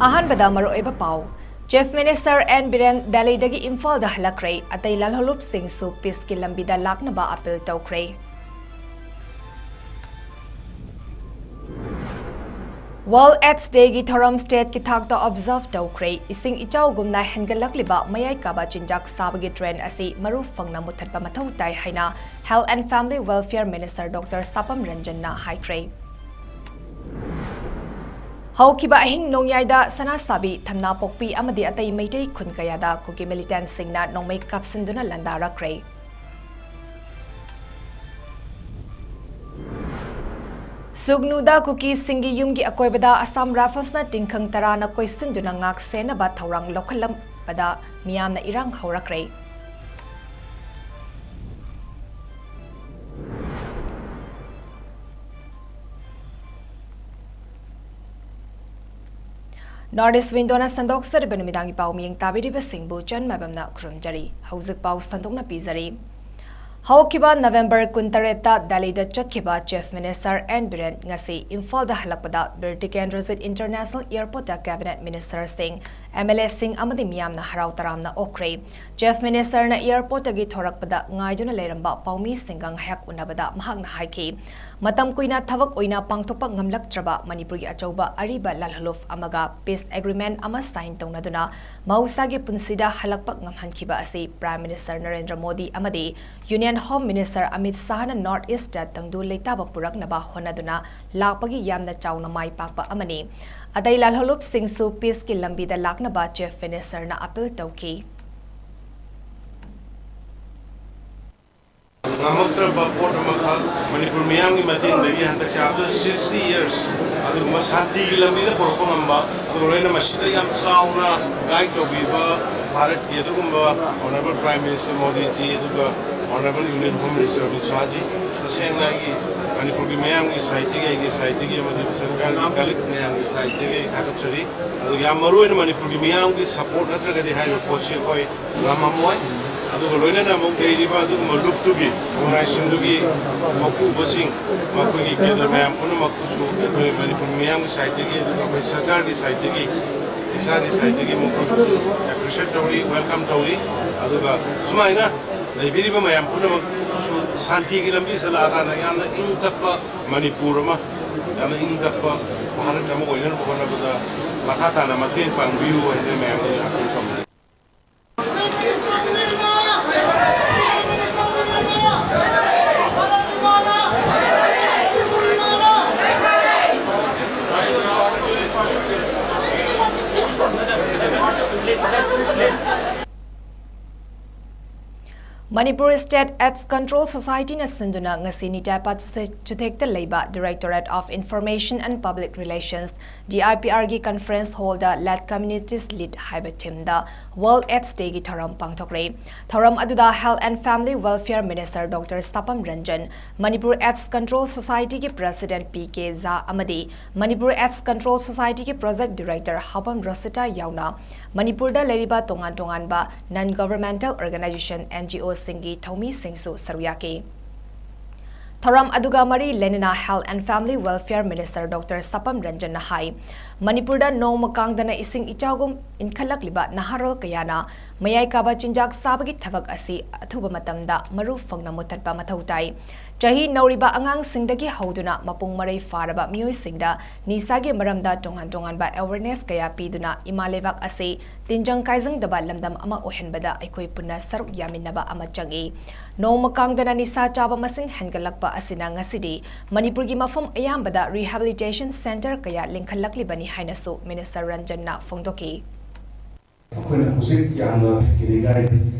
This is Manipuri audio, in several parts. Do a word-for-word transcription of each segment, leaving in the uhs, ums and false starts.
ꯑꯍꯥꯟꯕꯗ ꯃꯔꯨꯑꯣꯏꯕ ꯄꯥꯎ꯫ Chief Minister ꯑꯦꯟ ꯕꯤꯔꯦꯟ ꯗꯦꯜꯂꯤꯗꯒꯤ ꯏꯝꯐꯥꯜꯗ ꯍꯜꯂꯛꯈ꯭ꯔꯦ꯫ ꯑꯇꯩ ꯂꯥꯜꯍꯧꯂꯨꯞꯁꯤꯡꯁꯨ peaceꯀꯤ ꯂꯝꯕꯤꯗ ꯂꯥꯛꯅꯕ appeal ꯇꯧꯈ꯭ꯔꯦ꯫ World AIDS Dayꯒꯤ ꯊꯧꯔꯝ stateꯀꯤ ꯊꯥꯛꯇ observe ꯇꯧꯈ꯭ꯔꯦ꯫ ꯏꯁꯤꯡ ꯏꯆꯥꯎꯒꯨꯝꯅ ꯍꯦꯟꯒꯠꯂꯛꯂꯤꯕ ꯃꯌꯥꯏ ꯀꯥꯕ ꯆꯤꯟꯖꯥꯛ ꯆꯥꯕꯒꯤ trend ꯑꯁꯤ ꯃꯔꯨ ꯐꯪꯅ ꯃꯨꯊꯠꯄ ꯃꯊꯧ ꯇꯥꯏ ꯍꯥꯏꯅ Health and Family Welfare Minister Doctor ꯁꯥꯄꯝ ꯔꯟꯖꯟꯅ ꯍꯥꯏꯈ꯭ꯔꯦ꯫ ꯍꯧꯈꯤꯕ ꯑꯍꯤꯡ ꯅꯣꯡꯌꯥꯏꯗ ꯁꯅꯥꯁꯥꯕꯤ, ꯊꯝꯅꯥꯄꯣꯛꯄꯤ ꯑꯃꯗꯤ ꯑꯇꯩ ꯃꯩꯇꯩ ꯈꯨꯟ ꯀꯌꯥꯗ ꯀꯨꯀꯤ militantꯁꯤꯡꯅ ꯅꯣꯡꯃꯩ ꯀꯥꯞꯁꯤꯟꯗꯨꯅ ꯂꯥꯟꯗꯥꯔꯛꯈ꯭ꯔꯦ꯫ ꯁꯨꯒꯅꯨꯗ ꯀꯨꯀꯤꯁꯤꯡꯒꯤ ꯌꯨꯝꯒꯤ ꯑꯀꯣꯏꯕꯗ Assam Riflesꯅ ꯇꯤꯡꯈꯪ ꯇꯔꯥꯅ ꯀꯣꯏꯁꯤꯟꯗꯨꯅ ꯉꯥꯛ ꯁꯦꯟꯅꯕ ꯊꯧꯔꯥꯡ ꯂꯧꯈꯠꯂꯝꯕꯗ ꯃꯤꯌꯥꯝꯅ ꯏꯔꯥꯡ ꯍꯧꯔꯛꯈ꯭ꯔꯦ꯫ North East Windowꯅ ꯁꯟꯗꯣꯛꯆꯔꯤꯕ ꯅꯨꯃꯤꯗꯥꯡꯒꯤ ꯄꯥꯎ ꯃꯤꯌꯦꯡ ꯇꯥꯕꯤꯔꯤꯕꯁꯤꯡꯕꯨ ꯆꯟ ꯃꯥꯏꯕꯝꯅ ꯈꯨꯔꯨꯝꯖꯔꯤ꯫ ꯍꯧꯖꯤꯛ ꯄꯥꯎ ꯁꯟꯗꯣꯛꯅ ꯄꯤꯖꯔꯤ꯫ ꯍꯧꯈꯤꯕ November ꯀꯨꯟꯇꯔꯦꯠꯇ ꯗꯦꯜꯂꯤꯗ ꯆꯠꯈꯤꯕ Chief Minister ꯑꯦꯟ ꯕꯤꯔꯦꯟ ꯉꯁꯤ ꯏꯝꯐꯥꯜꯗ ꯍꯜꯂꯛꯄꯗ ꯕꯤꯔ ꯇꯤꯀꯦꯟꯗ꯭ꯔꯖꯤꯠ International Airportꯇ Cabinet Ministerꯁꯤꯡ, MLAꯁꯤꯡ ꯑꯃꯗꯤ ꯃꯤꯌꯥꯝꯅ ꯍꯔꯥꯎ ꯇꯔꯥꯝꯅ ꯑꯣꯛꯈ꯭ꯔꯦ꯫ Chief Ministerꯅ airportꯇꯒꯤ ꯊꯣꯔꯛꯄꯗ ꯉꯥꯏꯗꯨꯅ ꯂꯩꯔꯝꯕ ꯄꯥꯎꯃꯤꯁꯤꯡꯒ ꯉꯥꯏꯍꯥꯛ ꯎꯅꯕꯗ ꯃꯍꯥꯛꯅ ꯍꯥꯏꯈꯤ, ꯃꯇꯝ ꯀꯨꯏꯅ ꯊꯕꯛ ꯑꯣꯏꯅ ꯄꯥꯡꯊꯣꯛꯄ ꯉꯝꯂꯛꯇ꯭ꯔꯕ ꯃꯅꯤꯄꯨꯔꯒꯤ ꯑꯆꯧꯕ ꯑꯔꯤꯕ ꯂꯥꯜꯍꯧꯂꯨꯞ ꯑꯃꯒ peace agreement ꯑꯃ sign ꯇꯧꯅꯗꯨꯅ ꯃꯍꯧꯁꯥꯒꯤ ꯄꯨꯟꯁꯤꯗ ꯍꯜꯂꯛꯄ ꯉꯝꯍꯟꯈꯤꯕ ꯑꯁꯤ Prime Minister ꯅꯔꯦꯟꯗ꯭ꯔ ꯃꯣꯗꯤ ꯑꯃꯗꯤ Union Home Minister Amit ꯁꯥꯍꯅ North Eastꯇ ꯇꯪꯗꯨ ꯂꯩꯇꯥꯕ ꯄꯨꯔꯛꯅꯕ ꯍꯣꯠꯅꯗꯨꯅ ꯂꯥꯛꯄꯒꯤ ꯌꯥꯝꯅ ꯆꯥꯎꯅ ꯃꯥꯏ ꯄꯥꯛꯄ ꯑꯃꯅꯤ꯫ ꯑꯇꯩ ꯂꯥꯜꯍꯧꯂꯨꯞꯁꯤꯡꯁꯨ peaceꯀꯤ ꯂꯝꯕꯤꯗ ꯂꯥꯛꯅꯕ Chief Ministerꯅ appeal ꯇꯧꯈꯤ꯫ ꯉꯝꯃꯛꯇ꯭ꯔꯕ ꯄꯣꯠ ꯑꯃꯈꯛ ꯃꯅꯤꯄꯨꯔ ꯃꯤꯌꯥꯝꯒꯤ ꯃꯇꯦꯡꯗꯒꯤ ꯍꯟꯗꯛꯁꯦ after sixty years ꯑꯗꯨꯒꯨꯝꯕ ꯁꯥꯟꯇꯤꯒꯤ ꯂꯝꯕꯤꯗ ꯄꯨꯔꯛꯄ ꯉꯝꯕ, ꯑꯗꯨꯒ ꯂꯣꯏꯅ ꯃꯁꯤꯗ ꯌꯥꯝ ꯆꯥꯎꯅ guide ꯇꯧꯕꯤꯕ ꯚꯥꯔꯠꯀꯤ ꯑꯗꯨꯒꯨꯝꯕ Honourable Prime Minister ꯃꯣꯗꯤꯖꯤ, ꯑꯗꯨꯒ Honourable Union Home Minister Amit ꯁꯥꯍꯖꯤ, ꯇꯁꯦꯡꯅ ꯑꯩꯒꯤ ꯃꯅꯤꯄꯨꯔꯒꯤ ꯃꯤꯌꯥꯝꯒꯤ sideꯇꯒꯤ, ꯑꯩꯒꯤ sideꯇꯒꯤ ꯑꯃꯗꯤ ꯁꯔꯀꯥꯔꯒꯤ colleague ꯃꯌꯥꯝꯒꯤ sideꯇꯒꯤ ꯑꯩ ꯊꯥꯒꯠꯆꯔꯤ꯫ ꯑꯗꯨꯒ ꯌꯥꯝ ꯃꯔꯨ ꯑꯣꯏꯅ ꯃꯅꯤꯄꯨꯔꯒꯤ ꯃꯤꯌꯥꯝꯒꯤ support ꯅꯠꯇ꯭ꯔꯒꯗꯤ ꯍꯥꯏꯔꯤꯕ ꯄꯣꯠꯁꯤ ꯑꯩꯈꯣꯏ ꯉꯝꯃꯝꯃꯣꯏ꯫ ꯑꯗꯨꯒ ꯂꯣꯏꯅꯅ ꯑꯃꯨꯛ ꯂꯩꯔꯤꯕ ꯑꯗꯨꯒꯨꯝꯕ ꯂꯨꯞꯇꯨꯒꯤ, ꯑꯣꯔꯒꯅꯥꯏꯖꯦꯁꯟꯗꯨꯒꯤ ꯃꯄꯨꯕꯁꯤꯡ, ꯃꯈꯣꯏꯒꯤ ꯀꯦꯗꯔ ꯃꯌꯥꯝ ꯄꯨꯝꯅꯃꯛꯇꯨꯁꯨ ꯑꯩꯈꯣꯏ ꯃꯅꯤꯄꯨꯔ ꯃꯤꯌꯥꯝꯒꯤ ꯁꯥꯏꯠꯇꯒꯤ, ꯑꯗꯨꯒ ꯑꯩꯈꯣꯏ ꯁꯔꯀꯥꯔꯒꯤ ꯁꯥꯏꯠꯇꯒꯤ, ꯏꯁꯥꯒꯤ ꯁꯥꯏꯠꯇꯒꯤ ꯃꯈꯣꯏꯕꯨꯁꯨ ꯑꯦꯄ꯭ꯔꯤꯁꯤꯌꯦꯠ ꯇꯧꯔꯤ, ꯋꯦꯜꯀꯝ ꯇꯧꯔꯤ꯫ ꯑꯗꯨꯒ ꯁꯨꯃꯥꯏꯅ ꯂꯩꯕꯤꯔꯤꯕ ꯃꯌꯥꯝ ꯄꯨꯝꯅꯃꯛꯁꯨ ꯁꯥꯟꯇꯤꯒꯤ ꯂꯝꯕꯤꯁꯤꯗ ꯂꯥꯛꯑꯀꯥꯟꯗ ꯌꯥꯝꯅ ꯏꯪ ꯇꯞꯄ ꯃꯅꯤꯄꯨꯔ ꯑꯃ, ꯌꯥꯝꯅ ꯏꯪ ꯇꯞꯄ ꯚꯥꯔꯠ ꯑꯃ ꯑꯣꯏꯅꯅꯕ ꯍꯣꯠꯅꯕꯗ ꯃꯈꯥ ꯇꯥꯅ ꯃꯇꯦꯡ ꯄꯥꯡꯕꯤꯌꯨ ꯍꯥꯏꯅ ꯃꯌꯥꯝꯗ ꯑꯩꯅ ꯑꯥꯄꯤꯜ ꯇꯧꯖꯔꯤ꯫ Manipur State AIDS Control Society-ꯅ ꯁꯤꯟꯗꯨꯅ ꯉꯁꯤ ꯅꯤꯇꯥꯏꯄꯥ ꯆꯨꯊꯦꯛ-, ꯆꯨꯊꯦꯛꯇ ꯂꯩꯕ Directorate of Information and Public Relations, D I P R-ꯒꯤ conference hall-ꯗ Let Communities Lead ꯍꯥꯏꯕ theme-ꯗ World AIDS Day-ꯒꯤ ꯊꯧꯔꯝ ꯄꯥꯡꯊꯣꯛꯂꯦ꯫ ꯊꯧꯔꯝ ꯑꯗꯨꯗ Health and Family Welfare Minister Doctor ꯁꯥꯄꯝ Ranjan, Manipur AIDS Control Society-ꯒꯤ President P K ꯖꯥ ꯑꯃꯗꯤ Manipur AIDS Control Society-ꯒꯤ Project Director ꯍꯥꯎꯕꯝ ꯔꯣꯁꯤꯇꯥ ꯌꯥꯎꯅ ꯃꯅꯤꯄꯨꯔꯗ ꯂꯩꯔꯤꯕ ꯇꯣꯉꯥꯟ ꯇꯣꯉꯥꯟꯕ non-governmental organization, N G O-ꯁꯤꯡꯒꯤ ꯊꯧꯃꯤꯁꯤꯡꯁꯨ ꯁꯔꯨꯛ ꯌꯥꯈꯤ꯫ ꯊꯧꯔꯝ ꯑꯗꯨꯒ ꯃꯔꯤ ꯂꯩꯅꯅ Health and Family Welfare Minister Doctor ꯁꯥꯄꯝ ꯔꯟꯖꯟꯅ ꯍꯥꯏ, ꯃꯅꯤꯄꯨꯔꯗ ꯅꯣꯡꯃ ꯀꯥꯡꯗꯅ ꯏꯁꯤꯡ ꯏꯆꯥꯎꯒꯨꯝ ꯏꯟꯈꯠꯂꯛꯂꯤꯕ ꯅꯍꯥꯔꯣꯜ ꯀꯌꯥꯅ ꯃꯌꯥꯏ ꯀꯥꯕ ꯆꯤꯟꯖꯥꯛ ꯆꯥꯕꯒꯤ ꯊꯕꯛ ꯑꯁꯤ ꯑꯊꯨꯕ ꯃꯇꯝꯗ ꯃꯔꯨ ꯐꯪꯅ ꯃꯨꯊꯠꯄ ꯃꯊꯧ ꯇꯥꯏ꯫ ꯆꯍꯤ ꯅꯧꯔꯤꯕ ꯑꯉꯥꯡꯁꯤꯡꯗꯒꯤ ꯍꯧꯗꯨꯅ ꯃꯄꯨꯡ ꯃꯔꯩ ꯐꯥꯔꯕ ꯃꯤꯑꯣꯏꯁꯤꯡꯗ ꯅꯤꯁꯥꯒꯤ ꯃꯔꯝꯗ ꯇꯣꯉꯥꯟ ꯇꯣꯉꯥꯟꯕ awareness ꯀꯌꯥ ꯄꯤꯗꯨꯅ ꯏꯃꯥ ꯂꯩꯕꯥꯛ ꯑꯁꯤ ꯇꯤꯟꯖꯪ ꯀꯥꯏꯖꯪꯗꯕ ꯂꯝꯗꯝ ꯑꯃ ꯑꯣꯏꯍꯟꯕꯗ ꯑꯩꯈꯣꯏ ꯄꯨꯟꯅ ꯁꯔꯨꯛ ꯌꯥꯃꯤꯟꯅꯕ ꯑꯃ ꯆꯪꯏ꯫ ꯅꯣꯡꯃ ꯀꯥꯡꯗꯅ ꯅꯤꯁꯥ ꯆꯥꯕ ꯃꯁꯤꯡ ꯍꯦꯟꯒꯠꯂꯛꯄ ꯑꯁꯤꯅ ꯉꯁꯤꯗꯤ ꯃꯅꯤꯄꯨꯔꯒꯤ ꯃꯐꯝ ꯑꯌꯥꯝꯕꯗ rehabilitation centre ꯀꯌꯥ ꯂꯤꯡꯈꯠꯂꯛꯂꯤꯕꯅꯤ ꯍꯥꯏꯅꯁꯨ Minister ꯔꯟꯖꯟꯅ ꯐꯣꯡꯗꯣꯛꯈꯤ꯫ ꯑꯩꯈꯣꯏꯅ ꯍꯧꯖꯤꯛ ꯌꯥꯝꯅ ꯀꯤꯅꯤꯡꯉꯥꯏ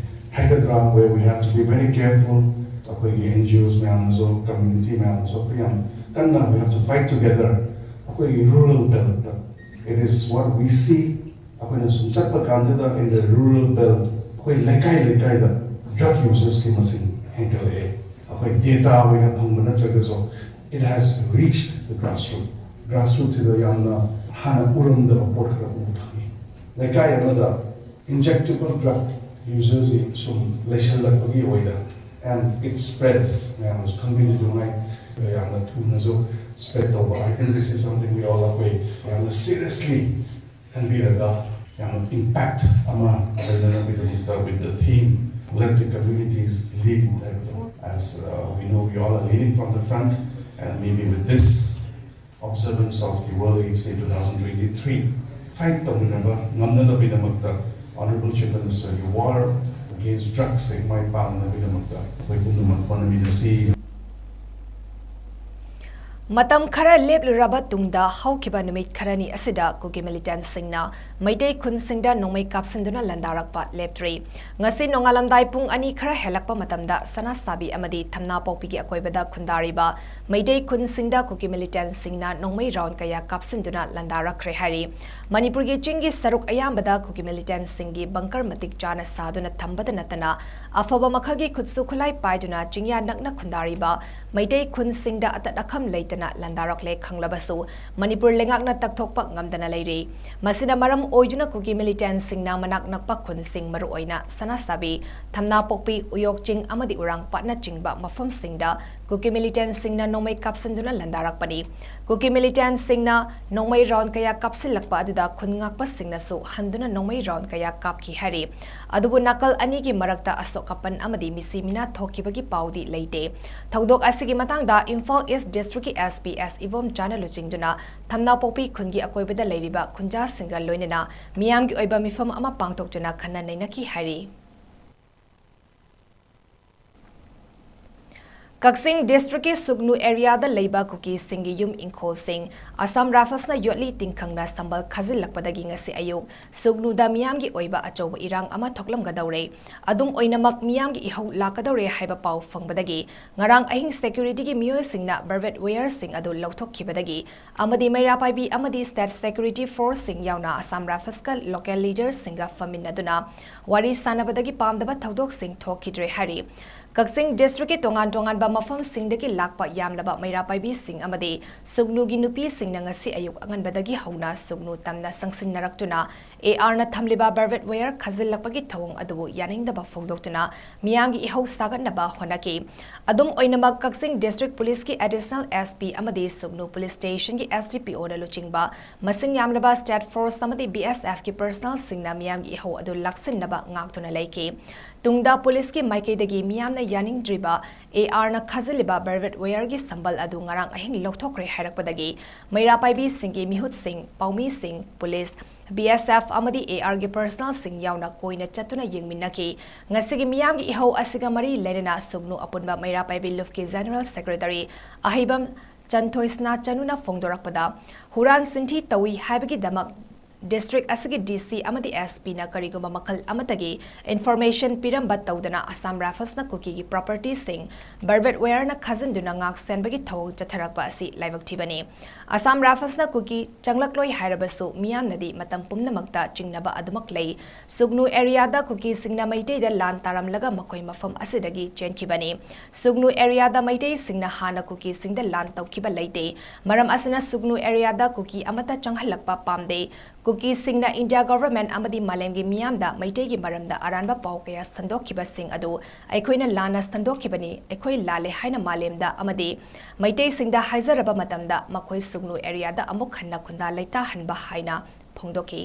ꯍꯥꯏꯒꯗ꯭ꯔꯥ, where we have to be very careful꯫ ꯑꯩꯈꯣꯏꯒꯤ N G Os ꯃꯌꯥꯝꯅꯁꯨ, community ꯃꯌꯥꯝꯅꯁꯨ ꯑꯩꯈꯣꯏ ꯌꯥꯝ ꯀꯟꯅ we have to fight together꯫ ꯑꯩꯈꯣꯏꯒꯤ rural belt, it is what we see꯫ ꯑꯩꯈꯣꯏꯅ ꯁꯨꯝ ꯆꯠꯄ ꯀꯥꯟꯁꯤꯗ in the rural belt ꯑꯩꯈꯣꯏ ꯂꯩꯀꯥꯏ ꯂꯩꯀꯥꯏꯗ drug users-ꯀꯤ ꯃꯁꯤꯡ ꯍꯦꯟꯒꯠꯂꯛꯑꯦ꯫ ꯑꯩꯈꯣꯏ data ꯑꯣꯏꯅ ꯐꯪꯕ ꯅꯠꯇ꯭ꯔꯒꯁꯨ, it has reached the grassroots꯫ Grassroots-ꯁꯤꯗ ꯌꯥꯝꯅ ꯍꯥꯟꯅ ꯎꯔꯝꯗꯕ ꯄꯣꯠ ꯈꯔ ꯎꯕ ꯐꯪꯉꯤ꯫ ꯂꯩꯀꯥꯏ ꯑꯃꯗ injectable drug Userꯁꯤ ꯁꯨꯝ ꯂꯩꯁꯜꯂꯛꯄꯒꯤ ꯑꯣꯏꯗ, and it spreads, ꯃꯌꯥꯝꯅꯁꯨ ꯈꯪꯕꯤꯔꯤꯗꯨꯉꯥꯏ, ꯌꯥꯝꯅ ꯊꯨꯅꯁꯨ spread ꯇꯧꯕ꯫ I think this is something we all, ꯑꯩꯈꯣꯏ ꯌꯥꯝꯅ seriously ꯈꯟꯕꯤꯔꯒ, ꯌꯥꯝꯅ impact ꯑꯃ ꯂꯩꯅꯅꯕꯒꯤꯗꯃꯛꯇ, with the theme "Let the Communities Lead" ꯍꯥꯏꯕꯗꯣ, as uh, we know we all are leading from the front, and maybe with this observance of the World AIDS Day two thousand twenty-three, fight ꯇꯧꯃꯤꯟꯅꯕ ꯉꯝꯅꯕꯒꯤꯗꯃꯛꯇ Honorable Chief Ministerꯒꯤ war against drugsꯁꯦ ꯃꯥꯏ ꯄꯥꯛꯅꯕꯒꯤꯗꯃꯛꯇ ꯑꯩꯈꯣꯏ ꯄꯨꯝꯅꯃꯛ ꯍꯣꯠꯅꯃꯤꯟꯅꯁꯤ꯫ ꯃꯇꯝ ꯈꯔ ꯂꯦꯞꯂꯨꯔꯕ ꯇꯨꯡꯗ ꯍꯧꯈꯤꯕ ꯅꯨꯃꯤꯠ ꯈꯔꯅꯤ ꯑꯁꯤꯗ ꯀꯨꯀꯤ militantꯁꯤꯡꯅ ꯃꯩꯇꯩ ꯈꯨꯟꯁꯤꯡꯗ ꯅꯣꯡꯃꯩ ꯀꯥꯞꯁꯤꯟꯗꯨꯅ ꯂꯥꯟꯗꯥꯔꯛꯄ ꯂꯦꯞꯇ꯭ꯔꯤ꯫ ꯉꯁꯤ ꯅꯣꯡꯉꯥꯜꯂꯝꯗꯥꯏ ꯄꯨꯡ ꯑꯅꯤ ꯈꯔ ꯍꯦꯜꯂꯛꯄ ꯃꯇꯝꯗ ꯁꯅꯥꯁꯥꯕꯤ ꯑꯃꯗꯤ ꯊꯝꯅꯥꯄꯣꯛꯄꯤꯒꯤ ꯑꯀꯣꯏꯕꯗ ꯈꯨꯟꯗꯥꯔꯤꯕ ꯃꯩꯇꯩ ꯈꯨꯟꯁꯤꯡꯗ ꯀꯨꯀꯤ militantꯁꯤꯡꯅ ꯅꯣꯡꯃꯩ round ꯀꯌꯥ ꯀꯥꯞꯁꯤꯟꯗꯨꯅ ꯂꯥꯟꯗꯥꯔꯛꯈ꯭ꯔꯦ ꯍꯥꯏꯔꯤ꯫ ꯃꯅꯤꯄꯨꯔꯒꯤ ꯆꯤꯡꯒꯤ ꯁꯔꯨꯛ ꯑꯌꯥꯝꯕꯗ ꯀꯨꯀꯤ militantꯁꯤꯡꯒꯤ bunker ꯃꯇꯤꯛ ꯆꯥꯅ ꯁꯥꯗꯨꯅ ꯊꯝꯕꯗ ꯅꯠꯇꯅ, ꯑꯐꯕ ꯃꯈꯜꯒꯤ ꯈꯨꯠꯁꯨ ꯈꯨꯠꯂꯥꯏ ꯄꯥꯏꯗꯨꯅ ꯆꯤꯡꯌꯥ ꯅꯛꯅ ꯈꯨꯟꯗꯥꯔꯤꯕ ꯃꯩꯇꯩ ꯈꯨꯟꯁꯤꯡꯗ ꯑꯇꯠ ꯑꯈꯝ ꯂꯩꯇꯅ ꯂꯥꯟꯗꯥꯔꯛꯂꯦ ꯈꯪꯂꯕꯁꯨ, ꯃꯅꯤꯄꯨꯔ ꯂꯩꯉꯥꯛꯅ ꯇꯛꯊꯣꯛꯄ ꯉꯝꯗꯅ ꯂꯩꯔꯤ꯫ ꯃꯁꯤꯅ ꯃꯔꯝ ꯑꯣꯏꯗꯨꯅ ꯀꯨꯀꯤ militantꯁꯤꯡꯅ ꯃꯅꯥꯛ ꯅꯛꯄ ꯈꯨꯟꯁꯤꯡ, ꯃꯔꯨꯑꯣꯏꯅ ꯁꯅꯥꯁꯥꯕꯤ, ꯊꯝꯅꯥꯄꯣꯛꯄꯤ, ꯎꯌꯣꯛꯆꯤꯡ ꯑꯃꯗꯤ ꯎꯔꯥꯡꯄꯥꯠꯅꯆꯤꯡꯕ ꯃꯐꯝꯁꯤꯡꯗ ꯀꯨꯀꯤ militantꯁꯤꯡꯅ ꯅꯣꯡꯃꯩ ꯀꯥꯞꯁꯤꯟꯗꯨꯅ ꯂꯥꯟꯗꯥꯔꯛꯄꯅꯤ꯫ ꯀꯨꯀꯤ militantꯁꯤꯡꯅ ꯅꯣꯡꯃꯩ round ꯀꯌꯥ ꯀꯥꯞꯁꯤꯜꯂꯛꯄ ꯑꯗꯨꯗ ꯈꯨꯟ ꯉꯥꯛꯄꯁꯤꯡꯅꯁꯨ ꯍꯟꯗꯨꯅ ꯅꯣꯡꯃꯩ round ꯀꯌꯥ ꯀꯥꯞꯈꯤ ꯍꯥꯏꯔꯤ꯫ ꯑꯗꯨꯕꯨ ꯅꯥꯀꯜ ꯑꯅꯤꯒꯤ ꯃꯔꯛꯇ ꯑꯁꯣꯛ ꯑꯄꯟ ꯑꯃꯗꯤ ꯃꯤꯁꯤ ꯃꯤꯅꯥ ꯊꯣꯛꯈꯤꯕꯒꯤ ꯄꯥꯎꯗꯤ ꯂꯩꯇꯦ꯫ ꯊꯧꯗꯣꯛ ꯑꯁꯤꯒꯤ ꯃꯇꯥꯡꯗ Imphal East Districtꯀꯤ S P S ꯏꯕꯣꯝꯆꯥꯅ ꯂꯨꯆꯤꯡꯗꯨꯅ ꯊꯝꯅꯥꯄꯣꯛꯄꯤ ꯈꯨꯟꯒꯤ ꯑꯀꯣꯏꯕꯗ ꯂꯩꯔꯤꯕ ꯈꯨꯟꯖꯥꯁꯤꯡꯒ ꯂꯣꯏꯅꯅ ꯃꯤꯌꯥꯝꯒꯤ ꯑꯣꯏꯕ ꯃꯤꯐꯝ ꯑꯃ ꯄꯥꯡꯊꯣꯛꯇꯨꯅ ꯈꯟꯅ ꯅꯩꯅꯈꯤ ꯍꯥꯏꯔꯤ꯫ ꯀꯛꯆꯤꯡ districtꯀꯤ ꯁꯨꯒꯅꯨ areaꯗ ꯂꯩꯕ ꯀꯨꯀꯤꯁꯤꯡꯒꯤ ꯌꯨꯝ ꯏꯪꯈꯣꯜꯁꯤꯡ ꯑꯁꯥꯝ riflesꯅ ꯌꯣꯠꯂꯤ ꯇꯤꯡꯈꯪꯅ ꯁꯝꯕꯜ ꯈꯥꯖꯤꯜꯂꯛꯄꯗꯒꯤ ꯉꯁꯤ ꯑꯌꯨꯛ ꯁꯨꯒꯅꯨꯗ ꯃꯤꯌꯥꯝꯒꯤ ꯑꯣꯏꯕ ꯑꯆꯧꯕ ꯏꯔꯥꯡ ꯑꯃ ꯊꯣꯛꯂꯝꯒꯗꯧꯔꯦ꯫ ꯑꯗꯨꯝ ꯑꯣꯏꯅꯃꯛ, ꯃꯤꯌꯥꯝꯒꯤ ꯏꯍꯧ ꯂꯥꯛꯀꯗꯧꯔꯦ ꯍꯥꯏꯕ ꯄꯥꯎ ꯐꯪꯕꯗꯒꯤ ꯉꯔꯥꯡ ꯑꯍꯤꯡ securityꯒꯤ ꯃꯤꯑꯣꯏꯁꯤꯡꯅ barbed wireꯁꯤꯡ ꯑꯗꯨ ꯂꯧꯊꯣꯛꯈꯤꯕꯗꯒꯤ ꯑꯃꯗꯤ ꯃꯩꯔꯥ ꯄꯥꯏꯕꯤ ꯑꯃꯗꯤ state security forceꯁꯤꯡ ꯌꯥꯎꯅ ꯑꯁꯥꯝ riflesꯀ local leaderꯁꯤꯡꯒ ꯐꯝꯃꯤꯟꯅꯗꯨꯅ ꯋꯥꯔꯤ ꯁꯥꯟꯅꯕꯗꯒꯤ ꯄꯥꯝꯗꯕ ꯊꯧꯗꯣꯛꯁꯤꯡ ꯊꯣꯛꯈꯤꯗ꯭ꯔꯦ ꯍꯥꯏꯔꯤ꯫ ꯀꯛꯆꯤꯡ districtꯀꯤ ꯇꯣꯉꯥꯟ ꯇꯣꯉꯥꯟꯕ ꯃꯐꯝꯁꯤꯡꯗꯒꯤ ꯂꯥꯛꯄ ꯌꯥꯝꯂꯕ ꯃꯩꯔꯥ ꯄꯥꯏꯕꯤꯁꯤꯡ ꯑꯃꯗꯤ ꯁꯨꯒꯅꯨꯒꯤ ꯅꯨꯄꯤꯁꯤꯡꯅ ꯉꯁꯤ ꯑꯌꯨꯛ ꯑꯉꯟꯕꯗꯒꯤ ꯍꯧꯅ ꯁꯨꯒꯅꯨ ꯇꯝꯅ ꯆꯪꯁꯤꯟꯅꯔꯛꯇꯨꯅ ꯑꯦ ꯑꯥꯔꯅ ꯊꯝꯂꯤꯕ ꯕꯔꯕꯦꯠ ꯋꯦꯌꯔ ꯈꯥꯖꯤꯜꯂꯛꯄꯒꯤ ꯊꯧꯑꯣꯡ ꯑꯗꯨꯕꯨ ꯌꯥꯅꯤꯡꯗꯕ ꯐꯣꯡꯗꯣꯛꯇꯨꯅ ꯃꯤꯌꯥꯝꯒꯤ ꯏꯍꯧ ꯁꯥꯒꯠꯅꯕ ꯍꯣꯠꯅꯈꯤ꯫ ꯑꯗꯨꯝ ꯑꯣꯏꯅꯃꯛ, ꯀꯛꯆꯤꯡ ꯗꯤꯁꯇ꯭ꯔꯤꯛ ꯄꯨꯂꯤꯁꯀꯤ ꯑꯦꯗꯤꯁꯅꯦꯜ ꯑꯦꯁ ꯄꯤ ꯑꯃꯗꯤ ꯁꯨꯒꯅꯨ ꯄꯨꯂꯤꯁ ꯁ꯭ꯇꯦꯁꯟꯒꯤ ꯑꯦꯁ ꯗꯤ ꯄꯤ ꯑꯣꯅ ꯂꯨꯆꯤꯡꯕ ꯃꯁꯤꯡ ꯌꯥꯝꯂꯕ ꯁ꯭ꯇꯦꯠ ꯐꯣꯔꯁ ꯑꯃꯗꯤ ꯕꯤ ꯑꯦꯁ ꯑꯦꯐꯀꯤ ꯄꯔꯁꯅꯦꯜꯁꯤꯡꯅ ꯃꯤꯌꯥꯝꯒꯤ ꯏꯍꯧ ꯑꯗꯨ ꯂꯥꯛꯁꯤꯟꯅꯕ ꯉꯥꯛꯇꯨꯅ ꯂꯩꯈꯤ꯫ ꯇꯨꯡꯗ ꯄꯨꯂꯤꯁꯀꯤ ꯃꯥꯏꯀꯩꯗꯒꯤ ꯃꯤꯌꯥꯝꯅ ꯌꯥꯅꯤꯡꯗ꯭ꯔꯤꯕ ꯑꯦ ꯑꯥꯔꯅ ꯈꯥꯖꯤꯜꯂꯤꯕ ꯕꯔꯕꯦꯠ ꯋꯦꯌꯔꯒꯤ ꯁꯝꯕꯜ ꯑꯗꯨ ꯉꯔꯥꯡ ꯑꯍꯤꯡ ꯂꯧꯊꯣꯛꯈ꯭ꯔꯦ ꯍꯥꯏꯔꯛꯄꯗꯒꯤ ꯃꯩꯔꯥ ꯄꯥꯏꯕꯤꯁꯤꯡꯒꯤ ꯃꯤꯍꯨꯠꯁꯤꯡ, ꯄꯥꯎꯃꯤꯁꯤꯡ, ꯄꯨꯂꯤꯁ, ꯕꯤ ꯑꯦꯁ ꯑꯦꯐ ꯑꯃꯗꯤ ꯑꯦ ꯑꯥꯔꯒꯤ ꯄꯔꯁꯅꯦꯜꯁꯤꯡ ꯌꯥꯎꯅ ꯀꯣꯏꯅ ꯆꯠꯇꯨꯅ ꯌꯦꯡꯃꯤꯟꯅꯈꯤ꯫ ꯉꯁꯤꯒꯤ ꯃꯤꯌꯥꯝꯒꯤ ꯏꯍꯧ ꯑꯁꯤꯒ ꯃꯔꯤ ꯂꯩꯅꯅ ꯁꯨꯒꯅꯨ ꯑꯄꯨꯟꯕ ꯃꯩꯔꯥ ꯄꯥꯏꯕꯤ ꯂꯨꯞꯀꯤ ꯖꯦꯅꯔꯦꯜ ꯁꯦꯀ꯭ꯔꯦꯇꯔꯤ ꯑꯍꯩꯕꯝ ꯆꯟꯊꯣꯏꯁꯅꯥ ꯆꯅꯨꯅ ꯐꯣꯡꯗꯣꯔꯛꯄꯗ, ꯍꯨꯔꯥꯟ ꯆꯤꯟꯊꯤ ꯇꯧꯏ ꯍꯥꯏꯕꯒꯤꯗꯃꯛ ꯗꯤꯁꯇ꯭ꯔꯤꯛ ꯑꯁꯤꯒꯤ ꯗꯤ ꯁꯤ ꯑꯃꯗꯤ ꯑꯦꯁ ꯄꯤꯅ ꯀꯔꯤꯒꯨꯝꯕ ꯃꯈꯜ ꯑꯃꯠꯇꯒꯤ ꯏꯟꯐꯣꯔꯃꯦꯁꯟ ꯄꯤꯔꯝꯕ ꯇꯧꯗꯅ ꯑꯁꯥꯝ ꯔꯥꯏꯐꯜꯁꯅ ꯀꯨꯀꯤꯒꯤ ꯄ꯭ꯔꯣꯄꯔꯇꯤꯁꯤꯡ ꯕꯔꯕꯦꯠ ꯋꯦꯌꯔꯅ ꯈꯥꯖꯤꯟꯗꯨꯅ ꯉꯥꯛ ꯁꯦꯟꯕꯒꯤ ꯊꯧꯑꯣꯡ ꯆꯠꯊꯔꯛꯄ ꯑꯁꯤ ꯂꯥꯏꯕꯛ ꯊꯤꯕꯅꯤ꯫ ꯑꯁꯥꯝ ꯔꯥꯏꯐꯜꯁꯅ ꯀꯨꯀꯤ ꯆꯪꯂꯛꯂꯣꯏ ꯍꯥꯏꯔꯕꯁꯨ ꯃꯤꯌꯥꯝꯅꯗꯤ ꯃꯇꯝ ꯄꯨꯝꯅꯃꯛꯇ ꯆꯤꯡꯅꯕ ꯑꯗꯨꯃꯛ ꯂꯩ꯫ ꯁꯨꯒꯅꯨ ꯑꯦꯔꯤꯌꯥꯗ ꯀꯨꯀꯤꯁꯤꯡꯅ ꯃꯩꯇꯩꯗ ꯂꯥꯟ ꯇꯥꯔꯝꯂꯒ ꯃꯈꯣꯏ ꯃꯐꯝ ꯑꯁꯤꯗꯒꯤ ꯆꯦꯟꯈꯤꯕꯅꯤ꯫ ꯁꯨꯒꯅꯨ ꯑꯦꯔꯤꯌꯥꯗ ꯃꯩꯇꯩꯁꯤꯡꯅ ꯍꯥꯟꯅ ꯀꯨꯀꯤꯁꯤꯡꯗ ꯂꯥꯟ ꯇꯧꯈꯤꯕ ꯂꯩꯇꯦ꯫ ꯃꯔꯝ ꯑꯁꯤꯅ ꯁꯨꯒꯅꯨ ꯑꯦꯔꯤꯌꯥꯗ ꯀꯨꯀꯤ ꯑꯃꯠꯇ ꯆꯪꯍꯜꯂꯛꯄ ꯄꯥꯝꯗꯦ꯫ ꯀꯨꯀꯤꯁꯤꯡꯅ ꯏꯟꯗꯤꯌꯥ ꯒꯣꯚꯔꯟꯃꯦꯟꯠ ꯑꯃꯗꯤ ꯃꯥꯂꯦꯝꯒꯤ ꯃꯤꯌꯥꯝꯗ ꯃꯩꯇꯩꯒꯤ ꯃꯔꯝꯗ ꯑꯔꯥꯟꯕ ꯄꯥꯎ ꯀꯌꯥ ꯁꯟꯗꯣꯛꯈꯤꯕꯁꯤꯡ ꯑꯗꯨ ꯑꯩꯈꯣꯏꯅ ꯂꯥꯟꯅ ꯁꯟꯗꯣꯛꯈꯤꯕꯅꯤ, ꯑꯩꯈꯣꯏ ꯂꯥꯜꯂꯦ ꯍꯥꯏꯅ ꯃꯥꯂꯦꯝꯗ ꯑꯃꯗꯤ ꯃꯩꯇꯩꯁꯤꯡꯗ ꯍꯥꯏꯖꯔꯕ ꯃꯇꯝꯗ ꯃꯈꯣꯏ ꯁꯨꯒꯅꯨ ꯑꯦꯔꯤꯌꯥꯗ ꯑꯃꯨꯛ ꯍꯟꯅ ꯈꯨꯟꯗꯥ ꯂꯩꯇꯥꯍꯟꯕ ꯍꯥꯏꯅ ꯐꯣꯡꯗꯣꯛꯈꯤ꯫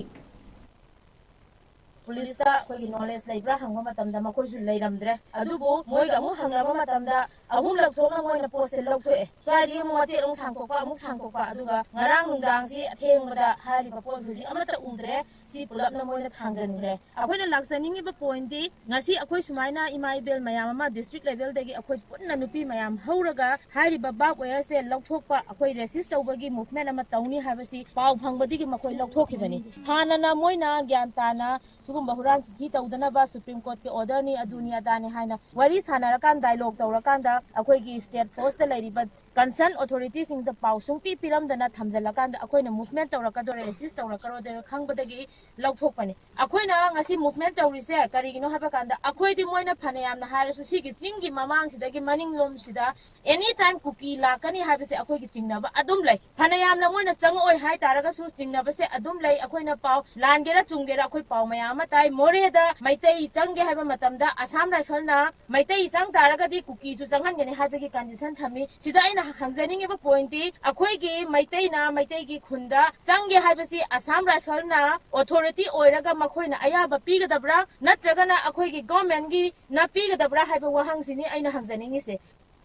ꯄꯨꯂꯤꯁꯇ ꯑꯩꯈꯣꯏꯒꯤ ꯅꯣꯂꯦꯖ ꯂꯩꯕ꯭ꯔꯥ ꯍꯪꯕ ꯃꯇꯝꯗ ꯃꯈꯣꯏꯁꯨ ꯂꯩꯔꯝꯗ꯭ꯔꯦ꯫ ꯑꯗꯨꯕꯨ ꯃꯣꯏꯒ ꯑꯃꯨꯛ ꯍꯪꯅꯕ ꯃꯇꯝꯗ ꯑꯍꯨꯝꯂꯛ ꯊꯣꯛꯅ ꯃꯣꯏꯅ ꯄꯣꯠꯁꯦ ꯂꯧꯊꯣꯛꯑꯦ꯫ ꯁ꯭ꯋꯥꯏꯗꯒꯤ ꯑꯃꯨꯛ ꯃꯆꯦꯠ ꯑꯃꯨꯛ ꯊꯥꯡꯇꯣꯛꯄ, ꯑꯃꯨꯛ ꯊꯥꯡꯇꯣꯛꯄ, ꯑꯗꯨꯒ ꯉꯔꯥꯡ ꯅꯨꯡꯗꯥꯡꯁꯤ ꯑꯊꯦꯡꯕꯗ ꯍꯥꯏꯔꯤꯕ ꯄꯣꯠ ꯍꯧꯖꯤꯛ ꯑꯃꯠꯇ ꯎꯗ꯭ꯔꯦ꯫ ꯁꯤ ꯄꯨꯂꯞꯅ ꯃꯣꯏꯅ ꯊꯥꯡꯖꯟꯈ꯭ꯔꯦ꯫ ꯑꯩꯈꯣꯏꯅ ꯂꯥꯛꯆꯅꯤꯡꯉꯤꯕ ꯄꯣꯏꯟꯠꯇꯤ, ꯉꯁꯤ ꯑꯩꯈꯣꯏ ꯁꯨꯃꯥꯏꯅ ꯏꯃꯥ ꯏꯕꯦꯜ ꯃꯌꯥꯝ ꯑꯃ ꯗꯤꯁꯇ꯭ꯔꯤꯛ ꯂꯦꯚꯦꯜꯗꯒꯤ ꯑꯩꯈꯣꯏ ꯄꯨꯟꯅ ꯅꯨꯄꯤ ꯃꯌꯥꯝ ꯍꯧꯔꯒ ꯍꯥꯏꯔꯤꯕ ꯕꯥꯔꯕ ꯋꯦꯌꯔꯁꯦ ꯂꯧꯊꯣꯛꯄ, ꯑꯩꯈꯣꯏ ꯔꯦꯁꯤꯁ ꯇꯧꯕꯒꯤ ꯃꯨꯚꯃꯦꯟꯠ ꯑꯃ ꯇꯧꯅꯤ ꯍꯥꯏꯕꯁꯤ ꯄꯥꯎ ꯐꯪꯕꯗꯒꯤ ꯃꯈꯣꯏ ꯂꯧꯊꯣꯛꯈꯤꯕꯅꯤ꯫ ꯍꯥꯟꯅꯅ ꯃꯣꯏꯅ ꯒ꯭ꯌꯥꯟ ꯇꯥꯅ ꯁꯤꯒꯨꯝꯕ ꯍꯨꯔꯥꯟ ꯆꯤꯊꯤ ꯇꯧꯗꯅꯕ ꯁꯨꯄ꯭ꯔꯤꯝ ꯀꯣꯔꯠꯀꯤ ꯑꯣꯔꯗꯔꯅꯤ, ꯑꯗꯨꯅꯤ ꯑꯗꯥꯅꯤ ꯍꯥꯏꯅ ꯋꯥꯔꯤ ꯁꯥꯟꯅꯔꯀꯥꯟꯗ, ꯗꯥꯏꯂꯣꯒ ꯇꯧꯔꯀꯥꯟꯗ ꯑꯩꯈꯣꯏꯒꯤ ꯁ꯭ꯇꯦꯠ ꯐꯣꯔꯁꯇ ꯂꯩꯔꯤꯕ ꯀꯟꯁꯔꯟ ꯑꯣꯊꯣꯔꯤꯇꯤꯁꯤꯡꯗ ꯄꯥꯎ ꯁꯨꯡꯄꯤ ꯄꯤꯔꯝꯗꯅ ꯊꯝꯖꯤꯜꯂꯀꯥꯟꯗ ꯑꯩꯈꯣꯏꯅ ꯃꯨꯚꯃꯦꯟ ꯇꯧꯔꯛꯀꯗꯣꯔꯦ, ꯔꯦꯁꯤꯁ ꯇꯧꯔꯛꯀꯗꯣꯔꯦ ꯈꯪꯕꯗꯒꯤ ꯂꯧꯊꯣꯛꯄꯅꯤ꯫ ꯑꯩꯈꯣꯏꯅ ꯉꯁꯤ ꯃꯨꯚꯃꯦꯟ ꯇꯧꯔꯤꯁꯦ ꯀꯔꯤꯒꯤꯅꯣ ꯍꯥꯏꯕ ꯀꯥꯟꯗ, ꯑꯩꯈꯣꯏꯗꯤ ꯃꯣꯏꯅ ꯐꯅ ꯌꯥꯝꯅ ꯍꯥꯏꯔꯁꯨ, ꯁꯤꯒꯤ ꯆꯤꯡꯒꯤ ꯃꯃꯥꯡꯁꯤꯗꯒꯤ ꯃꯅꯤꯡꯂꯣꯝꯁꯤꯗ ꯑꯦꯅꯤ ꯇꯥꯏꯝ ꯀꯨꯀꯤ ꯂꯥꯛꯀꯅꯤ ꯍꯥꯏꯕꯁꯦ ꯑꯩꯈꯣꯏꯒꯤ ꯆꯤꯡꯅꯕ ꯑꯗꯨꯝ ꯂꯩ꯫ ꯐꯅ ꯌꯥꯝꯅ ꯃꯣꯏꯅ ꯆꯪꯉꯛꯑꯣꯏ ꯍꯥꯏ ꯇꯥꯔꯒꯁꯨ ꯆꯤꯡꯅꯕꯁꯦ ꯑꯗꯨꯝ ꯂꯩ꯫ ꯑꯩꯈꯣꯏꯅ ꯄꯥꯎ ꯂꯥꯟꯒꯦꯔꯥ ꯆꯨꯝꯒꯦꯔꯥ ꯑꯩꯈꯣꯏ ꯄꯥꯎ ꯃꯌꯥꯝ ꯑꯃ ꯇꯥꯏ꯫ ꯃꯣꯔꯦꯗ ꯃꯩꯇꯩ ꯆꯪꯒꯦ ꯍꯥꯏꯕ ꯃꯇꯝꯗ ꯑꯁꯥꯝ ꯔꯥꯏꯐꯜꯅ ꯃꯩꯇꯩ ꯆꯪ ꯇꯥꯔꯒꯗꯤ ꯀꯨꯀꯤꯁꯨ ꯆꯪꯍꯟꯒꯅꯤ ꯍꯥꯏꯕꯒꯤ ꯀꯟꯗꯤꯁꯟ ꯊꯝꯃꯤ꯫ ꯁꯤꯗ ꯑꯩꯅ ꯍꯪꯖꯅꯤꯡꯉꯤꯕ ꯄꯣꯏꯟꯠꯇꯤ, ꯑꯩꯈꯣꯏꯒꯤ ꯃꯩꯇꯩꯅ ꯃꯩꯇꯩꯒꯤ ꯈꯨꯟꯗ ꯆꯪꯒꯦ ꯍꯥꯏꯕꯁꯤ ꯑꯁꯥꯝ ꯔꯥꯏꯐꯜꯅ ꯑꯣꯊꯣꯔꯤꯇꯤ ꯑꯣꯏꯔꯒ ꯃꯈꯣꯏꯅ ꯑꯌꯥꯕ ꯄꯤꯒꯗꯕ꯭ꯔꯥ, ꯅꯠꯇ꯭ꯔꯒꯅ ꯑꯩꯈꯣꯏꯒꯤ ꯒꯣꯔꯃꯦꯟꯒꯤꯅ ꯄꯤꯒꯗꯕ꯭ꯔꯥ ꯍꯥꯏꯕ ꯋꯥꯍꯪꯁꯤꯅꯤ ꯑꯩꯅ ꯍꯪꯖꯅꯤꯡꯉꯤꯁꯦ꯫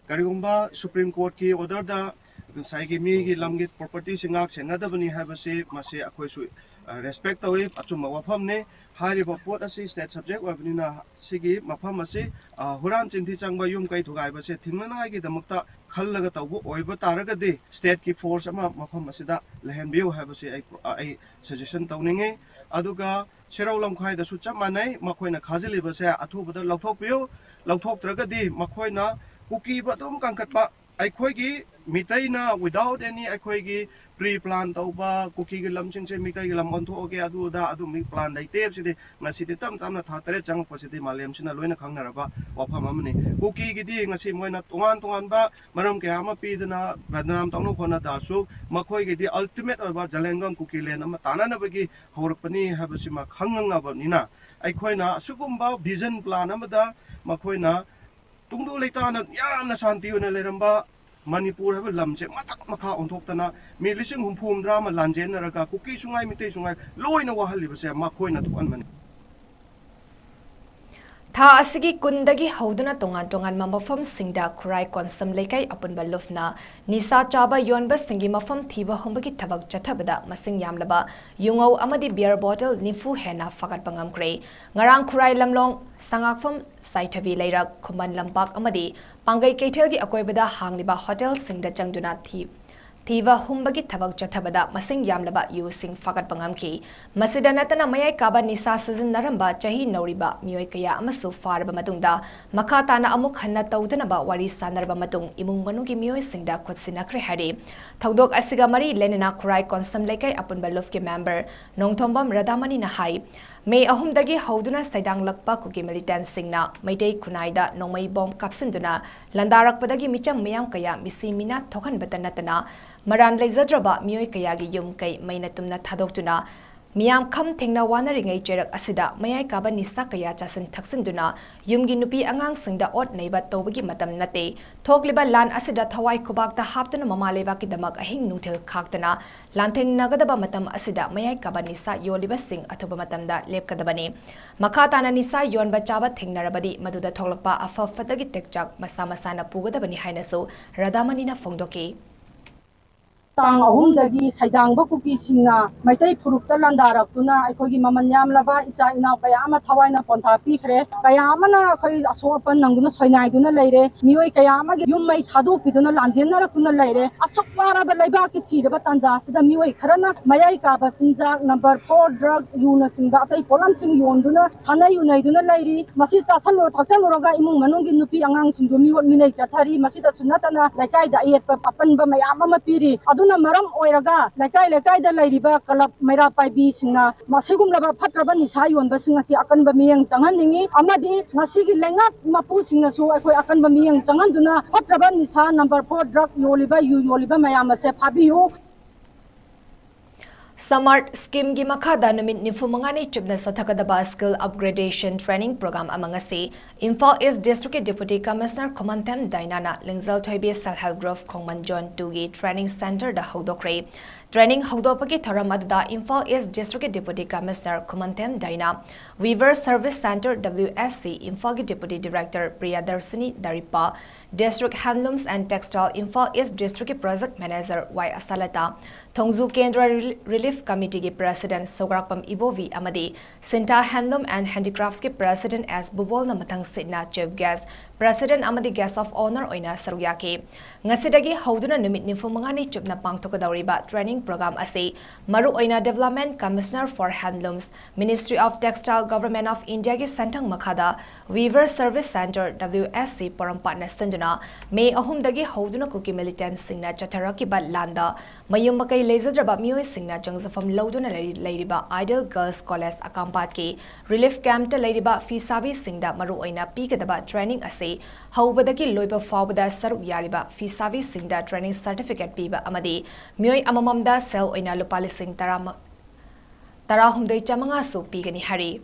ꯀꯔꯤꯒꯨꯝꯕ ꯁꯨꯄ꯭ꯔꯤꯝ ꯀꯣꯔꯠꯀꯤ ꯑꯣꯔꯗꯔꯗ ꯉꯁꯥꯏꯒꯤ ꯃꯤꯒꯤ ꯂꯝꯒꯤ ꯄ꯭ꯔꯣꯄꯔꯇꯤꯁꯤ ꯉꯥꯛ ꯁꯦꯟꯅꯗꯕꯅꯤ ꯍꯥꯏꯕꯁꯤ, ꯃꯁꯤ ꯑꯩꯈꯣꯏꯁꯨ ꯔꯦꯁꯄꯦꯛ ꯇꯧꯏ, ꯑꯆꯨꯝꯕ ꯋꯥꯐꯝꯅꯤ꯫ ꯍꯥꯏꯔꯤꯕ ꯄꯣꯠ ꯑꯁꯤ ꯁ꯭ꯇꯦꯠ ꯁꯕꯖꯦꯛ ꯑꯣꯏꯕꯅꯤꯅ ꯁꯤꯒꯤ ꯃꯐꯝ ꯑꯁꯤ, ꯑ, ꯍꯨꯔꯥꯟ ꯆꯤꯟꯊꯤ ꯆꯪꯕ ꯌꯨꯝ ꯀꯩ ꯊꯨꯒꯥꯏꯕꯁꯦ ꯊꯤꯡꯅꯅꯉꯥꯏꯒꯤꯗꯃꯛꯇ ꯈꯜꯂꯒ ꯇꯧꯕ ꯑꯣꯏꯕ ꯇꯥꯔꯒꯗꯤ ꯁ꯭ꯇꯦꯠꯀꯤ ꯐꯣꯔꯁ ꯑꯃ ꯃꯐꯝ ꯑꯁꯤꯗ ꯂꯩꯍꯟꯕꯤꯌꯨ ꯍꯥꯏꯕꯁꯤ ꯑꯩ, ꯑꯩ ꯁꯖꯦꯁꯟ ꯇꯧꯅꯤꯡꯉꯤ꯫ ꯑꯗꯨꯒ ꯁꯦꯔꯧ ꯂꯝꯈꯥꯏꯗꯁꯨ ꯆꯞ ꯃꯥꯟꯅꯩ, ꯃꯈꯣꯏꯅ ꯈꯥꯖꯤꯜꯂꯤꯕꯁꯦ ꯑꯊꯨꯕꯗ ꯂꯧꯊꯣꯛꯄꯤꯌꯨ꯫ ꯂꯧꯊꯣꯛꯇ꯭ꯔꯒꯗꯤ ꯃꯈꯣꯏꯅ ꯀꯨꯀꯤꯕꯨ ꯑꯗꯨꯝ ꯀꯟꯈꯠꯄ, ꯑꯩꯈꯣꯏꯒꯤ ꯃꯤꯇꯩꯅ without any ꯑꯩꯈꯣꯏꯒꯤ ꯄ꯭ꯔꯤ ꯄ꯭ꯂꯥꯟ ꯇꯧꯕ, ꯀꯨꯀꯤꯒꯤ ꯂꯝꯁꯤꯡꯁꯦ ꯃꯤꯇꯩꯒꯤ ꯂꯝ ꯑꯣꯟꯊꯣꯛꯑꯒꯦ, ꯑꯗꯨ ꯑꯗꯥ ꯑꯗꯨꯝꯕꯒꯤ ꯄ꯭ꯂꯥꯟ ꯂꯩꯇꯦ ꯍꯥꯏꯕꯁꯤꯗꯤ ꯉꯁꯤꯗꯤ ꯇꯞ ꯇꯞꯅ ꯊꯥ ꯇꯔꯦꯠ ꯆꯪꯉꯛꯄꯁꯤꯗꯤ ꯃꯥꯂꯦꯝꯁꯤꯅ ꯂꯣꯏꯅ ꯈꯪꯅꯔꯕ ꯋꯥꯐꯝ ꯑꯃꯅꯤ꯫ ꯀꯨꯀꯤꯒꯤꯗꯤ ꯉꯁꯤ ꯃꯣꯏꯅ ꯇꯣꯉꯥꯟ ꯇꯣꯉꯥꯟꯕ ꯃꯔꯝ ꯀꯌꯥ ꯑꯃ ꯄꯤꯗꯨꯅ ꯕꯗꯅꯥꯝ ꯇꯧꯅꯕ ꯍꯣꯠꯅ ꯇꯥꯔꯁꯨ, ꯃꯈꯣꯏꯒꯤꯗꯤ ꯑꯜꯇꯤꯃꯦꯠ ꯑꯣꯏꯕ ꯖꯂꯦꯡꯒꯝ ꯀꯨꯀꯤ ꯂꯦꯟ ꯑꯃ ꯇꯥꯅꯅꯕꯒꯤ ꯍꯧꯔꯛꯄꯅꯤ ꯍꯥꯏꯕꯁꯤꯃ ꯈꯪꯉꯕꯅꯤꯅ, ꯑꯩꯈꯣꯏꯅ ꯑꯁꯤꯒꯨꯝꯕ ꯚꯤꯖꯟ ꯄ꯭ꯂꯥꯟ ꯑꯃꯗ ꯃꯈꯣꯏꯅ ꯇꯨꯡꯗꯨ ꯂꯩꯇꯥꯅ ꯌꯥꯝꯅ ꯁꯥꯟꯇꯤ ꯑꯣꯏꯅ ꯂꯩꯔꯝꯕ ꯃꯅꯤꯄꯨꯔ ꯍꯥꯏꯕ ꯂꯝꯁꯦ ꯃꯊꯛ ꯃꯈꯥ ꯑꯣꯟꯊꯣꯛꯇꯅ ꯃꯤ ꯂꯤꯁꯤꯡ ꯍꯨꯝꯐꯨ ꯍꯨꯝꯗ꯭ꯔꯥ ꯑꯃ ꯂꯥꯟꯖꯦꯟꯅꯔꯒ ꯀꯨꯀꯤꯁꯨ ꯉꯥꯏ, ꯃꯤꯇꯩꯁꯨ ꯉꯥꯏ, ꯂꯣꯏꯅ ꯋꯥꯍꯜꯂꯤꯕꯁꯦ ꯃꯈꯣꯏꯅ ꯊꯣꯛꯍꯟꯕꯅꯤ꯫ ꯊꯥ ꯑꯁꯤꯒꯤ ꯀꯨꯟꯗꯒꯤ ꯍꯧꯗꯨꯅ ꯇꯣꯉꯥꯟ ꯇꯣꯉꯥꯟꯕ ꯃꯐꯝꯁꯤꯡꯗ ꯈꯨꯔꯥꯏ ꯀꯣꯟꯁꯝ ꯂꯩꯀꯥꯏ ꯑꯄꯨꯟꯕ ꯂꯨꯞꯅ ꯅꯤꯁꯥ ꯆꯥꯕ ꯌꯣꯟꯕꯁꯤꯡꯒꯤ ꯃꯐꯝ ꯊꯤꯕ ꯍꯨꯝꯕꯒꯤ ꯊꯕꯛ ꯆꯠꯊꯕꯗ ꯃꯁꯤꯡ ꯌꯥꯝꯂꯕ ꯌꯨꯉꯧ ꯑꯃꯗꯤ ꯕꯤꯌꯔ ꯕꯣꯇꯜ ꯅꯤꯐꯨ ꯍꯦꯟꯅ ꯐꯥꯒꯠꯄ ꯉꯝꯈ꯭ꯔꯦ꯫ ꯉꯔꯥꯡ ꯈꯨꯔꯥꯏ ꯂꯝꯂꯣꯡ ꯁꯉꯥꯛꯐꯝ ꯁꯥꯏꯊꯕꯤ ꯂꯩꯔꯛ, ꯈꯨꯃꯟ ꯂꯝꯄꯥꯛ ꯑꯃꯗꯤ ꯄꯥꯡꯒꯩ ꯀꯩꯊꯦꯜꯒꯤ ꯑꯀꯣꯏꯕꯗ ꯍꯥꯡꯂꯤꯕ ꯍꯣꯇꯦꯜꯁꯤꯡꯗ ꯆꯪꯗꯨꯅ ꯊꯤ-, ꯊꯤꯕ ꯍꯨꯝꯕꯒꯤ ꯊꯕꯛ ꯆꯠꯊꯕꯗ ꯃꯁꯤꯡ ꯌꯥꯝꯂꯕ ꯌꯨꯁꯤꯡ ꯐꯥꯒꯠꯄ ꯉꯝꯈꯤ꯫ ꯃꯁꯤꯗ ꯅꯠꯇꯅ ꯃꯌꯥꯏ ꯀꯥꯕ ꯅꯤꯁꯥ ꯁꯤꯖꯤꯟꯅꯔꯝꯕ ꯆꯍꯤ ꯅꯧꯔꯤꯕ ꯃꯤꯑꯣꯏ ꯀꯌꯥ ꯑꯃꯁꯨ ꯐꯥꯔꯕ ꯃꯇꯨꯡꯗ ꯃꯈꯥ ꯇꯥꯅ ꯑꯃꯨꯛ ꯍꯟꯅ ꯇꯧꯗꯅꯕ ꯋꯥꯔꯤ ꯁꯥꯟꯅꯔꯕ ꯃꯇꯨꯡ ꯏꯃꯨꯡ ꯃꯅꯨꯡꯒꯤ ꯃꯤꯑꯣꯏꯁꯤꯡꯗ ꯈꯨꯠꯁꯤꯟꯅꯈ꯭ꯔꯦ ꯍꯥꯏꯔꯤ꯫ ꯊꯧꯗꯣꯛ ꯑꯁꯤꯒ ꯃꯔꯤ ꯂꯩꯅꯅ ꯈꯨꯔꯥꯏ ꯀꯣꯟꯁꯝ ꯂꯩꯀꯥꯏ ꯑꯄꯨꯟꯕ ꯂꯨꯞꯀꯤ ꯃꯦꯝꯕꯔ ꯅꯣꯡꯊꯣꯝꯕꯝ ꯔꯥꯙꯥꯃꯅꯤꯅ ꯍꯥꯏ, ꯃꯦ ꯑꯍꯨꯝꯗꯒꯤ ꯍꯧꯗꯨꯅ ꯁꯩꯗꯥꯡꯂꯛꯄ ꯀꯨꯀꯤ ꯃꯤꯂꯤꯇꯦꯟꯁꯤꯡꯅ ꯃꯩꯇꯩ ꯈꯨꯟꯅꯥꯏꯗ ꯅꯣꯡꯃꯩ ꯕꯣꯝ ꯀꯥꯞꯁꯤꯟꯗꯨꯅ ꯂꯥꯟꯗꯥꯔꯛꯄꯗꯒꯤ ꯃꯤꯆꯝ ꯃꯤꯌꯥꯝ ꯀꯌꯥ ꯃꯤꯁꯤ ꯃꯤꯅꯥ ꯊꯣꯛꯍꯟꯕꯇ ꯅꯠꯇꯅ ꯃꯔꯥꯟ ꯂꯩꯖꯗ꯭ꯔꯕ ꯃꯤꯑꯣꯏ ꯀꯌꯥꯒꯤ ꯌꯨꯝ ꯀꯩ ꯃꯩꯅ ꯇꯨꯝꯅ ꯊꯥꯗꯣꯛꯇꯨꯅ ꯃꯤꯌꯥꯝ ꯈꯝ ꯊꯦꯡꯅ ꯋꯥꯅꯔꯤꯉꯩ ꯆꯩꯔꯛ ꯑꯁꯤꯗ ꯃꯌꯥꯏ ꯀꯥꯕ ꯅꯤꯁꯥ ꯀꯌꯥ ꯆꯥꯁꯤꯟ ꯊꯛꯆꯤꯟꯗꯨꯅ ꯌꯨꯝꯒꯤ ꯅꯨꯄꯤ ꯑꯉꯥꯡꯁꯤꯡꯗ ꯑꯣꯠ ꯅꯩꯕ ꯇꯧꯕꯒꯤ ꯃꯇꯝ ꯅꯠꯇꯦ꯫ ꯊꯣꯛꯂꯤꯕ ꯂꯥꯟ ꯑꯁꯤꯗ ꯊꯋꯥꯏ ꯈꯨꯕꯥꯛꯇ ꯍꯥꯞꯇꯨꯅ ꯃꯃꯥ ꯂꯩꯕꯥꯛꯀꯤꯗꯃꯛ ꯑꯍꯤꯡ ꯅꯨꯡꯊꯤꯜ ꯈꯥꯛꯇꯅ ꯂꯥꯟꯊꯦꯡꯅꯒꯗꯕ ꯃꯇꯝ ꯑꯁꯤꯗ ꯃꯌꯥꯏ ꯀꯥꯕ ꯅꯤꯁꯥ ꯌꯣꯜꯂꯤꯕꯁꯤꯡ ꯑꯊꯨꯕ ꯃꯇꯝꯗ ꯂꯦꯞꯀꯗꯕꯅꯤ꯫ ꯃꯈꯥ ꯇꯥꯅ ꯅꯤꯁꯥ ꯌꯣꯟꯕ ꯆꯥꯕ ꯊꯦꯡꯅꯔꯕꯗꯤ ꯃꯗꯨꯗ ꯊꯣꯛꯂꯛꯄ ꯑꯐ ꯐꯠꯇꯒꯤ ꯇꯦꯛꯆꯥꯛ ꯃꯁꯥ ꯃꯁꯥꯅ ꯄꯨꯒꯗꯕꯅꯤ ꯍꯥꯏꯅꯁꯨ ꯔꯥꯙꯥꯃꯅꯤꯅ ꯐꯣꯡꯗꯣꯛꯈꯤ꯫ ꯇꯥꯡ ꯑꯍꯨꯝꯗꯒꯤ ꯁꯩꯗꯥꯡꯕ ꯀꯨꯀꯤꯁꯤꯡꯅ ꯃꯩꯇꯩ ꯐꯨꯔꯨꯞꯇ ꯂꯥꯟꯗꯥꯔꯛꯇꯨꯅ ꯑꯩꯈꯣꯏꯒꯤ ꯃꯃꯜ ꯌꯥꯝꯂꯕ ꯏꯆꯥ ꯏꯅꯥꯎ ꯀꯌꯥ ꯑꯃ ꯊꯋꯥꯏꯅ ꯄꯣꯟꯊꯥ ꯄꯤꯈ꯭ꯔꯦ꯫ ꯀꯌꯥ ꯑꯃꯅ ꯑꯩꯈꯣꯏ ꯑꯁꯣꯛ ꯑꯄꯟ ꯅꯪꯗꯨꯅ ꯁꯣꯏꯅꯥꯏꯗꯨꯅ ꯂꯩꯔꯦ꯫ ꯃꯤꯑꯣꯏ ꯀꯌꯥ ꯑꯃꯒꯤ ꯌꯨꯝ ꯃꯩ ꯊꯥꯗꯣꯛꯄꯤꯗꯨꯅ ꯂꯥꯟꯖꯦꯟꯅꯔꯛꯇꯨꯅ ꯂꯩꯔꯦ꯫ ꯑꯁꯨꯛ ꯋꯥꯔꯕ ꯂꯩꯕꯥꯛꯀꯤ ꯆꯤꯔꯕ ꯇꯥꯟꯖꯥ ꯑꯁꯤꯗ ꯃꯤꯑꯣꯏ ꯈꯔꯅ ꯃꯌꯥꯏ ꯀꯥꯕ ꯆꯤꯟꯖꯥꯛ, ꯅꯝꯕꯔ ꯐꯣꯔ ꯗ꯭ꯔꯒ, ꯌꯨꯅꯆꯤꯡꯕ ꯑꯇꯩ ꯄꯣꯠꯂꯝꯁꯤꯡ ꯌꯣꯟꯗꯨꯅ ꯁꯥꯟꯅꯩ ꯎꯅꯩꯗꯨꯅ ꯂꯩꯔꯤ꯫ ꯃꯁꯤ ꯆꯥꯁꯜꯂꯨꯔ ꯊꯛꯆꯜꯂꯨꯔꯒ ꯏꯃꯨꯡ ꯃꯅꯨꯡꯒꯤ ꯅꯨꯄꯤ ꯑꯉꯥꯡꯁꯤꯡꯗꯨ ꯃꯤꯑꯣꯠ ꯃꯤꯅꯩ ꯆꯠꯊꯔꯤ꯫ ꯃꯁꯤꯗꯁꯨ ꯅꯠꯇꯅ ꯂꯩꯀꯥꯏꯗ ꯑꯌꯦꯠꯄ ꯑꯄꯟꯕ ꯃꯌꯥꯝ ꯑꯃ ꯄꯤꯔꯤ꯫ ꯑꯗꯨꯅ ꯃꯔꯝ ꯑꯣꯏꯔꯒ ꯂꯩꯀꯥꯏ ꯂꯩꯀꯥꯏꯗ ꯂꯩꯔꯤꯕ ꯀꯂꯕ ꯃꯩꯔꯥ ꯄꯥꯏꯕꯤꯁꯤꯡꯅ ꯃꯁꯤꯒꯨꯝꯂꯕ ꯐꯠꯇ꯭ꯔꯕ ꯅꯤꯁꯥ ꯌꯣꯟꯕꯁꯤꯡ ꯑꯁꯤ ꯑꯀꯟꯕ ꯃꯤꯠꯌꯦꯡ ꯆꯪꯍꯟꯅꯤꯡꯏ꯫ ꯑꯃꯗꯤ ꯃꯁꯤꯒꯤ ꯂꯩꯉꯥꯛ ꯃꯄꯨꯁꯤꯡꯅꯁꯨ ꯑꯩꯈꯣꯏ ꯑꯀꯟꯕ ꯃꯤꯠꯌꯦꯡ ꯆꯪꯍꯟꯗꯨꯅ ꯐꯠꯇ꯭ꯔꯕ ꯅꯤꯁꯥ ꯅꯝꯕꯔ ꯐꯣꯔ ꯗ꯭ꯔꯒ ꯌꯣꯜꯂꯤꯕ, ꯌꯨ ꯌꯣꯜꯂꯤꯕ ꯃꯌꯥꯝ ꯑꯁꯦ ꯐꯥꯕꯤꯌꯨ꯫ ꯁꯃꯥꯔꯠ ꯁ꯭ꯀꯤꯝꯒꯤ ꯃꯈꯥꯗ ꯅꯨꯃꯤꯠ ꯅꯤꯐꯨ ꯃꯉꯥꯅꯤ ꯆꯨꯞꯅ ꯆꯠꯊꯒꯗꯕ ꯁ꯭ꯀꯤꯜ ꯑꯞꯒ꯭ꯔꯦꯗꯦꯁꯟ ꯇ꯭ꯔꯦꯅꯤꯡ ꯄ꯭ꯔꯣꯒ꯭ꯔꯥꯝ ꯑꯃ ꯉꯁꯤ ꯏꯝꯐꯥꯜ ꯏꯁ ꯗꯤꯁꯇ꯭ꯔꯤꯛꯀꯤ ꯗꯤꯄꯨꯇꯤ ꯀꯃꯤꯁꯅꯔ ꯈꯨꯃꯟꯊꯦꯝ ꯗꯥꯏꯅꯥꯅ Lingjel Thoibi self help group Khongman zone ꯇꯨꯒꯤ ꯇ꯭ꯔꯦꯅꯤꯡ ꯁꯦꯟꯇꯔꯗ ꯍꯧꯗꯣꯛꯈ꯭ꯔꯦ꯫ Training ꯍꯧꯗꯣꯛꯄꯒꯤ ꯊꯧꯔꯝ ꯑꯗꯨꯗ ꯏꯝꯐꯥꯜ ꯏꯁ ꯗꯤꯁꯇ꯭ꯔꯤꯛꯀꯤ deputy commissioner Khumanthem Diana, Weaver Service Centre W S C ꯏꯝꯐꯥꯜꯒꯤ deputy director Priyadarshini Daripa, District Handlooms and Textile Imphal east ꯗꯤꯁꯇ꯭ꯔꯤꯛꯀꯤ ꯄ꯭ꯔꯣꯖꯦꯛ ꯃꯦꯅꯦꯖꯔ ꯋꯥꯏ ꯑꯁꯥꯂꯇꯥ, ꯊꯣꯡꯖꯨ ꯀꯦꯟꯗ꯭ꯔ ꯔꯤꯂꯤ-, ꯔꯤꯂꯤꯐ ꯀꯃꯤꯇꯤꯒꯤ ꯄ꯭ꯔꯦꯁꯤꯗꯦꯟꯠ ꯁꯧꯒ꯭ꯔꯥꯛꯄꯝ ꯏꯕꯣꯕꯤ ꯑꯃꯗꯤ ꯁꯤꯟꯊꯥ Handloom and Handicraftsꯀꯤ ꯄ꯭ꯔꯦꯁꯤꯗꯦꯟꯠ ꯑꯦꯁ ꯕꯨꯕꯣꯜꯅ ꯃꯊꯪ ꯁꯤꯠꯅ ꯆꯤꯐ ꯒꯦꯁ꯭ꯠ, ꯄ꯭ꯔꯦꯁꯤꯗꯦꯟꯠ ꯑꯃꯗꯤ ꯒꯦꯁ꯭ꯠ ꯑꯣꯐ ꯑꯣꯅꯔ ꯑꯣꯏꯅ ꯁꯔꯨꯛ ꯌꯥꯈꯤ꯫ ꯉꯁꯤꯗꯒꯤ ꯍꯧꯗꯨꯅ ꯅꯨꯃꯤꯠ ꯅꯤꯐꯨ ꯃꯉꯥꯅꯤ ꯆꯨꯞꯅ ꯄꯥꯡꯊꯣꯛꯀꯗꯧꯔꯤꯕ ꯇ꯭ꯔꯦꯅꯤꯡ ꯄ꯭ꯔꯣꯒ꯭ꯔꯥꯝ ꯑꯁꯤ ꯃꯔꯨꯑꯣꯏꯅ Development Commissioner for Handlooms, Ministry of Textile, Government of Indiaꯒꯤ ꯁꯦꯟꯊꯪ ꯃꯈꯥꯗ Weaver Service Centre W S C ꯄꯣꯔꯣꯝꯄꯥꯠꯅ ꯁꯤꯟꯗꯨꯅ ꯃꯦ ꯑꯍꯨꯝꯗꯒꯤ ꯍꯧꯗꯨꯅ ꯀꯨꯀꯤ ꯃꯤꯂꯤꯇꯦꯟꯠꯁꯤꯡꯅ ꯆꯠꯊꯔꯛꯈꯤꯕ ꯂꯥꯟꯗ ꯃꯌꯨꯝ ꯃꯀꯩ ꯂꯩꯖꯗ꯭ꯔꯕ ꯃꯤꯑꯣꯏꯁꯤꯡꯅ ꯆꯪꯖꯐꯝ ꯂꯧꯗꯨꯅ ꯂꯩ-, ꯂꯩꯔꯤꯕ Ideal Girls College ꯑꯀꯥꯝꯄꯥꯠꯀꯤ ꯔꯤꯂꯤꯐ ꯀꯦꯝꯞꯇ ꯂꯩꯔꯤꯕ ꯐꯤꯁꯥꯕꯤꯁꯤꯡꯗ ꯃꯔꯨꯑꯣꯏꯅ ꯄꯤꯒꯗꯕ ꯇ꯭ꯔꯦꯅꯤꯡ ꯑꯁꯤ ꯍꯧꯕꯗꯒꯤ ꯂꯣꯏꯕ ꯐꯥꯎꯕꯗ ꯁꯔꯨꯛ ꯌꯥꯔꯤꯕ ꯐꯤꯁꯥꯕꯤꯁꯤꯡꯗ ꯇ꯭ꯔꯦꯅꯤꯡ ꯁꯔꯇꯤꯐꯤꯀꯦꯠ ꯄꯤꯕ ꯑꯃꯗꯤ ꯃꯤꯑꯣꯏ ꯑꯃꯃꯝꯗ ꯁꯦꯜ ꯑꯣꯏꯅ ꯂꯨꯄꯥ ꯂꯤꯁꯤꯡ ꯇꯔꯥ, ꯇꯔꯥꯍꯨꯝꯗꯣꯏ ꯆꯥꯃꯉꯥꯁꯨ ꯄꯤꯒꯅꯤ ꯍꯥꯏꯔꯤ꯫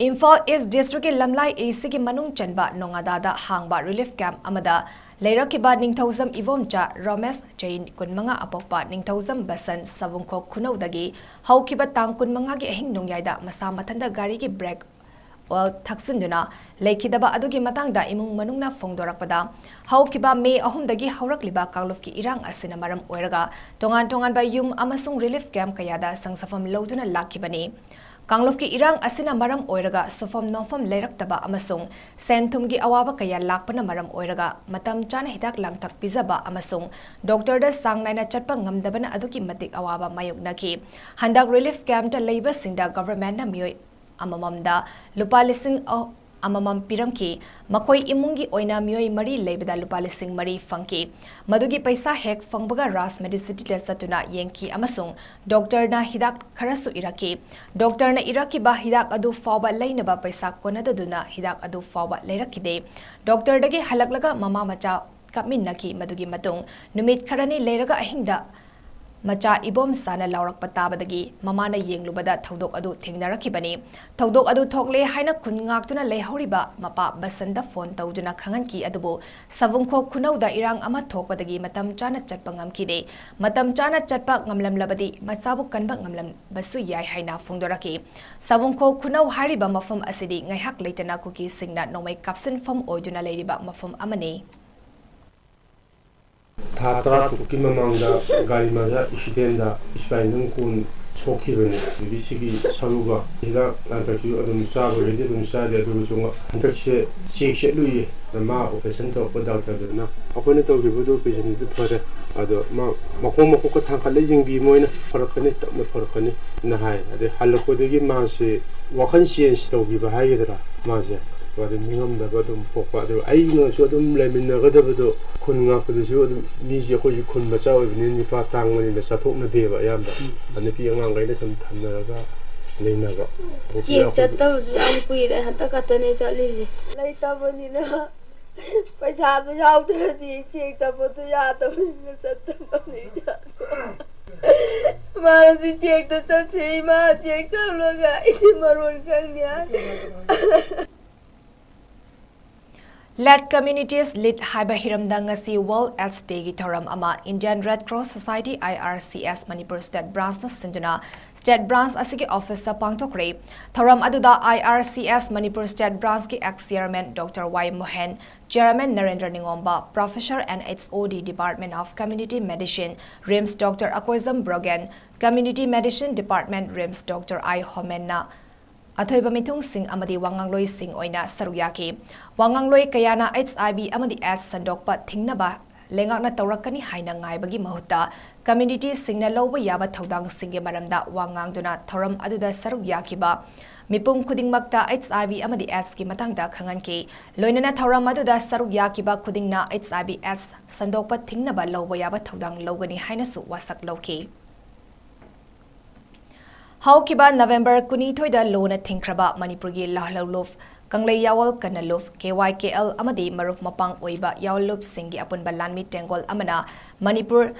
ꯏꯝꯐꯥꯜ ꯏꯁ ꯗꯤꯁꯇ꯭ꯔꯤꯛꯀꯤ ꯂꯝꯂꯥꯏ ꯑꯦ ꯁꯤꯒꯤ ꯃꯅꯨꯡ ꯆꯟꯕ ꯅꯣꯉꯥꯗꯥꯗ ꯍꯥꯡꯕ ꯔꯤꯂꯤꯐ ꯀꯦꯝꯞ ꯑꯃꯗ ꯂꯩꯔꯛꯈꯤꯕ ꯅꯤꯡꯊꯧꯖꯝ ꯏꯕꯣꯝꯆꯥ ꯔꯣꯃꯦꯁ, ꯆꯍꯤ ꯀꯨꯟꯃꯉꯥ, ꯑꯄꯣꯛꯄ ꯅꯤꯡꯊꯧꯖꯝ ꯕꯁꯟ, ꯁꯥꯕꯨꯡꯈꯣꯛ ꯈꯨꯅꯧꯗꯒꯤ ꯍꯧꯈꯤꯕ ꯇꯥꯡ ꯀꯨꯟꯃꯉꯥꯒꯤ ꯑꯍꯤꯡ ꯅꯣꯡꯌꯥꯏꯗ ꯃꯁꯥ ꯃꯊꯟꯇ ꯒꯥꯔꯤꯒꯤ ꯕ꯭ꯔꯦꯛ ꯑꯣꯏꯜ ꯊꯛꯆꯤꯟꯗꯨꯅ ꯂꯩꯈꯤꯗꯕ ꯑꯗꯨꯒꯤ ꯃꯇꯥꯡꯗ ꯏꯃꯨꯡ ꯃꯅꯨꯡꯅ ꯐꯣꯡꯗꯣꯔꯛꯄꯗ, ꯍꯧꯈꯤꯕ ꯃꯦ ꯑꯍꯨꯝꯗꯒꯤ ꯍꯧꯔꯛꯂꯤꯕ ꯀꯥꯡꯂꯨꯞꯀꯤ ꯏꯔꯥꯡ ꯑꯁꯤꯅ ꯃꯔꯝ ꯑꯣꯏꯔꯒ ꯇꯣꯉꯥꯟ ꯇꯣꯉꯥꯟꯕ ꯌꯨꯝ ꯑꯃꯁꯨꯡ ꯔꯤꯂꯤꯐ ꯀꯦꯝꯞ ꯀꯌꯥꯗ ꯆꯪꯖꯐꯝ ꯂꯧꯗꯨꯅ ꯂꯥꯛꯈꯤꯕꯅꯤ꯫ ꯀꯥꯡꯂꯨꯞꯀꯤ ꯏꯔꯥꯡ ꯑꯁꯤꯅ ꯃꯔꯝ ꯑꯣꯏꯔꯒ ꯁꯨꯐꯝ ꯅꯣꯝꯐꯝ ꯂꯩꯔꯛꯇꯕ ꯑꯃꯁꯨꯡ ꯁꯦꯟ ꯊꯨꯝꯒꯤ ꯑꯋꯥꯕ ꯀꯌꯥ ꯂꯥꯛꯄꯅ ꯃꯔꯝ ꯑꯣꯏꯔꯒ ꯃꯇꯝ ꯆꯥꯅ ꯍꯤꯗꯥꯛ ꯂꯥꯡꯊꯛ ꯄꯤꯖꯕ ꯑꯃꯁꯨꯡ ꯗꯣꯛꯇꯔꯗ ꯆꯥꯡ ꯅꯥꯏꯅ ꯆꯠꯄ ꯉꯝꯗꯕꯅ ꯑꯗꯨꯛꯀꯤ ꯃꯇꯤꯛ ꯑꯋꯥꯕ ꯃꯥꯌꯣꯛꯅꯈꯤ꯫ ꯍꯟꯗꯛ ꯔꯤꯂꯤꯐ ꯀꯦꯝꯞꯇ ꯂꯩꯕꯁꯤꯡꯗ ꯒꯚꯔꯟꯃꯦꯟꯠꯅ ꯃꯤꯑꯣꯏ ꯑꯃꯃꯝꯗ ꯂꯨꯄꯥ ꯂꯤꯁꯤꯡ ꯑ-, ꯑꯃꯃꯝ ꯄꯤꯔꯝꯈꯤ꯫ ꯃꯈꯣꯏ ꯏꯃꯨꯡꯒꯤ ꯑꯣꯏꯅ ꯃꯤꯑꯣꯏ ꯃꯔꯤ ꯂꯩꯕꯗ ꯂꯨꯄꯥ ꯂꯤꯁꯤꯡ ꯃꯔꯤ ꯐꯪꯈꯤ꯫ ꯃꯗꯨꯒꯤ ꯄꯩꯁꯥ ꯍꯦꯛ ꯐꯪꯕꯒ ꯔꯥꯖ ꯃꯦꯗꯤꯁꯤꯇꯤꯗ ꯆꯠꯇꯨꯅ ꯌꯦꯡꯈꯤ ꯑꯃꯁꯨꯡ ꯗꯣꯛꯇꯔꯅ ꯍꯤꯗꯥꯛ ꯈꯔꯁꯨ ꯏꯔꯛꯈꯤ꯫ ꯗꯣꯛꯇꯔꯅ ꯏꯔꯛꯈꯤꯕ ꯍꯤꯗꯥꯛ ꯑꯗꯨ ꯐꯥꯎꯕ ꯂꯩꯅꯕ ꯄꯩꯁꯥ ꯀꯣꯟꯅꯗꯗꯨꯅ ꯍꯤꯗꯥꯛ ꯑꯗꯨ ꯐꯥꯎꯕ ꯂꯩꯔꯛꯈꯤꯗꯦ꯫ ꯗꯣꯛꯇꯔꯗꯒꯤ ꯍꯜꯂꯛꯂꯒ ꯃꯃꯥ ꯃꯆꯥ ꯀꯥꯞꯃꯤꯟꯅꯈꯤ꯫ ꯃꯗꯨꯒꯤ ꯃꯇꯨꯡ ꯅꯨꯃꯤꯠ ꯈꯔꯅꯤ ꯂꯩꯔꯒ ꯑꯍꯤꯡꯗ ꯃꯆꯥ ꯏꯕꯣꯝꯆꯥꯅ ꯂꯥꯎꯔꯛꯄ ꯇꯥꯕꯗꯒꯤ ꯃꯃꯥꯅ ꯌꯦꯡꯂꯨꯕꯗ ꯊꯧꯗꯣꯛ ꯑꯗꯨ ꯊꯦꯡꯅꯔꯛꯈꯤꯕꯅꯤ꯫ ꯊꯧꯗꯣꯛ ꯑꯗꯨ ꯊꯣꯛꯂꯦ ꯍꯥꯏꯅ ꯈꯨꯟ ꯉꯥꯛꯇꯨꯅ ꯂꯩꯍꯧꯔꯤꯕ ꯃꯄꯥ ꯕꯁꯟꯇ ꯐꯣꯟ ꯇꯧꯗꯨꯅ ꯈꯪꯍꯟꯈꯤ꯫ ꯑꯗꯨꯕꯨ ꯁꯥꯕꯨꯡꯈꯣꯛ ꯈꯨꯅꯧꯗ ꯏꯔꯥꯡ ꯑꯃ ꯊꯣꯛꯄꯗꯒꯤ ꯃꯇꯝ ꯆꯥꯅ ꯆꯠꯄ ꯉꯝꯈꯤꯗꯦ꯫ ꯃꯇꯝ ꯆꯥꯅ ꯆꯠꯄ ꯉꯝꯂꯝꯂꯕꯗꯤ ꯃꯆꯥꯕꯨ ꯀꯟꯕ ꯉꯝꯂꯝꯕꯁꯨ ꯌꯥꯏ ꯍꯥꯏꯅ ꯐꯣꯡꯗꯣꯔꯛꯈꯤ꯫ ꯁꯥꯕꯨꯡꯈꯣꯛ ꯈꯨꯅꯧ ꯍꯥꯏꯔꯤꯕ ꯃꯐꯝ ꯑꯁꯤꯗꯤ ꯉꯥꯏꯍꯥꯛ ꯂꯩꯇꯅ ꯀꯨꯀꯤꯁꯤꯡꯅ ꯅꯣꯡꯃꯩ ꯀꯥꯞꯁꯤꯟꯐꯝ ꯑꯣꯏꯗꯨꯅ ꯂꯩꯔꯤꯕ ꯃꯐꯝ ꯑꯃꯅꯤ꯫ ꯊꯥ ꯇꯔꯥ ꯇꯔꯨꯛꯀꯤ ꯃꯃꯥꯡꯗ ꯒꯥꯔꯤ ꯃꯆꯥ ꯑꯦꯛꯁꯤꯗꯦꯟꯗ ꯏꯁꯄꯥꯏꯅꯦꯜ ꯀꯣꯔꯗ ꯁꯣꯛꯈꯤꯕꯅꯤ꯫ ꯑꯗꯒꯤ ꯁꯤꯒꯤ ꯁꯔꯨꯒ ꯍꯤꯗꯥꯛ ꯂꯥꯡꯊꯛꯁꯨ ꯑꯗꯨꯝ ꯆꯥꯕꯒꯤꯗꯤ ꯑꯗꯨꯝ ꯆꯥꯔꯤ, ꯑꯗꯨꯒꯁꯨ ꯍꯟꯗꯛꯁꯦ ꯆꯦꯛ ꯆꯠꯂꯨꯏꯌꯦ꯫ ꯃꯥ ꯑꯣꯄꯔꯦꯁꯟ ꯇꯧꯔꯛꯄ ꯗꯥꯛꯇꯔꯗꯨꯅ ꯑꯩꯈꯣꯏꯅ ꯇꯧꯈꯤꯕꯗꯨ ꯑꯣꯄꯔꯦꯁꯟꯗꯨꯗꯤ ꯐꯔꯦ, ꯑꯗꯣ ꯃꯥ ꯃꯈꯣꯡ ꯃꯈꯨꯠꯀ ꯊꯥꯡꯒꯠꯂ ꯌꯦꯡꯕꯤ, ꯃꯣꯏꯅ ꯐꯔꯛꯀꯅꯤ, ꯇꯞꯅ ꯐꯔꯛꯀꯅꯤ ꯅ ꯍꯥꯏ꯫ ꯑꯗꯩ ꯍꯜꯂꯛꯄꯗꯒꯤ ꯃꯥꯁꯦ ꯋꯥꯈꯜ ꯆꯦꯟꯖ ꯇꯧꯈꯤꯕ ꯍꯥꯏꯒꯗ꯭ꯔꯥ, ꯃꯥꯁꯦ ꯑꯗꯩ ꯅꯤꯡꯉꯝꯗꯕ ꯑꯗꯨꯝ ꯄꯣꯛꯄ꯫ ꯑꯗꯨꯒ ꯑꯩꯅꯁꯨ ꯑꯗꯨꯝ ꯂꯩꯃꯤꯟꯅꯒꯗꯕꯗꯣ ꯈꯨꯟ ꯉꯥꯛꯄꯗꯨꯁꯨ ꯑꯗꯨꯝ ꯃꯤꯁꯦ ꯑꯩꯈꯣꯏꯁꯨ ꯈꯨꯟ ꯃꯆꯥ ꯑꯣꯏꯕꯅꯤꯅ ꯅꯤꯄꯥ ꯇꯥꯡꯕꯅꯤꯅ ꯆꯠꯊꯣꯛꯅꯗꯦꯕ ꯑꯌꯥꯝꯕ꯫ ꯅꯨꯄꯤ ꯑꯉꯥꯡꯈꯩꯅ ꯁꯨꯝ ꯊꯝꯅꯔꯒ ꯂꯩꯅꯕ꯫ ꯆꯦꯛ ꯆꯠꯇꯕꯁꯨ ꯌꯥꯝ ꯀꯨꯏꯔꯦ, ꯍꯟꯗꯛ ꯈꯛꯇꯅꯦ ꯆꯠꯂꯤꯁꯦ꯫ ꯂꯩꯇꯕꯅꯤꯅ ꯄꯩꯁꯥꯗꯣ ꯌꯥꯎꯗ꯭ꯔꯗꯤ ꯆꯦꯛ ꯆꯠꯄꯗꯣ ꯌꯥꯗꯕꯅꯤꯅ ꯆꯠꯇꯕꯅꯤ ꯏꯆꯥꯗꯣ꯫ ꯃꯥꯅꯗꯤ ꯆꯦꯛꯇ ꯆꯠꯁꯦ, ꯏꯃꯥ ꯆꯦꯛ ꯆꯠꯂꯒ ꯑꯩꯗꯤ ꯃꯔꯣꯟ ꯈꯪꯗꯦ ꯍꯥꯏ꯫ Let Communities Lead ꯍꯥꯏꯕ ꯍꯤꯔꯝꯗ ꯉꯁꯤ World AIDS Day ꯒꯤ ꯊꯧꯔꯝ ꯑꯃ Indian Red Cross Society, I R C S, Manipur State Branch ꯅ ꯁꯤꯟꯗꯨꯅ State Branch ꯑꯁꯤꯒꯤ office ꯇ ꯄꯥꯡꯊꯣꯛꯈ꯭ꯔꯦ꯫ ꯊꯧꯔꯝ ꯑꯗꯨꯗ I R C S Manipur State Branch ꯀꯤ ex chairman Doctor Y ꯃꯣꯍꯦꯟ, chairman Narendra ꯅꯤꯉꯣꯝꯕ, professor and H O D Department of Community Medicine, RIMS Doctor Akoijam ꯕ꯭ꯔꯣꯒꯦꯟ, Community Medicine Department, RIMS Doctor ꯑꯥꯏ ꯍꯣꯃꯦꯟꯅ ꯑꯊꯣꯏꯕ ꯃꯤꯊꯨꯡꯁꯤꯡ ꯑꯃꯗꯤ ꯋꯥꯉꯥꯡꯂꯣꯏꯁꯤꯡ ꯑꯣꯏꯅ ꯁꯔꯨꯛ ꯌꯥꯈꯤ꯫ ꯋꯥꯉꯥꯡꯂꯣꯏ ꯀꯌꯥꯅ H I V ꯑꯃꯗꯤ AIDS ꯁꯟꯗꯣꯛꯄ ꯊꯤꯡꯅꯕ ꯂꯩꯉꯥꯛꯅ ꯇꯧꯔꯛꯀꯅꯤ ꯍꯥꯏꯅ ꯉꯥꯏꯕꯒꯤ ꯃꯍꯨꯠꯇ community ꯁꯤꯡꯅ ꯂꯧꯕ ꯌꯥꯕ ꯊꯧꯗꯥꯡꯁꯤꯡꯒꯤ ꯃꯔꯝꯗ ꯋꯥ ꯉꯥꯡꯗꯨꯅ ꯊꯧꯔꯝ ꯑꯗꯨꯗ ꯁꯔꯨꯛ ꯌꯥꯈꯤꯕ ꯃꯤꯄꯨꯝ ꯈꯨꯗꯤꯡꯃꯛꯇ H I V ꯑꯃꯗꯤ AIDS ꯀꯤ ꯃꯇꯥꯡꯗ ꯈꯪꯍꯟꯈꯤ꯫ ꯂꯣꯏꯅꯅ ꯊꯧꯔꯝ ꯑꯗꯨꯗ ꯁꯔꯨꯛ ꯌꯥꯈꯤꯕ ꯈꯨꯗꯤꯡꯅ H I V AIDS ꯁꯟꯗꯣꯛꯄ ꯊꯤꯡꯅꯕ ꯂꯧꯕ ꯌꯥꯕ ꯊꯧꯗꯥꯡ ꯂꯧꯒꯅꯤ ꯍꯥꯏꯅꯁꯨ ꯋꯥꯁꯛ ꯂꯧꯈꯤ꯫ ꯍꯧꯈꯤꯕ November ꯀꯨꯟꯅꯤꯊꯣꯏꯗ ꯂꯣꯅ ꯊꯤꯡꯈ꯭ꯔꯕ ꯃꯅꯤꯄꯨꯔꯒꯤ ꯂꯥꯜꯍꯧꯂꯨꯞ, ꯀꯪꯂꯩ ꯌꯥꯋꯜ ꯀꯟꯅꯂꯨꯞ, K Y K L ꯑꯃꯗꯤ ꯃꯔꯨꯞ ꯃꯄꯥꯡ ꯑꯣꯏꯕ ꯌꯥꯋꯜꯂꯨꯞꯁꯤꯡꯒꯤ ꯑꯄꯨꯟꯕ ꯂꯥꯟꯃꯤ ꯇꯦꯡꯒꯣꯜ ꯑꯃꯅ ꯃꯅꯤꯄꯨꯔ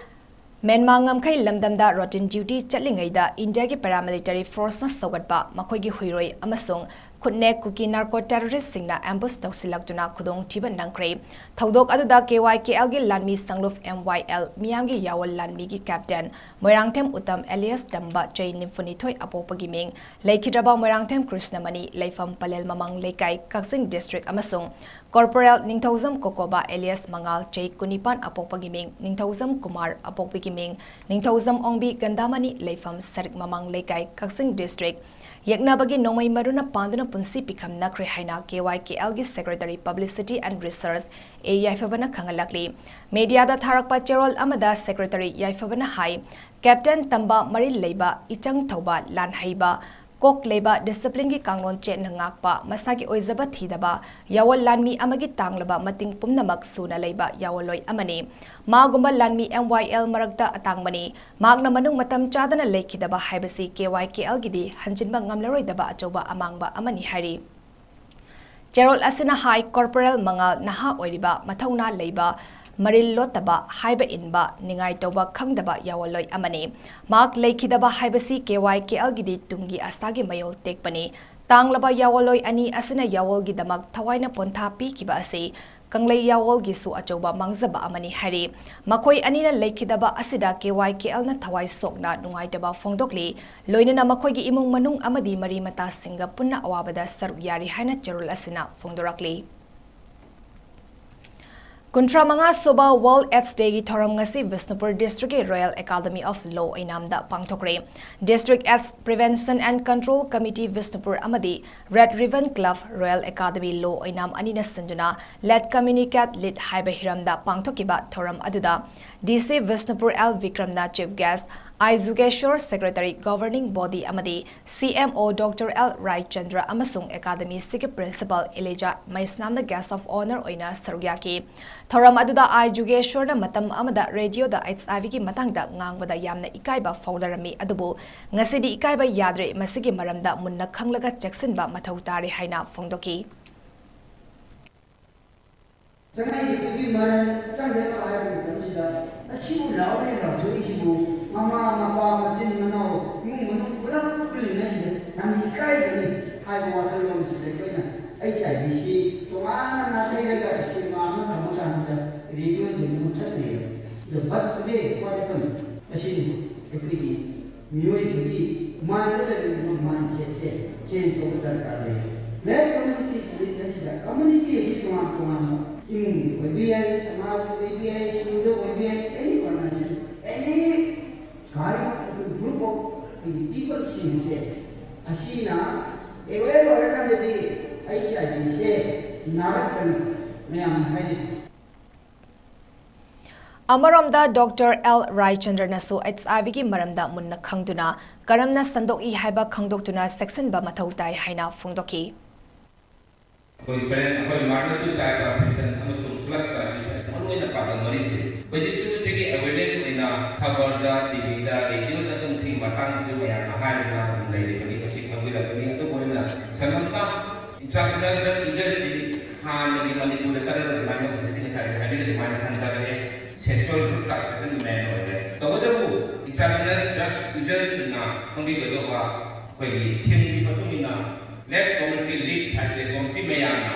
ꯃ꯭ꯌꯥꯟꯃꯥꯔ ꯉꯝꯈꯩ ꯂꯝꯗꯝꯗ ꯔꯣꯇꯤꯟ ꯗ꯭ꯌꯨꯇꯤ ꯆꯠꯂꯤꯉꯩꯗ ꯏꯟꯗꯤꯌꯥꯒꯤ ꯄꯦꯔꯥꯃꯤꯂꯤꯇꯔꯤ ꯐꯣꯔꯁꯅ ꯁꯧꯒꯠꯄ ꯃꯈꯣꯏꯒꯤ ꯍꯨꯏꯔꯣꯏ ꯑꯃꯁꯨꯡ ꯈꯨꯠꯅꯦꯛ ꯀꯨꯀꯤ ꯅꯥꯔꯀꯣ ꯇꯦꯔꯣꯔꯤꯁꯁꯤꯡꯅ ꯑꯦꯝꯕꯨꯁ ꯇꯧꯁꯤꯜꯂꯛꯇꯨꯅ ꯈꯨꯗꯣꯡꯊꯤꯕ ꯅꯪꯈ꯭ꯔꯦ꯫ ꯊꯧꯗꯣꯛ ꯑꯗꯨꯗ ꯀꯦ ꯋꯥꯏ ꯀꯦ ꯑꯦꯜꯒꯤ ꯂꯥꯟꯃꯤ ꯁꯪꯂꯨꯞ ꯑꯦꯝ ꯋꯥꯏ ꯑꯦꯜ ꯃꯤꯌꯥꯝꯒꯤ ꯌꯥꯑꯣꯜ ꯂꯥꯟꯃꯤꯒꯤ ꯀꯦꯞꯇꯦꯟ ꯃꯣꯏꯔꯥꯡꯊꯦꯝ ꯎꯇꯝ ꯑꯦꯂꯤꯌꯥꯁ ꯇꯝꯕ, ꯆꯍꯤ ꯅꯤꯐꯨꯅꯤꯊꯣꯏ ꯑꯄꯣꯛꯄꯒꯤ ꯃꯤꯡ, ꯂꯩꯈꯤꯗ꯭ꯔꯕ ꯃꯣꯏꯔꯥꯡꯊꯦꯝ ꯀ꯭ꯔꯤꯁꯅꯃꯅꯤ, ꯂꯩꯐꯝ ꯄꯂꯦꯜ ꯃꯃꯥꯡ ꯂꯩꯀꯥꯏ, ꯀꯛꯆꯤꯡ ꯗꯤꯁꯇ꯭ꯔꯤꯛ, ꯑꯃꯁꯨꯡ ꯀꯣꯔꯄꯣꯔꯦꯜ ꯅꯤꯡꯊꯧꯖꯝ ꯀꯣꯀꯣꯕꯥ ꯑꯦꯂꯤꯌꯥꯁ ꯃꯉꯥꯜ, ꯆꯍꯤ ꯀꯨꯟꯅꯤꯄꯥꯟ ꯑꯄꯣꯛꯄꯒꯤ ꯃꯤꯡ, ꯅꯤꯡꯊꯧꯖꯝ ꯀꯨꯃꯥꯔ ꯑꯄꯣꯛꯄꯒꯤ ꯃꯤꯡ, ꯅꯤꯡꯊꯧꯖꯝ ꯑꯣꯡꯕꯤ ꯒꯟꯗꯥꯃꯅꯤ, ꯂꯩꯐꯝ ꯁꯔꯤꯛ ꯃꯃꯥꯡ ꯂꯩꯀꯥꯏ, ꯀꯛꯆꯤꯡ ꯗꯤꯁꯇ꯭ꯔꯤꯛ, ꯌꯦꯛꯅꯕꯒꯤ ꯅꯣꯡꯃꯩ ꯃꯔꯨꯅ ꯄꯥꯟꯗꯨꯅ ꯄꯨꯟꯁꯤ ꯄꯤꯈꯝꯅꯈ꯭ꯔꯦ ꯍꯥꯏꯅ ꯀꯦ ꯋꯥꯏ ꯀꯦ ꯑꯦꯜꯒꯤ secretary publicity and resources A ꯌꯥꯏꯐꯕꯅ ꯈꯪꯍꯜꯂꯛꯂꯤ꯫ ꯃꯦꯗꯤꯌꯥꯗ ꯊꯥꯔꯛꯄ ꯆꯦꯔꯣꯜ ꯑꯃꯗ ꯁꯦꯀ꯭ꯔꯦꯇꯔꯤ ꯌꯥꯏꯐꯕꯅ ꯍꯥꯏ, ꯀꯦꯞꯇꯦꯟ ꯇꯝꯕ ꯃꯔꯤꯜ ꯂꯩꯕ, ꯏꯆꯪ ꯊꯧꯕ, ꯂꯥꯟ ꯍꯩꯕ, ꯀꯣꯛ ꯂꯩꯕ, ꯗꯤꯁꯤꯄ꯭ꯂꯤꯟꯒꯤ ꯀꯥꯡꯂꯣꯟ ꯆꯦꯠꯅ ꯉꯥꯛꯄ, ꯃꯁꯥꯒꯤ ꯑꯣꯏꯖꯕ ꯊꯤꯗꯕ, ꯌꯥꯑꯣꯜ ꯂꯥꯟꯃꯤ ꯑꯃꯒꯤ ꯇꯥꯡꯂꯕ ꯃꯇꯤꯡ ꯄꯨꯝꯅꯃꯛ ꯁꯨꯅ ꯂꯩꯕ ꯌꯥꯑꯣꯜꯂꯣꯏ ꯑꯃꯅꯤ꯫ ꯃꯥꯒꯨꯝꯕ ꯂꯥꯟꯃꯤ ꯑꯦꯝ ꯋꯥꯏ ꯑꯦꯜ ꯃꯔꯛꯇ ꯑꯇꯥꯡꯕꯅꯤ꯫ ꯃꯍꯥꯛꯅ ꯃꯅꯨꯡ ꯃꯇꯝ ꯆꯥꯗꯅ ꯂꯩꯈꯤꯗꯕ ꯍꯥꯏꯕꯁꯤ ꯀꯦ ꯋꯥꯏ ꯀꯦ ꯑꯦꯜꯒꯤꯗꯤ ꯍꯟꯖꯤꯟꯕ ꯉꯝꯂꯔꯣꯏꯗꯕ ꯑꯆꯧꯕ ꯑꯃꯥꯡꯕ ꯑꯃꯅꯤ ꯍꯥꯏꯔꯤ꯫ ꯆꯦꯔꯣꯜ ꯑꯁꯤꯅ ꯍꯥꯏ, ꯀꯣꯔꯄꯣꯔꯦꯜ ꯃꯉꯥꯜ ꯅꯍꯥ ꯑꯣꯏꯔꯤꯕ, ꯃꯊꯧꯅꯥ ꯂꯩꯕ, ꯃꯔꯤꯜ ꯂꯣꯠꯇꯕ, ꯍꯥꯏꯕ ꯏꯟꯕ, ꯅꯤꯡꯉꯥꯏ ꯇꯧꯕ ꯈꯪꯗꯕ ꯌꯥꯑꯣꯜꯂꯣꯏ ꯑꯃꯅꯤ꯫ ꯃꯍꯥꯛ ꯂꯩꯈꯤꯗꯕ ꯍꯥꯏꯕꯁꯤ ꯀꯦ ꯋꯥꯏ ꯀꯦ ꯑꯦꯜꯒꯤꯗꯤ ꯇꯨꯡꯒꯤ ꯑꯁꯥꯒꯤ ꯃꯌꯣꯜ ꯇꯦꯛꯄꯅꯤ꯫ ꯇꯥꯡꯂꯕ ꯌꯥꯑꯣꯜꯂꯣꯏ ꯑꯅꯤ ꯑꯁꯤꯅ ꯌꯥꯑꯣꯜꯒꯤꯗꯃꯛ ꯊꯋꯥꯏꯅ ꯄꯣꯟꯊꯥ ꯄꯤꯈꯤꯕ ꯑꯁꯤ ꯀꯪꯂꯩ ꯌꯥꯑꯣꯜꯒꯤꯁꯨ ꯑꯆꯧꯕ ꯃꯥꯡꯖꯕ ꯑꯃꯅꯤ ꯍꯥꯏꯔꯤ꯫ ꯃꯈꯣꯏ ꯑꯅꯤꯅ ꯂꯩꯈꯤꯗꯕ ꯑꯁꯤꯗ ꯀꯦ ꯋꯥꯏ ꯀꯦ ꯑꯦꯜꯅ ꯊꯋꯥꯏ ꯁꯣꯛꯅ ꯅꯨꯡꯉꯥꯏꯇꯕ ꯐꯣꯡꯗꯣꯛꯂꯤ꯫ ꯂꯣꯏꯅꯅ ꯃꯈꯣꯏꯒꯤ ꯏꯃꯨꯡ ꯃꯅꯨꯡ ꯑꯃꯗꯤ ꯃꯔꯤ ꯃꯇꯥꯁꯤꯡꯒ ꯄꯨꯟꯅ ꯑꯋꯥꯕꯗ ꯁꯔꯨꯛ ꯌꯥꯔꯤ ꯍꯥꯏꯅ ꯆꯦꯔꯣꯜ ꯑꯁꯤꯅ ꯐꯣꯡꯗꯣꯔꯛꯂꯤ꯫ ꯀꯨꯟꯊ꯭ꯔꯥ ꯃꯉꯥ ꯁꯨꯕ World AIDS Dayꯒꯤ ꯊꯧꯔꯝ ꯉꯁꯤ ꯕꯤꯁꯅꯨꯄꯨꯔ ꯗꯤꯁꯇ꯭ꯔꯤꯛꯀꯤ Royal Academy of Law ꯑꯣꯏꯅꯥꯝꯗ ꯄꯥꯡꯊꯣꯛꯈ꯭ꯔꯦ꯫ District AIDS Prevention and Control Committee Bishnupur ꯑꯃꯗꯤ Red Ribbon Club Royal Academy Law ꯑꯣꯏꯅꯥꯝ ꯑꯅꯤꯅ ꯁꯤꯟꯗꯨꯅ Let Communicate Lead ꯍꯥꯏꯕ ꯍꯤꯔꯝꯗ ꯄꯥꯡꯊꯣꯛꯈꯤꯕ ꯊꯧꯔꯝ ꯑꯗꯨꯗ ꯗꯤ ꯁꯤ ꯕꯤꯁꯅꯨꯄꯨꯔ ꯑꯦꯜ ꯕꯤꯀ꯭ꯔꯝꯅ chief guest, ꯑꯥꯏ ꯖꯨꯒꯦꯁ꯭ꯋꯔ secretary governing body ꯑꯃꯗꯤ ꯁꯤ M O doctor L Raichandra ꯑꯃꯁꯨꯡ ꯑꯦꯀꯥꯗꯃꯤꯁꯤꯒꯤ principal ꯏꯂꯤꯖꯥ ꯃꯩꯁꯅꯥꯝꯅ guest of honour ꯑꯣꯏꯅ ꯁꯔꯨꯛ ꯌꯥꯈꯤ꯫ ꯊꯧꯔꯝ ꯑꯗꯨꯗ ꯑꯥꯏ ꯖꯨꯒꯦꯁ꯭ꯋꯔꯅ ꯃꯇꯝ ꯑꯃꯗ ꯔꯦꯗꯤꯑꯣꯗ ꯑꯩꯆ ꯑꯥꯏ ꯚꯤꯒꯤ ꯃꯇꯥꯡꯗ ꯉꯥꯡꯕꯗ ꯌꯥꯝꯅ ꯏꯀꯥꯏꯕ ꯐꯥꯎꯅꯔꯝꯃꯤ, ꯑꯗꯨꯕꯨ ꯉꯁꯤꯗꯤ ꯏꯀꯥꯏꯕ ꯌꯥꯗ꯭ꯔꯦ, ꯃꯁꯤꯒꯤ ꯃꯔꯝꯗ ꯃꯨꯟꯅ ꯈꯪꯂꯒ ꯆꯦꯛꯁꯤꯟꯕ ꯃꯊꯧ ꯇꯥꯔꯦ ꯍꯥꯏꯅ ꯐꯣꯡꯗꯣꯛꯈꯤ꯫ ꯆꯪꯉꯛꯏꯕꯗꯨꯒꯤ ꯃꯔꯝ ꯆꯪꯗꯅꯕ ꯍꯥꯏꯕ ꯃꯇꯝꯁꯤꯗ ꯑꯁꯤꯕꯨ ꯂꯥꯎꯔꯦ ꯂꯥꯎꯊꯣꯛꯏꯁꯤꯕꯨ ꯃꯃꯥ ꯃꯄꯥ ꯃꯆꯤꯟ ꯃꯅꯥꯎ ꯏꯃꯨꯡ ꯃꯅꯨꯡ ꯄꯨꯂꯞ ꯄꯨꯜꯂꯤꯉꯩꯁꯤꯗ ꯌꯥꯝ ꯏꯀꯥꯏꯕꯅꯤ ꯍꯥꯏꯕ ꯋꯥꯈꯜꯂꯣꯟꯁꯤꯗ ꯑꯩꯈꯣꯏꯅ ꯑꯩꯆ ꯑꯥꯏ ꯚꯤꯁꯤ ꯇꯣꯉꯥꯟꯅ ꯅꯥꯊꯩꯔꯒ ꯁ꯭ꯇꯤꯒꯃꯥ ꯑꯃ ꯊꯝꯕ ꯀꯥꯟꯁꯤꯗ ꯔꯦꯗꯤꯑꯣꯁꯦ ꯃꯨꯠꯊꯠꯂꯦꯕ꯫ ꯑꯗꯣ but today what happened? ꯑꯁꯤꯅꯤ ꯑꯩꯈꯣꯏꯒꯤ ꯃꯤꯑꯣꯏꯕꯒꯤ ꯃꯥꯏꯟꯗ ꯂꯩꯔꯤꯕ ꯃꯥꯏꯟꯁꯦꯠꯁꯦ ꯆꯦꯟꯖ ꯇꯧꯕ ꯗꯔꯀꯥꯔ ꯂꯩ꯫ ꯕ꯭ꯂꯦꯛ ꯀꯝꯃ꯭ꯌꯨꯅꯤꯇꯤꯁꯤꯗꯤ ꯃꯁꯤꯗ ꯀꯝꯃ꯭ꯌꯨꯅꯤꯇꯤ ꯑꯁꯤ ꯇꯣꯉꯥꯟ ꯇꯣꯉꯥꯟꯕ ꯏꯃꯨꯡꯒꯤ ꯑꯣꯏꯕ ꯌꯥꯏ, ꯁꯃꯥꯖꯒꯤ ꯑꯣꯏꯕ ꯌꯥꯏ, ꯁ꯭ꯀꯨꯜꯗ ꯑꯣꯏꯕ ꯌꯥꯏ, any organization, any kind of group of ꯑꯩꯈꯣꯏꯒꯤ ꯄꯤꯄꯜꯁꯤꯡꯁꯦ ꯑꯁꯤꯅ ꯑꯦꯋꯦꯌꯔ ꯑꯣꯏꯔꯀꯥꯟꯗꯗꯤ ꯑꯩꯆ ꯑꯥꯏ ꯚꯤꯁꯦ ꯅꯥꯔꯛꯀꯅꯤ ꯃꯌꯥꯝꯅ ꯍꯥꯏꯅꯩ꯫ ꯑꯃꯔꯣꯝꯗ ꯗꯣꯛꯇꯔ ꯑꯦꯜ ꯔꯥꯏꯆꯟꯗ꯭ꯔꯅꯁꯨ ꯑꯩꯆ ꯑꯥꯏ ꯚꯤꯒꯤ ꯃꯔꯝꯗ ꯃꯨꯟꯅ ꯈꯪꯗꯨꯅ ꯀꯔꯝꯅ ꯁꯟꯗꯣꯛꯏ ꯍꯥꯏꯕ ꯈꯪꯗꯣꯛꯇꯨꯅ ꯆꯦꯛꯁꯤꯟꯕ ꯃꯊꯧ ꯇꯥꯏ ꯍꯥꯏꯅ ꯐꯣꯡꯗꯣꯛꯈꯤ꯫ ꯑꯩꯈꯣꯏ ꯄꯦꯔꯦꯟ, ꯑꯩꯈꯣꯏ ꯃꯥꯗꯔ ꯇꯨ ꯆꯥꯏꯜ ꯇ꯭ꯔꯥꯟꯁꯃꯤꯁꯟ ꯑꯃꯁꯨꯡ ꯕ꯭ꯂꯗ ꯇ꯭ꯔꯥꯟꯁꯃꯤꯁꯟ, ꯃꯔꯨꯑꯣꯏꯅ ꯄꯥꯟꯗꯝ ꯃꯔꯤꯁꯦ ꯍꯧꯖꯤꯛꯁꯨ ꯁꯤꯒꯤ ꯑꯦꯋꯦꯔꯅꯦꯁ ꯑꯣꯏꯅ ꯈꯕꯔꯗ, ꯇꯤ ꯚꯤꯗ, ꯔꯦꯗꯤꯑꯣꯗ ꯑꯗꯨꯝ ꯁꯤꯒꯤ ꯃꯇꯥꯡꯗꯁꯨ ꯃꯌꯥꯝꯅ ꯍꯥꯏꯗꯨꯅ ꯑꯗꯨꯝ ꯂꯩꯔꯤꯕꯅꯤ, ꯃꯁꯤ ꯈꯪꯕꯤꯔꯛꯄꯅꯤ꯫ ꯑꯗꯨꯕꯨ ꯑꯩꯅ ꯁꯝꯂꯞꯅ ꯏꯟꯇ꯭ꯔꯥꯚꯤꯅꯁ ꯗ꯭ꯔꯒ ꯌꯨꯖꯔꯁꯤ ꯍꯥꯟꯅꯒꯤ ꯃꯅꯤꯄꯨꯔꯗ ꯆꯠꯅꯔꯝꯕ ꯑꯗꯨꯃꯥꯏꯅ ꯍꯧꯖꯤꯛꯇꯤ ꯉꯁꯥꯏ ꯍꯥꯏꯕꯤꯔꯤꯕ ꯑꯗꯨꯃꯥꯏꯅ ꯍꯟꯊꯔꯛꯑꯦ, ꯁꯦꯛꯁꯨꯋꯦꯜ ꯒ꯭ꯔꯨꯞ ꯇ꯭ꯔꯥꯟꯁꯃꯤꯁꯟ ꯃꯦꯟ ꯑꯣꯏꯔꯦ꯫ ꯇꯧꯕꯇꯕꯨ ꯏꯟꯇ꯭ꯔꯥꯚꯤꯅꯁ ꯗ꯭ꯔꯒ ꯌꯨꯖꯔꯁꯤꯡꯅ ꯈꯪꯕꯤꯒꯗꯧꯕ ꯑꯩꯈꯣꯏꯒꯤ ꯊꯤꯝꯒꯤ ꯃꯇꯨꯡ ꯏꯟꯅ ꯂꯦꯐ ꯀꯝꯃ꯭ꯌꯨꯅꯤꯇꯤ ꯂꯤꯒ ꯍꯥꯏꯕꯁꯦ ꯀꯝꯃ꯭ꯌꯨꯅꯤꯇꯤ ꯃꯌꯥꯝꯅ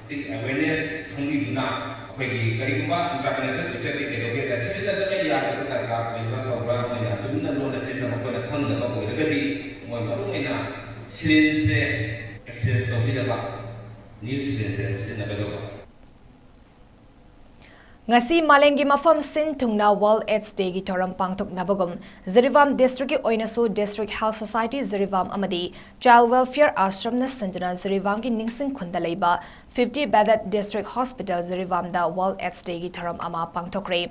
ꯁꯤ ꯑꯦꯋꯦꯔꯅꯦꯁ ꯈꯪꯕꯤꯗꯨꯅ ꯑꯩꯈꯣꯏꯒꯤ ꯀꯔꯤꯒꯨꯝꯕ ꯏꯟꯇ꯭ꯔꯥꯚꯤꯅꯁ ꯌꯨꯖꯔꯗꯤ ꯀꯩꯗꯧꯒꯦꯗ ꯁꯤꯖꯤꯟꯅꯗꯕ ꯌꯥꯗꯕ ꯗꯔꯀꯥꯔ ꯑꯣꯏꯕ ꯇꯧꯕ꯭ꯔꯥ, ꯃꯣꯏꯅ ꯇꯨꯃꯤꯟꯅ ꯂꯣꯟꯅ ꯁꯤꯖꯤꯟꯅꯕ ꯃꯈꯣꯏꯅ ꯈꯪꯗꯕ ꯑꯣꯏꯔꯒꯗꯤ ꯃꯣꯏ ꯃꯔꯨꯑꯣꯏꯅ ꯁꯤꯔꯤꯟꯖꯁꯦ ꯑꯦꯛꯁꯦꯁ ꯇꯧꯕꯤꯗꯕ, ꯅ꯭ꯌꯨ ꯁꯤꯔꯤꯟꯖꯁꯦ ꯁꯤꯖꯤꯟꯅꯒꯗꯧꯕ꯫ ꯉꯁꯤ ꯃꯥꯂꯦꯝꯒꯤ ꯃꯐꯝ ꯁꯤꯟ ꯊꯨꯡꯅ ꯋꯥꯔꯜꯗ ꯑꯦꯗꯁ ꯗꯦꯒꯤ ꯊꯧꯔꯝ ꯄꯥꯡꯊꯣꯛꯅꯕꯒꯨꯝ, ꯖꯤꯔꯤꯕꯥꯝ ꯗꯤꯁꯇ꯭ꯔꯤꯛꯀꯤ ꯑꯣꯏꯅꯁꯨ ꯗꯤꯁꯇ꯭ꯔꯤꯛ ꯍꯦꯜꯊ ꯁꯣꯁꯥꯏꯇꯤ ꯖꯤꯔꯤꯕꯥꯝ ꯑꯃꯗꯤ ꯆꯥꯏꯜꯗ ꯋꯦꯜꯐꯤꯌꯔ ꯑꯥꯁ꯭ꯔꯝꯅ ꯁꯤꯟꯗꯨꯅ ꯖꯤꯔꯤꯕꯥꯝꯒꯤ ꯅꯤꯡꯁꯤꯡ ꯈꯨꯟꯗ ꯂꯩꯕ ꯐꯤꯐꯇꯤ ꯕꯦꯗꯦꯗ ꯗꯤꯁꯇ꯭ꯔꯤꯛ ꯍꯣꯁꯄꯤꯇꯥꯜ ꯖꯤꯔꯤꯕꯥꯝꯗ ꯋꯥꯔꯜꯗ ꯑꯦꯗꯁ ꯗꯦꯒꯤ ꯊꯧꯔꯝ ꯑꯃ ꯄꯥꯡꯊꯣꯛꯈ꯭ꯔꯦ꯫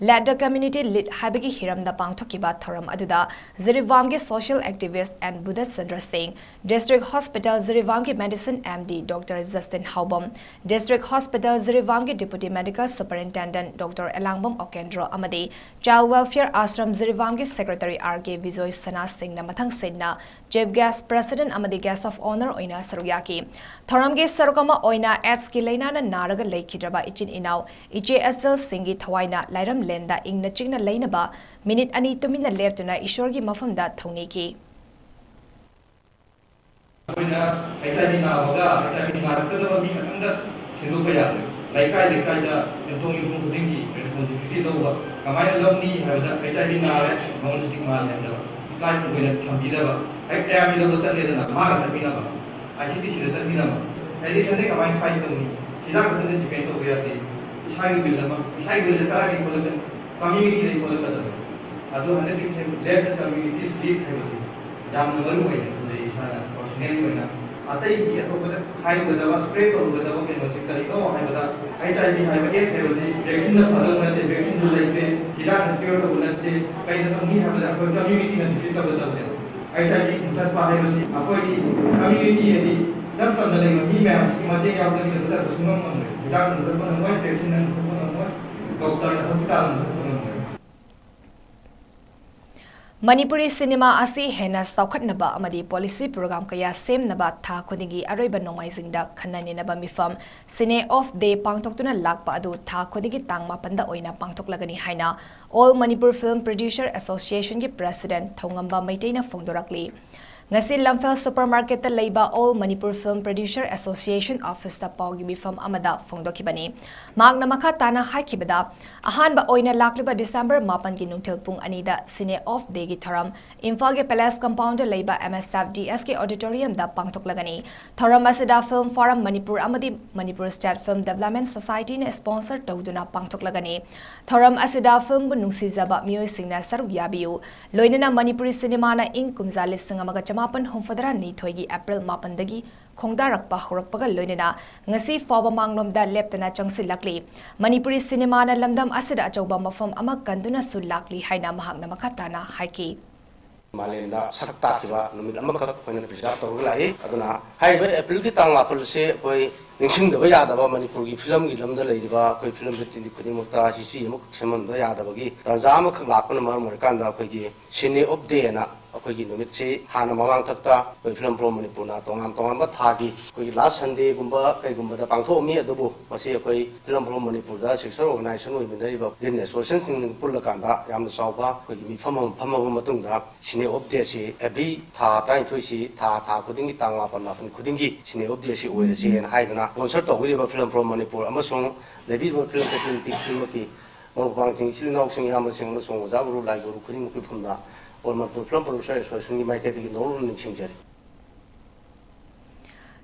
Let the Community Lead ꯍꯥꯏꯕꯒꯤ ꯍꯤꯔꯝꯗ ꯄꯥꯡꯊꯣꯛꯈꯤꯕ ꯊꯧꯔꯝ ꯑꯗꯨꯗ ꯖꯤꯔꯤꯕꯥꯝꯒꯤ social activist and Buddhist Chandra Singh, district hospital ꯖꯤꯔꯤꯕꯥꯝꯒꯤ medicine M D doctor Justin Haobam, district hospital ꯖꯤꯔꯤꯕꯥꯝꯒꯤ deputy medical superintendent doctor Elangbam Okendro ꯑꯃꯗꯤ ꯆꯥꯏꯜꯗ ꯋꯦꯜꯐꯤꯌꯔ ꯑꯥꯁ꯭ꯔꯝ ꯖꯤꯔꯤꯕꯥꯝꯒꯤ secretary R K Bijoy Sana ꯁꯤꯡꯅ ꯃꯊꯪ ꯁꯤꯠꯅ ꯆꯤꯐ ꯒꯦꯁ꯭ꯠ, ꯄ꯭ꯔꯦꯁꯤꯗꯦꯟꯠ ꯑꯃꯗꯤ ꯒꯦꯁ꯭ꯠ ꯑꯣꯐ ꯑꯣꯅꯔ ꯑꯣꯏꯅ ꯁꯔꯨꯛ ꯌꯥꯈꯤ꯫ ꯊꯧꯔꯝꯒꯤ ꯁꯔꯨꯛ ꯑꯃ ꯑꯣꯏꯅ ꯑꯦꯗꯁꯀꯤ ꯂꯥꯏꯅꯥꯅ ꯅꯥꯔꯒ ꯂꯩꯈꯤꯗ꯭ꯔꯕ ꯏꯆꯤꯟ ꯏꯅꯥꯎ ꯏꯆꯦ ꯑꯦꯁ ꯑꯦꯜ ꯁꯤꯡꯒꯤ ꯊꯋꯥꯏꯅ ꯂꯥꯏꯔꯝꯂꯦꯟꯗ ꯏꯪꯅ ꯆꯤꯛꯅ ꯂꯩꯅꯕ ꯃꯤꯅꯤꯠ ꯑꯅꯤ ꯇꯨꯃꯤꯟꯅ ꯂꯦꯞꯇꯨꯅ ꯏꯁꯣꯔꯒꯤ ꯃꯐꯝꯗ ꯊꯧꯅꯤꯈꯤ꯫ ꯑꯩꯈꯣꯏꯅ ꯍꯩꯆ ꯑꯥꯏ ꯚꯤ ꯅꯥꯕꯒ ꯍꯩꯆ ꯑꯥꯏ ꯚꯤ ꯅꯥꯔꯛꯀꯗꯕ ꯃꯤ ꯈꯛꯇꯪꯗ ꯊꯤꯟꯗꯣꯛꯄ ꯌꯥꯗꯦ꯫ ꯂꯩꯀꯥꯏ ꯂꯩꯀꯥꯏꯗ, ꯌꯨꯝꯊꯣꯡ ꯌꯨꯝꯊꯣꯡ ꯈꯨꯗꯤꯡꯒꯤ ꯔꯦꯁꯄꯣꯟꯁꯤꯕꯤꯂꯤꯇꯤ ꯂꯧꯕ꯫ ꯀꯃꯥꯏꯅ ꯂꯧꯅꯤ ꯍꯥꯏꯕꯗ, ꯍꯩꯆ ꯑꯥꯏ ꯚꯤ ꯅꯥꯔꯦ, ꯃꯉꯣꯟꯗ ꯁ꯭ꯇꯤꯛꯃꯥ ꯂꯩꯍꯟꯗꯕ, ꯏꯀꯥꯏ ꯈꯨꯝꯅꯅ ꯊꯝꯕꯤꯗꯕ꯫ ꯍꯦꯛ ꯑꯌꯥꯝꯕ ꯂꯧꯕ ꯆꯠꯂꯦꯗꯅ, ꯃꯥꯒ ꯆꯠꯃꯤꯟꯅꯕ, ꯑꯥꯏ ꯁꯤ ꯗꯤ ꯁꯤꯗ ꯆꯠꯃꯤꯟꯅꯕ꯫ ꯑꯦꯗꯤꯛꯁꯟꯗꯤ ꯀꯃꯥꯏꯅ ꯐꯥꯏꯠ ꯇꯧꯅꯤ? ꯍꯤꯗꯥꯛ ꯈꯛꯇꯗ ꯗꯤꯄꯦꯟ ꯇꯧꯕ ꯌꯥꯗꯦ꯫ ꯏꯁꯥꯒꯤ ꯕꯤꯜ ꯑꯃ, ꯏꯁꯥꯒꯤ ꯕꯤꯜꯁꯦ ꯀꯗꯥꯏꯗꯒꯤ ꯊꯣꯛꯂꯛꯀꯅꯤ? ꯀꯝꯃ꯭ꯌꯨꯅꯤꯇꯤꯗꯒꯤ ꯊꯣꯛꯂꯛꯀꯗꯕꯅꯤ꯫ ꯑꯗꯨ ꯍꯟꯗꯛꯀꯤ ꯂꯦꯞꯇ ꯀꯝꯃ꯭ꯌꯨꯅꯤꯇꯤ ꯁ꯭ꯄꯤꯔꯤꯠ ꯍꯥꯏꯕꯁꯤ ꯌꯥꯝꯅ ꯃꯔꯨ ꯑꯣꯏꯅ ꯈꯟꯖꯩ ꯏꯁꯥꯅ ꯄꯔꯁꯣꯅꯦꯜ ꯑꯣꯏꯅ꯫ ꯑꯇꯩꯒꯤ ꯑꯇꯣꯞꯄꯗ ꯍꯥꯏꯔꯨꯒꯗꯕ, ꯁ꯭ꯄ꯭ꯔꯦꯗ ꯇꯧꯔꯨꯒꯗꯕ ꯀꯩꯅꯣꯁꯤ ꯀꯔꯤꯅꯣ ꯍꯥꯏꯕꯗ, ꯑꯩꯆ ꯑꯥꯏ ꯚꯤ ꯍꯥꯏꯕ ꯑꯦꯗꯁ ꯍꯥꯏꯕꯁꯤ ꯚꯦꯛꯁꯤꯟꯅ ꯐꯗꯧ ꯅꯠꯇꯦ, ꯚꯦꯛꯁꯤꯟꯁꯨ ꯂꯩꯇꯦ, ꯍꯤꯗꯥꯛꯅ ꯀ꯭ꯌꯣꯔ ꯇꯧꯕ ꯅꯠꯇꯦ꯫ ꯀꯩꯅ ꯇꯧꯅꯤ ꯍꯥꯏꯕꯗ ꯑꯩꯈꯣꯏ ꯀꯝꯃ꯭ꯌꯨꯅꯤꯇꯤꯅ ꯗꯤꯐꯤꯠ ꯇꯧꯒꯗꯕꯅꯦꯕ꯫ ꯑꯩꯆ ꯑꯥꯏ ꯚꯤ ꯃꯨꯊꯠꯄ ꯍꯥꯏꯕꯁꯤ ꯑꯩꯈꯣꯏꯒꯤ ꯀꯝꯃ꯭ꯌꯨꯅꯤꯇꯤ, ꯍꯥꯏꯗꯤ ꯏꯆꯝ ꯆꯝꯅ ꯂꯩꯕ ꯃꯤ ꯃꯌꯥꯝꯁꯤꯒꯤ ꯃꯇꯦꯡ ꯌꯥꯎꯗꯅ ꯃꯨꯊꯠꯄ ꯁꯨꯡꯉꯝ ꯉꯝꯃꯣꯏ꯫ ꯍꯤꯗꯥꯛꯅ ꯃꯨꯊꯠꯄ ꯉꯝꯃꯣꯏ, ꯚꯦꯛꯁꯤꯟꯅ ꯃꯨꯊꯠꯄ ꯉꯝꯃꯣꯏ, ꯗꯣꯛꯇꯔꯅ, ꯍꯣꯁꯄꯤꯇꯥꯜꯅ ꯃꯨꯊꯠꯄ ꯉꯝꯃꯣꯏ꯫ ꯃꯅꯤꯄꯨꯔꯤ ꯁꯤꯅꯦꯃꯥ ꯑꯁꯤ ꯍꯦꯟꯅ ꯆꯥꯎꯈꯠꯅꯕ ꯑꯃꯗꯤ ꯄꯣꯂꯤꯁꯤ ꯄ꯭ꯔꯣꯒ꯭ꯔꯥꯝ ꯀꯌꯥ ꯁꯦꯝꯅꯕ ꯊꯥ ꯈꯨꯗꯤꯡꯒꯤ ꯑꯔꯣꯏꯕ ꯅꯣꯡꯃꯥꯏꯖꯤꯡꯗ ꯈꯟꯅ ꯅꯩꯅꯕ ꯃꯤꯐꯝ ꯁꯤꯅꯦ ꯑꯣꯐ ꯗꯦ ꯄꯥꯡꯊꯣꯛꯇꯨꯅ ꯂꯥꯛꯄ ꯑꯗꯨ ꯊꯥ ꯈꯨꯗꯤꯡꯒꯤ ꯇꯥꯡ ꯃꯥꯄꯟꯗ ꯑꯣꯏꯅ ꯄꯥꯡꯊꯣꯛꯂꯒꯅꯤ ꯍꯥꯏꯅ All Manipur Film Producer Association ꯒꯤ ꯄ꯭ꯔꯦꯁꯤꯗꯦꯟꯠ ꯊꯧꯉꯝꯕ ꯃꯩꯇꯩꯅ ꯐꯣꯡꯗꯣꯔꯛꯂꯤ꯫ ꯉꯁꯤ ꯂꯝꯐꯦꯜ ꯁꯨꯄꯔ ꯃꯥꯔꯀꯦꯠꯇ ꯂꯩꯕ All Manipur Film Producer Association office ꯇ ꯄꯥꯎꯒꯤ ꯃꯤꯐꯝ ꯑꯃꯗ ꯐꯣꯡꯗꯣꯛꯈꯤꯕꯅꯤ꯫ ꯃꯍꯥꯛꯅ ꯃꯈꯥ ꯇꯥꯅ ꯍꯥꯏꯈꯤꯕꯗ, ꯑꯍꯥꯟꯕ ꯑꯣꯏꯅ ꯂꯥꯛꯂꯤꯕ ꯗꯤꯁꯦꯝꯕꯔ ꯃꯥꯄꯟꯒꯤ ꯅꯨꯡꯊꯤꯜ ꯄꯨꯡ ꯑꯅꯤꯗ ꯁꯤꯅꯦ ꯑꯣꯐ ꯗꯦꯒꯤ ꯊꯧꯔꯝ ꯏꯝꯐꯥꯜꯒꯤ ꯄꯦꯂꯦꯁ ꯀꯝꯄꯥꯎꯟꯗ ꯂꯩꯕ M S F D S ꯀꯤ ꯑꯣꯗꯤꯇꯣꯔꯤꯌꯝꯗ ꯄꯥꯡꯊꯣꯛꯂꯒꯅꯤ꯫ ꯊꯧꯔꯝ ꯑꯁꯤꯗ Film Forum ꯃꯅꯤꯄꯨꯔ ꯑꯃꯗꯤ ꯃꯅꯤꯄꯨꯔ ꯁ꯭ꯇꯦꯠ ꯐꯤꯜꯝ ꯗꯤꯕꯦꯂꯞꯃꯦꯟꯠ ꯁꯣꯁꯥꯏꯇꯤꯅ ꯁ꯭ꯄꯣꯟꯁꯔ ꯇꯧꯗꯨꯅ ꯄꯥꯡꯊꯣꯛꯂꯒꯅꯤ꯫ ꯊꯧꯔꯝ ꯑꯁꯤꯗ ꯐꯤꯜꯝꯕꯨ ꯅꯨꯡꯁꯤꯖꯕ ꯃꯤꯑꯣꯏꯁꯤꯡꯅ ꯁꯔꯨꯛ ꯌꯥꯕꯤꯌꯨ꯫ ꯂꯣꯏꯅꯅ ꯃꯅꯤꯄꯨꯔꯤ ꯁꯤꯅꯦꯃꯥꯅ ꯏꯪ ꯀꯨꯝꯖꯥ ꯂꯤꯁꯤꯡ ꯑꯃꯒ ꯆꯃꯥꯄꯟ ꯍꯨꯝꯐꯨꯇꯔꯥ ꯅꯤꯊꯣꯏꯒꯤ ꯑꯦꯄ꯭ꯔꯤꯜ ꯃꯥꯄꯟꯗꯒꯤ ꯈꯣꯡꯗꯥꯔꯛꯄ ꯍꯧꯔꯛꯄꯒ ꯂꯣꯏꯅꯅ ꯉꯁꯤ ꯐꯥꯎꯕ ꯃꯥꯡꯂꯣꯝꯗ ꯂꯦꯞꯇꯅ ꯆꯪꯁꯤꯜꯂꯛꯂꯤ꯫ ꯃꯅꯤꯄꯨꯔꯤ ꯁꯤꯅꯦꯃꯥꯅ ꯂꯝꯗꯝ ꯑꯁꯤꯗ ꯑꯆꯧꯕ ꯃꯐꯝ ꯑꯃ ꯀꯟꯗꯨꯅꯁꯨ ꯂꯥꯛꯂꯤ ꯍꯥꯏꯅ ꯃꯍꯥꯛꯅ ꯃꯈꯥ ꯇꯥꯅ ꯍꯥꯏꯈꯤ꯫ ꯃꯥꯂꯦꯝꯗ ꯁꯛ ꯇꯥꯛꯈꯤꯕ ꯅꯨꯃꯤꯠ ꯑꯃꯈꯛ ꯑꯩꯈꯣꯏꯅ ꯄ꯭ꯔꯤꯖꯥꯔꯚ ꯇꯧꯔꯒ ꯂꯥꯛꯏ꯫ ꯑꯗꯨꯅ ꯍꯥꯏꯔꯤꯕ ꯑꯦꯄ꯭ꯔꯤꯜꯒꯤ ꯇꯥꯡ ꯃꯥꯄꯜ ꯑꯁꯤ ꯑꯩꯈꯣꯏ ꯅꯤꯡꯁꯤꯡꯗꯕ ꯌꯥꯗꯕ ꯃꯅꯤꯄꯨꯔꯒꯤ ꯐꯤꯂꯝꯒꯤ ꯂꯝꯗ ꯂꯩꯔꯤꯕ ꯑꯩꯈꯣꯏ ꯐꯤꯂꯝ ꯐꯦꯁꯇꯤꯚꯦꯜ ꯈꯨꯗꯤꯡꯃꯛꯇ ꯍꯤꯁꯇ꯭ꯔꯤ ꯑꯃꯈꯛ ꯁꯦꯝꯍꯟꯕ ꯌꯥꯗꯕꯒꯤ ꯇꯥꯟꯖꯥ ꯑꯃꯈꯛ ꯂꯥꯛꯄꯅ ꯃꯔꯝ ꯑꯣꯏꯔꯀꯥꯟꯗ ꯑꯩꯈꯣꯏꯒꯤ ꯁꯤꯅꯦ ꯑꯣꯐ ꯗꯦꯅ ꯑꯩꯈꯣꯏꯒꯤ ꯅꯨꯃꯤꯠꯁꯤ ꯍꯥꯟꯅ ꯃꯃꯥꯡꯊꯛꯇ ꯑꯩꯈꯣꯏ Film for Manipurꯅ ꯇꯣꯉꯥꯟ ꯇꯣꯉꯥꯟꯕ ꯊꯥꯒꯤ ꯑꯩꯈꯣꯏꯒꯤ ꯂꯥꯁ ꯁꯟꯗꯦꯒꯨꯝꯕ ꯀꯩꯒꯨꯝꯕꯗ ꯄꯥꯡꯊꯣꯛꯑꯝꯃꯤ꯫ ꯑꯗꯨꯕꯨ ꯃꯁꯤ ꯑꯩꯈꯣꯏ Film for Manipurꯗ ꯁꯤꯁꯇꯔ ꯑꯣꯔꯒꯅꯥꯏꯖꯦꯁꯟ ꯑꯣꯏꯃꯤꯟꯅꯔꯤꯕ ꯏꯟꯗꯤꯌꯟ ꯑꯦꯁꯣꯁꯤꯌꯦꯁꯟꯁꯤꯡ ꯄꯨꯜꯂꯀꯥꯟꯗ ꯌꯥꯝꯅ ꯆꯥꯎꯕ ꯑꯩꯈꯣꯏꯒꯤ ꯃꯤꯐꯝ ꯑꯃ ꯐꯝꯃꯕ ꯃꯇꯨꯡꯗ ꯁꯤꯅꯦ ꯑꯣꯐ ꯗꯦꯁꯤ ꯑꯦꯚ꯭ꯔꯤ ꯊꯥ ꯇꯔꯥꯅꯤꯊꯣꯏꯁꯤ ꯊꯥ ꯊꯥ ꯈꯨꯗꯤꯡꯒꯤ ꯇꯥꯡ ꯃꯥꯄꯟ ꯃꯥꯄꯟ ꯈꯨꯗꯤꯡꯒꯤ ꯁꯤꯅꯦ ꯑꯣꯐ ꯗꯦꯁꯤ ꯑꯣꯏꯔꯁꯦꯅ ꯍꯥꯏꯗꯨꯅ ꯁ꯭ꯄꯣꯟꯁꯔ ꯇꯧꯕꯤꯔꯤꯕ Film for Manipur ꯑꯃꯁꯨꯡ ꯂꯩꯕꯤꯔꯤꯕ ꯐꯤꯂꯝ ꯐꯦꯁꯇꯤꯚꯦꯜ ꯈꯨꯗꯤꯡꯃꯛꯀꯤ ꯃꯔꯨꯞ ꯃꯄꯥꯡꯁꯤꯡ, ꯏꯆꯤꯜ ꯏꯅꯥꯎꯁꯤꯡ, ꯏꯌꯥꯝꯕꯁꯤꯡ ꯑꯃꯁꯨꯡ ꯑꯣꯖꯥ ꯒꯨꯔꯨ, ꯂꯥꯏ ꯒꯨꯔꯨ ꯈꯨꯗꯤꯡꯃꯛꯀꯤ ꯃꯐꯝꯗ All Manipur Film Producer Associationꯒꯤ ꯃꯥꯏꯀꯩꯗꯒꯤ ꯅꯧꯅ ꯅꯤꯡꯁꯤꯡꯖꯔꯤ꯫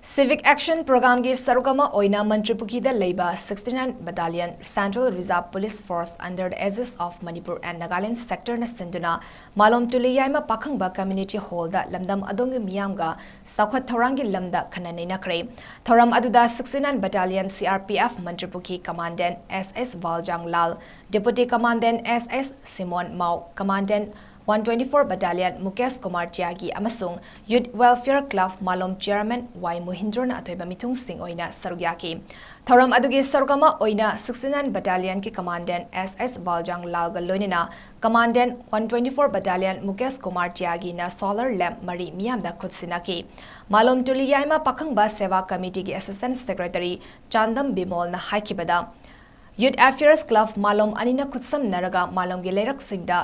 Civic Action Programꯒꯤ ꯁꯔꯨꯛ ꯑꯃ ꯑꯣꯏꯅ ꯃꯟꯇ꯭ꯔꯤꯄꯨꯈꯤꯗ ꯂꯩꯕ sixty nine Battalion Central Reserve Police Force under the aegis of Manipur and Nagaland Sectorꯅ ꯁꯤꯟꯗꯨꯅ ꯃꯥꯂꯣꯝ ꯇꯨꯂꯤ ꯌꯥꯏꯃ ꯄꯥꯈꯪꯕ Community Hallꯗ ꯂꯝꯗꯝ ꯑꯗꯣꯝꯒꯤ ꯃꯤꯌꯥꯝꯒ ꯆꯥꯎꯈꯠ ꯊꯧꯔꯥꯡꯒꯤ ꯂꯝꯗ ꯈꯟꯅ ꯅꯩꯅꯈ꯭ꯔꯦ꯫ ꯊꯧꯔꯝ ꯑꯗꯨꯗ sixty nine Battalion CRPF ꯃꯟꯇ꯭ꯔꯤꯄꯨꯈꯤ Commandant S S ꯕꯥꯜꯖꯥꯡ ꯂꯥꯜ, Deputy Commandant S S ꯁꯤꯃꯣꯟ ꯃꯥꯎ, Commandant one twenty four Battalion Mukesh Kumar ꯇ꯭ꯌꯥꯒꯤ ꯑꯃꯁꯨꯡ Youth Welfare Club ꯃꯥꯂꯣꯝ Chairman ꯋꯥꯏ ꯃꯣꯍꯤꯟꯗ꯭ꯔꯣꯅ ꯑꯊꯣꯏꯕ ꯃꯤꯊꯨꯡꯁꯤꯡ ꯑꯣꯏꯅ ꯁꯔꯨꯛ ꯌꯥꯈꯤ꯫ ꯊꯧꯔꯝ ꯑꯗꯨꯒꯤ ꯁꯔꯨꯛ ꯑꯃ ꯑꯣꯏꯅ sixty nine Battalionꯒꯤ Commandant S S ꯕꯥꯜꯖꯥꯡ ꯂꯥꯜꯒ ꯂꯣꯏꯅꯅ Commandant one twenty four Battalion Mukesh Kumar ꯇ꯭ꯌꯥꯒꯤꯅ solar lamp ꯃꯔꯤ ꯃꯤꯌꯥꯝꯗ ꯈꯨꯠꯁꯤꯟꯅꯈꯤ꯫ ꯃꯥꯂꯣꯝ ꯇꯨꯂꯤ ꯌꯥꯏꯃ ꯄꯥꯈꯪꯕ ꯁꯦꯕꯥ ꯀꯃꯤꯇꯤꯒꯤ Assistant Secretary Chandam ꯕꯤꯃꯣꯜꯅ ꯍꯥꯏꯈꯤꯕꯗ, Youth Affairs Club ꯃꯥꯂꯣꯝ ꯑꯅꯤꯅ ꯈꯨꯠꯁꯝꯅꯔꯒ ꯃꯥꯂꯣꯝꯒꯤ ꯂꯩꯔꯛꯁꯤꯡꯗ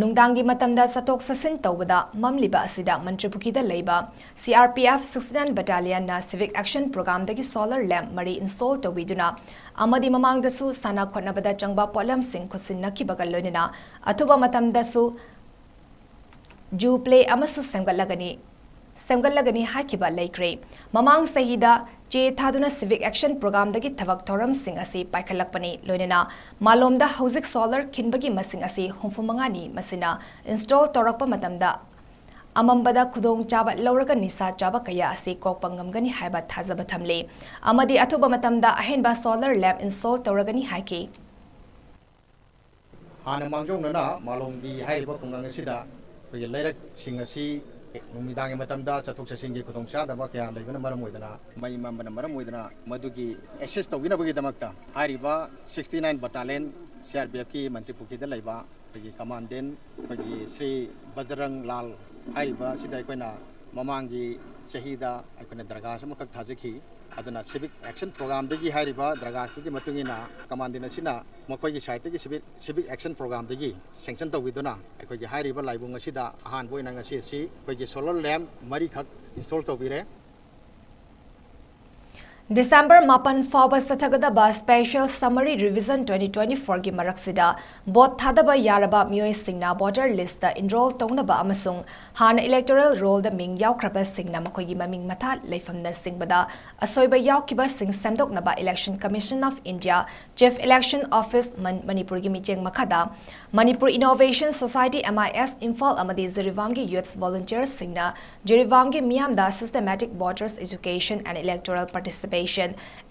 ꯅꯨꯡꯗꯥꯡꯒꯤ ꯃꯇꯝꯗ ꯆꯠꯊꯣꯛ ꯆꯠꯁꯤꯟ ꯇꯧꯕꯗ ꯃꯝꯂꯤꯕ ꯑꯁꯤꯗ ꯃꯟꯇ꯭ꯔꯤꯄꯨꯈꯤꯗ ꯂꯩꯕ CRPF sixty nine Battalionꯅ Civic Action Programꯗꯒꯤ solar lamp ꯃꯔꯤ install ꯇꯧꯕꯤꯗꯨꯅ ꯑꯃꯗꯤ ꯃꯃꯥꯡꯗꯁꯨ ꯁꯥꯟꯅ ꯈꯣꯠꯅꯕꯗ ꯆꯪꯕ ꯄꯣꯠꯂꯝꯁꯤꯡ ꯈꯨꯠꯁꯤꯟꯅꯈꯤꯕꯒ ꯂꯣꯏꯅꯅ ꯑꯊꯨꯕ ꯃꯇꯝꯗꯁꯨ zoo, play ꯑꯃꯁꯨ ꯁꯦꯝꯒꯠꯂꯒꯅꯤ, ꯁꯦꯝꯒꯠꯂꯒꯅꯤ ꯍꯥꯏꯈꯤꯕ ꯂꯩꯈ꯭ꯔꯦ꯫ ꯃꯃꯥꯡ ꯆꯍꯤꯗ ꯆꯦ ꯊꯥꯗꯨꯅ Civic Action Programꯗꯒꯤ ꯊꯕꯛ ꯊꯧꯔꯝꯁꯤꯡ ꯑꯁꯤ ꯄꯥꯏꯈꯠꯂꯛꯄꯅꯤ꯫ ꯂꯣꯏꯅꯅ ꯃꯥꯂꯣꯝꯗ ꯍꯧꯖꯤꯛ solar ꯈꯤꯟꯕꯒꯤ ꯃꯁꯤꯡ ꯑꯁꯤ ꯍꯨꯝꯐꯨ ꯃꯉꯥꯅꯤ꯫ ꯃꯁꯤꯅ install ꯇꯧꯔꯛꯄ ꯃꯇꯝꯗ ꯑꯃꯝꯕꯗ ꯈꯨꯗꯣꯡꯆꯥꯕ ꯂꯧꯔꯒ ꯅꯤꯁꯥ ꯆꯥꯕ ꯀꯌꯥ ꯑꯁꯤ ꯀꯣꯛꯄ ꯉꯝꯒꯅꯤ ꯍꯥꯏꯕ ꯊꯥꯖꯕ ꯊꯝꯂꯤ ꯑꯃꯗꯤ ꯑꯊꯨꯕ ꯃꯇꯝꯗ ꯑꯍꯦꯟꯕ solar lamp install ꯇꯧꯔꯒꯅꯤ ꯍꯥꯏꯈꯤ꯫ ꯍꯥꯟꯅ ꯃꯥꯡꯖꯧꯅꯅ ꯃꯥꯂꯣꯝꯒꯤ ꯍꯥꯏꯔꯤꯕ ꯈꯨꯡꯒꯪ ꯑꯁꯤꯗ ꯑꯩꯈꯣꯏꯒꯤ ꯂꯩꯔꯛꯁꯤꯡ ꯑꯁꯤ ꯅꯨꯃꯤꯗꯥꯡꯒꯤ ꯃꯇꯝꯗ ꯆꯠꯊꯣꯛ ꯆꯠꯁꯤꯟꯒꯤ ꯈꯨꯗꯣꯡꯆꯥꯗꯕ ꯀꯌꯥ ꯂꯩꯕꯅ ꯃꯔꯝ ꯑꯣꯏꯗꯅ, ꯃꯩ ꯃꯝꯕꯅ ꯃꯔꯝ ꯑꯣꯏꯗꯅ ꯃꯗꯨꯒꯤ ꯑꯦꯁꯤꯁ ꯇꯧꯕꯤꯅꯕꯒꯤꯗꯃꯛꯇ ꯍꯥꯏꯔꯤꯕ sixty nine Battalion C R P Fꯀꯤ ꯃꯟꯇ꯭ꯔꯤ ꯄꯨꯈ꯭ꯔꯤꯗ ꯂꯩꯕ ꯑꯩꯈꯣꯏꯒꯤ ꯀꯃꯥꯟꯗꯦꯟ, ꯑꯩꯈꯣꯏꯒꯤ ꯁ꯭ꯔꯤ ꯕꯖꯔꯪ ꯂꯥꯜ ꯍꯥꯏꯔꯤꯕ ꯑꯁꯤꯗ ꯑꯩꯈꯣꯏꯅ ꯃꯃꯥꯡꯒꯤ ꯆꯍꯤꯗ ꯑꯩꯈꯣꯏꯅ ꯗꯔꯒꯥꯁ ꯑꯃꯈꯛ ꯊꯥꯖꯈꯤ꯫ ꯑꯗꯨꯅ ꯁꯤꯚꯤꯛ ꯑꯦꯛꯁꯟ ꯄ꯭ꯔꯣꯒ꯭ꯔꯥꯝꯗꯒꯤ ꯍꯥꯏꯔꯤꯕ ꯗꯔꯒꯥꯁꯇꯨꯒꯤ ꯃꯇꯨꯡ ꯏꯟꯅ ꯀꯃꯥꯟꯗꯦꯟ ꯑꯁꯤꯅ ꯃꯈꯣꯏꯒꯤ ꯁꯥꯏꯠꯇꯒꯤ ꯁꯤꯚꯤꯛ, ꯁꯤꯚꯤꯛ ꯑꯦꯛꯁꯟ ꯄ꯭ꯔꯣꯒ꯭ꯔꯥꯝꯗꯒꯤ ꯁꯦꯡꯁꯟ ꯇꯧꯕꯤꯗꯨꯅ ꯑꯩꯈꯣꯏꯒꯤ ꯍꯥꯏꯔꯤꯕ ꯂꯥꯏꯕꯨꯡ ꯑꯁꯤꯗ ꯑꯍꯥꯟꯕ ꯑꯣꯏꯅ ꯉꯁꯤ ꯑꯁꯤ ꯑꯩꯈꯣꯏꯒꯤ ꯁꯣꯂꯔ ꯂꯦꯝꯞ ꯃꯔꯤꯈꯛ ꯏꯟꯁꯇꯣꯜ ꯇꯧꯕꯤꯔꯦ꯫ ꯗꯤꯁꯦꯝꯕꯔ ꯃꯥꯄꯟ ꯐꯥꯎꯕ ꯆꯠꯊꯒꯗꯕ Special Summary Revision twenty twenty-fourꯒꯤ ꯃꯔꯛꯁꯤꯗ ꯚꯣꯠ ꯊꯥꯗꯕ ꯌꯥꯔꯕ ꯃꯤꯑꯣꯏꯁꯤꯡꯅ ꯚꯣꯇꯔ ꯂꯤꯁꯇ ꯏꯟꯔꯣꯜ ꯇꯧꯅꯕ ꯑꯃꯁꯨꯡ ꯍꯥꯟꯅ ꯏꯂꯦꯛꯇꯣꯔꯦꯜ ꯔꯣꯜꯗ ꯃꯤꯡ ꯌꯥꯎꯈ꯭ꯔꯕꯁꯤꯡꯅ ꯃꯈꯣꯏꯒꯤ ꯃꯃꯤꯡ ꯃꯊꯥ ꯂꯩꯐꯝꯅꯆꯤꯡꯕꯗ ꯑꯁꯣꯏꯕ ꯌꯥꯎꯈꯤꯕꯁꯤꯡ ꯁꯦꯝꯗꯣꯛꯅꯕ Election Commission of India, Chief Election Office, ꯃꯟ-, ꯃꯅꯤꯄꯨꯔꯒꯤ ꯃꯤꯠꯌꯦꯡ ꯃꯈꯥꯗ Manipur Innovation Society, M I S, Imphal ꯑꯃꯗꯤ ꯖꯤꯔꯤꯕꯥꯝꯒꯤ ꯌꯨꯠꯁ ꯚꯣꯂꯨꯟꯇꯤꯌꯔꯁꯤꯡꯅ ꯖꯤꯔꯤꯕꯥꯝꯒꯤ ꯃꯤꯌꯥꯝꯗ Systematic Voters Education and Electoral Participation,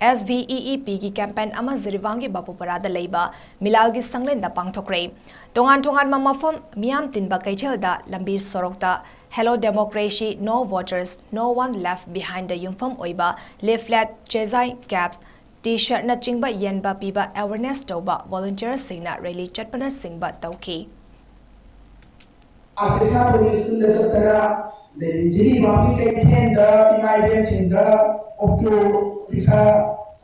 S V E E Pꯒꯤ ꯀꯦꯝꯄꯦꯟ ꯑꯃ ꯖꯤꯔꯤꯕꯥꯝꯒꯤ ꯕꯥꯄꯨꯄꯔꯥꯗ ꯂꯩꯕ ꯃꯤꯂꯥꯜꯒꯤ ꯁꯪꯂꯦꯟꯗ ꯄꯥꯡꯊꯣꯛꯈ꯭ꯔꯦ꯫ ꯇꯣꯉꯥꯟ ꯇꯣꯉꯥꯟꯕ ꯃꯐꯝ ꯃꯤꯌꯥꯝ ꯇꯤꯟꯕ ꯀꯩꯊꯦꯜꯗ, ꯂꯝꯕꯤ ꯁꯣꯔꯣꯛꯇ Hello Democracy, No Voters, No One Left Behindꯗ ꯌꯨꯝꯐꯝ ꯑꯣꯏꯕ ꯂꯤꯐꯂꯦꯠ, ꯆꯦꯖꯥꯏ, ꯀꯦꯞꯁ, ꯇꯤ ꯁꯔꯠꯅꯆꯤꯡꯕ ꯌꯦꯟꯕ ꯄꯤꯕ ꯑꯦꯋꯦꯔꯅꯦꯁ ꯇꯧꯕ, ꯚꯣꯂꯨꯟꯇꯤꯌꯔꯁꯤꯡꯅ ꯔꯦꯂꯤ ꯆꯠꯄꯅꯆꯤꯡꯕ ꯇꯧꯈꯤ꯫ ꯑꯥꯔ ꯀꯦ ꯁꯥ ꯄꯨꯂꯤꯁ ꯁ꯭ꯀꯨꯜꯗ ꯆꯠꯇꯅ, ꯑꯗꯩꯗꯤ ꯖꯤꯔꯤꯕꯥꯝꯒꯤ ꯀꯩꯊꯦꯜꯗ ꯏꯃꯥ ꯏꯕꯦꯟꯁꯤꯡꯗ ꯑꯣꯛꯇꯣ ꯔꯤꯛꯁꯥ,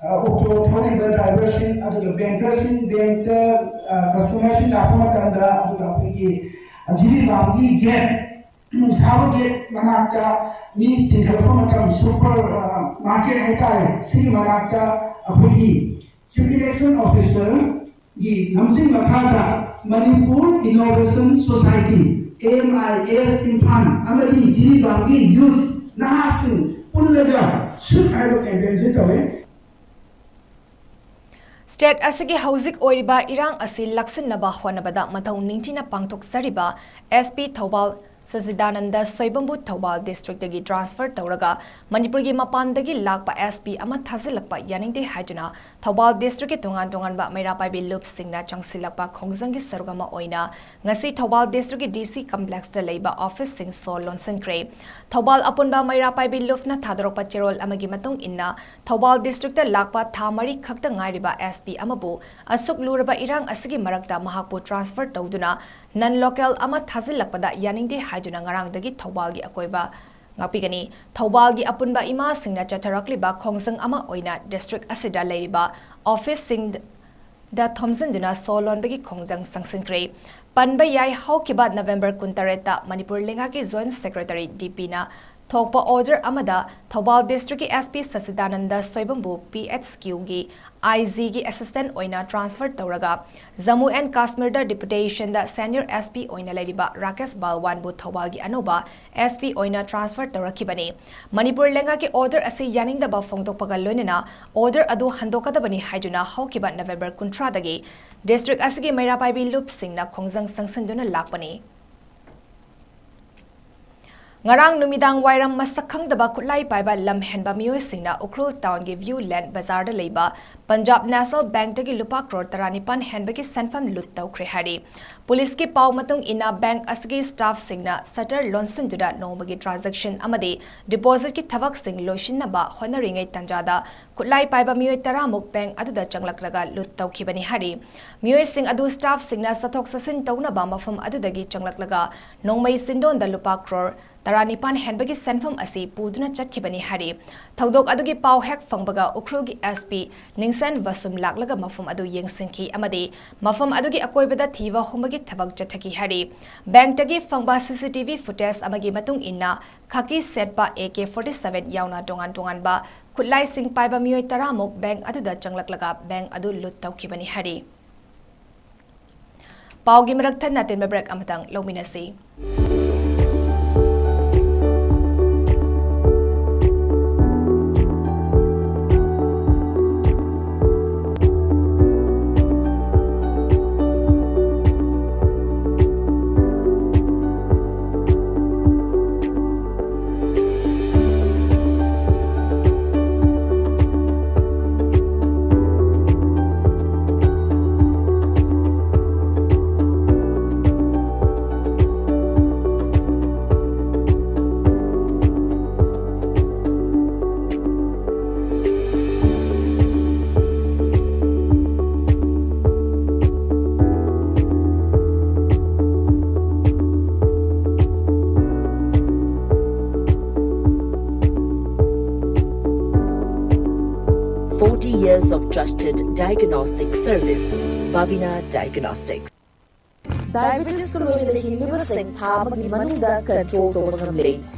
ꯑ, ꯑꯣꯛꯇꯣ ꯊꯧꯔꯤꯕ ꯗ꯭ꯔꯥꯏꯚꯔꯁꯤꯡ, ꯑꯗꯨꯒ ꯕꯦꯡꯀꯔꯁꯤꯡ, ꯕꯦꯡꯛꯇ, ꯑ, ꯀꯁꯇꯃꯔꯁꯤꯡ ꯂꯥꯛꯄ ꯃꯇꯝꯗ, ꯑꯗꯨꯒ ꯑꯩꯈꯣꯏꯒꯤ ꯖꯤꯔꯤꯕꯥꯝꯒꯤ ꯒꯦꯠ, ꯁꯥꯕ ꯒꯦꯠ ꯃꯅꯥꯛꯇ ꯃꯤ ꯇꯤꯟꯈꯠꯂꯛꯄ ꯃꯇꯝ, ꯁꯨꯄꯔ, ꯑ, ꯃꯥꯔꯀꯦꯠ ꯍꯥꯏꯇꯥꯔꯦ, ꯁꯤꯒꯤ ꯃꯅꯥꯛꯇ ꯑꯩꯈꯣꯏꯒꯤ ꯆꯤꯐ ꯏꯂꯦꯛꯁꯟ ꯑꯣꯐꯤꯁꯔ ꯒꯤ ꯂꯝꯖꯤꯡ ꯃꯈꯥꯗ Manipur innovation society, M I S, Imphal ꯑꯃꯗꯤ ꯖꯤꯔꯤꯕꯥꯝꯒꯤ ꯌꯨꯠꯁ, ꯅꯍꯥꯁꯤꯡ ꯄꯨꯜꯂꯒ ꯁꯨꯠ ꯍꯥꯏꯕ ꯀꯦꯝꯄꯦꯟꯁꯤ ꯇꯧꯋꯦ꯫ ꯁ꯭ꯇꯦꯠ ꯑꯁꯤꯒꯤ ꯍꯧꯖꯤꯛ ꯑꯣꯏꯔꯤꯕ ꯏꯔꯥꯡ ꯑꯁꯤ ꯂꯥꯛꯁꯤꯟꯅꯕ ꯍꯣꯠꯅꯕꯗ ꯃꯊꯧ ꯅꯤꯡꯊꯤꯅ ꯄꯥꯡꯊꯣꯛꯆꯔꯤꯕ S P ꯊꯧꯕꯥꯜ ꯁꯆꯤꯗꯥꯅꯟꯗ ꯁꯣꯏꯕꯝꯕꯨ ꯊꯧꯕꯥꯜ ꯗꯤꯁꯇ꯭ꯔꯤꯛꯇꯒꯤ ꯇ꯭ꯔꯥꯟꯁꯐꯔ ꯇꯧꯔꯒ ꯃꯅꯤꯄꯨꯔꯒꯤ ꯃꯄꯥꯟꯗꯒꯤ ꯂꯥꯛꯄ ꯑꯦꯁ ꯄꯤ ꯑꯃ ꯊꯥꯖꯤꯜꯂꯛꯄ ꯌꯥꯅꯤꯡꯗꯦ ꯍꯥꯏꯗꯨꯅ ꯊꯧꯕꯥꯜ ꯗꯤꯁꯇ꯭ꯔꯤꯛꯀꯤ ꯇꯣꯉꯥꯟ ꯇꯣꯉꯥꯟꯕ ꯃꯩꯔꯥ ꯄꯥꯏꯕꯤ ꯂꯨꯞꯁꯤꯡꯅ ꯆꯪꯁꯤꯜꯂꯛꯄ ꯈꯣꯡꯖꯪꯒꯤ ꯁꯔꯨꯛ ꯑꯃ ꯑꯣꯏꯅ ꯉꯁꯤ ꯊꯧꯕꯥꯜ ꯗꯤꯁꯇ꯭ꯔꯤꯛꯀꯤ ꯗꯤ ꯁꯤ ꯀꯝꯄ꯭ꯂꯦꯛꯁꯇ ꯂꯩꯕ ꯑꯣꯐꯤꯁꯁꯤꯡ ꯁꯣ ꯂꯣꯟꯁꯤꯟꯈ꯭ꯔꯦ꯫ ꯊꯧꯕꯥꯜ ꯑꯄꯨꯟꯕ ꯃꯩꯔꯥ ꯄꯥꯏꯕꯤ ꯂꯨꯞꯅ ꯊꯥꯗꯣꯔꯛꯄ ꯆꯦꯔꯣꯜ ꯑꯃꯒꯤ ꯃꯇꯨꯡ ꯏꯟꯅ ꯊꯧꯕꯥꯜ ꯗꯤꯁꯇ꯭ꯔꯤꯛꯇ ꯂꯥꯛꯄ ꯊꯥ ꯃꯔꯤ ꯈꯛꯇ ꯉꯥꯏꯔꯤꯕ ꯑꯦꯁ ꯄꯤ ꯑꯃꯕꯨ ꯑꯁꯨꯛ ꯂꯨꯔꯕ ꯏꯔꯥꯡ ꯑꯁꯤꯒꯤ ꯃꯔꯛꯇ ꯃꯍꯥꯛꯄꯨ ꯇ꯭ꯔꯥꯟꯁꯐꯔ ꯇꯧꯗꯨꯅ ꯅꯟ ꯂꯣꯀꯦꯜ ꯑꯃ ꯊꯥꯖꯤꯜꯂꯛꯄꯗ ꯌꯥꯅꯤꯡꯗꯦ ꯍꯥꯏꯗꯨꯅ ꯉꯔꯥꯡꯗꯒꯤ ꯊꯧꯕꯥꯜꯒꯤ ꯑꯀꯣꯏꯕ ꯉꯥꯛꯄꯤꯒꯅꯤ꯫ ꯊꯧꯕꯥꯜꯒꯤ ꯑꯄꯨꯟꯕ ꯏꯃꯥꯁꯤꯡꯅ ꯆꯠꯊꯔꯛꯂꯤꯕ ꯈꯣꯡꯖꯪ ꯑꯃ ꯑꯣꯏꯅ ꯗꯤꯁꯇ꯭ꯔꯤꯛ ꯑꯁꯤꯗ ꯂꯩꯔꯤꯕ ꯑꯣꯐꯤꯁꯁꯤꯡꯗ ꯊꯣꯝꯖꯤꯟꯗꯨꯅ ꯁꯣ ꯂꯣꯟꯕꯒꯤ ꯈꯣꯡꯖꯪ ꯆꯪꯁꯤꯟꯈ꯭ꯔꯦ꯫ ꯄꯟꯕ ꯌꯥꯏ, ꯍꯧꯈꯤꯕ ꯅꯕꯦꯝꯕꯔ ꯀꯨꯟꯇꯔꯦꯠꯇ ꯃꯅꯤꯄꯨꯔ ꯂꯩꯉꯥꯛꯀꯤ ꯖꯣꯏꯟꯠ ꯁꯦꯀ꯭ꯔꯦꯇꯔꯤ ꯗꯤ ꯄꯤꯅ ꯊꯣꯛꯄ ꯑꯣꯔꯗꯔ ꯑꯃꯗ ꯊꯧꯕꯥꯜ ꯗꯤꯁꯇ꯭ꯔꯤꯛꯀꯤ ꯑꯦꯁ ꯄꯤ ꯁꯆꯤꯗꯥꯅꯟꯗ ꯁꯣꯏꯕꯝꯕꯨ ꯄꯤ ꯑꯩꯆ ꯀ꯭ꯌꯨꯒꯤ ꯑꯥꯏ ꯖꯤꯒꯤ ꯑꯦꯁꯤꯁꯇꯦꯟꯠ ꯑꯣꯏꯅ ꯇ꯭ꯔꯥꯟꯁꯐꯔ ꯇꯧꯔꯒ ꯖꯝꯃꯨ ꯑꯦꯟ ꯀꯥꯁꯃꯤꯔꯗ ꯗꯤꯄꯨꯇꯦꯁꯟꯗ ꯁꯦꯅꯤꯌꯔ ꯑꯦꯁ ꯄꯤ ꯑꯣꯏꯅ ꯂꯩꯔꯤꯕ ꯔꯥꯀꯦꯁ ꯕꯥꯜꯋꯥꯟꯕꯨ ꯊꯧꯕꯥꯜꯒꯤ ꯑꯅꯧꯕ ꯑꯦꯁ ꯄꯤ ꯑꯣꯏꯅ ꯇ꯭ꯔꯥꯟꯁꯐꯔ ꯇꯧꯔꯛꯈꯤꯕꯅꯤ꯫ ꯃꯅꯤꯄꯨꯔ ꯂꯩꯉꯥꯛꯀꯤ ꯑꯣꯔꯗꯔ ꯑꯁꯤ ꯌꯥꯅꯤꯡꯗꯕ ꯐꯣꯡꯗꯣꯛꯄꯒ ꯂꯣꯏꯅꯅ ꯑꯣꯔꯗꯔ ꯑꯗꯨ ꯍꯟꯗꯣꯛꯀꯗꯕꯅꯤ ꯍꯥꯏꯗꯨꯅ ꯍꯧꯈꯤꯕ ꯅꯕꯦꯝꯕꯔ ꯀꯨꯟꯊ꯭ꯔꯥꯗꯒꯤ ꯗꯤꯁꯇ꯭ꯔꯤꯛ ꯑꯁꯤꯒꯤ ꯃꯩꯔꯥ ꯄꯥꯏꯕꯤ ꯂꯨꯞꯁꯤꯡꯅ ꯈꯣꯡꯖꯪ ꯆꯪꯁꯤꯟꯗꯨꯅ ꯂꯥꯛꯄꯅꯤ꯫ ꯉꯔꯥꯡ ꯅꯨꯃꯤꯗꯥꯡ ꯋꯥꯏꯔꯝ ꯃꯁꯛ ꯈꯪꯗꯕ ꯈꯨꯠꯂꯥꯏ ꯄꯥꯏꯕ ꯂꯝ ꯍꯦꯟꯕ ꯃꯤꯑꯣꯏꯁꯤꯡꯅ ꯎꯈ꯭ꯔꯨꯜ ꯇꯥꯎꯟꯒꯤ ꯚ꯭ꯌꯨ ꯂꯦꯟ ꯕꯖꯥꯔꯗ ꯂꯩꯕ ꯄꯟꯖꯥꯕ ꯅꯦꯁꯅꯦꯜ ꯕꯦꯡꯛꯇꯒꯤ ꯂꯨꯄꯥ ꯀ꯭ꯔꯣꯔ ꯇꯔꯥꯅꯤꯄꯥꯟ ꯍꯦꯟꯕꯒꯤ ꯁꯦꯟꯐꯝ ꯂꯨꯠ ꯇꯧꯈ꯭ꯔꯦ ꯍꯥꯏꯔꯤ꯫ ꯄꯨꯂꯤꯁꯀꯤ ꯄꯥꯎ ꯃꯇꯨꯡ ꯏꯟꯅ, ꯕꯦꯡꯛ ꯑꯁꯤꯒꯤ ꯁ꯭ꯇꯥꯐꯁꯤꯡꯅ ꯁꯇꯔ ꯂꯣꯟꯁꯤꯟꯗꯨꯅ ꯅꯣꯡꯃꯒꯤ ꯇ꯭ꯔꯥꯟꯖꯦꯛꯁꯟ ꯑꯃꯗꯤ ꯗꯤꯄꯣꯖꯤꯠꯀꯤ ꯊꯕꯛꯁꯤꯡ ꯂꯣꯏꯁꯤꯟꯅꯕ ꯍꯣꯠꯅꯔꯤꯉꯩ ꯇꯥꯟꯖꯥꯗ ꯈꯨꯠꯂꯥꯏ ꯄꯥꯏꯕ ꯃꯤꯑꯣꯏ ꯇꯔꯥꯃꯨꯛ ꯕꯦꯡꯛ ꯑꯗꯨꯗ ꯆꯪꯂꯛꯂꯒ ꯂꯨꯠ ꯇꯧꯈꯤꯕꯅꯤ ꯍꯥꯏꯔꯤ꯫ ꯃꯤꯑꯣꯏꯁꯤꯡ ꯑꯗꯨ ꯁ꯭ꯇꯥꯐꯁꯤꯡꯅ ꯆꯠꯊꯣꯛ ꯆꯠꯁꯤꯟ ꯇꯧꯅꯕ ꯃꯐꯝ ꯑꯗꯨꯗꯒꯤ ꯆꯪꯂꯛꯂꯒ ꯅꯣꯡꯃꯩ ꯆꯤꯟꯗꯣꯟꯗ ꯂꯨꯄꯥ ꯀ꯭ꯔꯣꯔ ꯇꯔꯥꯅꯤꯄꯥꯟ ꯍꯦꯟꯕꯒꯤ ꯁꯦꯟꯐꯝ ꯑꯁꯤ ꯄꯨꯗꯨꯅ ꯆꯠꯈꯤꯕꯅꯤ ꯍꯥꯏꯔꯤ꯫ ꯊꯧꯗꯣꯛ ꯑꯗꯨꯒꯤ ꯄꯥꯎ ꯍꯦꯛ ꯐꯪꯕꯒ ꯎꯈ꯭ꯔꯨꯜꯒꯤ ꯑꯦꯁ ꯄꯤ ꯅꯤꯡꯁꯦꯟ ꯕꯁꯨꯝ ꯂꯥꯛꯂꯒ ꯃꯐꯝ ꯑꯗꯨ ꯌꯦꯡꯁꯤꯟꯈꯤ ꯑꯃꯗꯤ ꯃꯐꯝ ꯑꯗꯨꯒꯤ ꯑꯀꯣꯏꯕꯗ ꯊꯤꯕ ꯍꯨꯝꯕꯒꯤ ꯊꯕꯛ ꯆꯠꯊꯈꯤ ꯍꯥꯏꯔꯤ꯫ ꯕꯦꯡꯛꯇꯒꯤ ꯐꯪꯕ ꯁꯤ ꯁꯤ ꯇꯤ ꯚꯤ ꯐꯨꯇꯦꯖ ꯑꯃꯒꯤ ꯃꯇꯨꯡ ꯏꯟꯅ, ꯈꯥꯀꯤ ꯁꯦꯠꯄ ꯑꯦ ꯀꯦ ꯐꯣꯔꯇꯤ ꯁꯚꯦꯟ ꯌꯥꯎꯅ ꯇꯣꯉꯥꯟ ꯇꯣꯉꯥꯟꯕ ꯈꯨꯠꯂꯥꯏꯁꯤꯡ ꯄꯥꯏꯕ ꯃꯤꯑꯣꯏ ꯇꯔꯥꯃꯨꯛ ꯕꯦꯡꯛ ꯑꯗꯨꯗ ꯆꯪꯂꯛꯂꯒ ꯕꯦꯡꯛ ꯑꯗꯨ ꯂꯨꯠ ꯇꯧꯈꯤꯕꯅꯤ ꯍꯥꯏꯔꯤ꯫ ꯄꯥꯎꯒꯤ ꯃꯔꯛ ꯊꯠꯅ ꯑꯇꯦꯟꯕ ꯕ꯭ꯔꯦꯛ ꯑꯃꯇꯪ ꯂꯧꯃꯤꯟꯅꯁꯤ꯫ Forty years of trusted diagnostic service, Babina Diagnostics. Diabetes ꯀ ꯂꯣꯏꯅꯅ ꯍꯤꯡꯂꯤꯕꯁꯤꯡ ꯊꯥ ꯑꯃꯒꯤ ꯃꯅꯨꯡꯗ control ꯇꯧꯕ ꯉꯝꯂꯦ꯫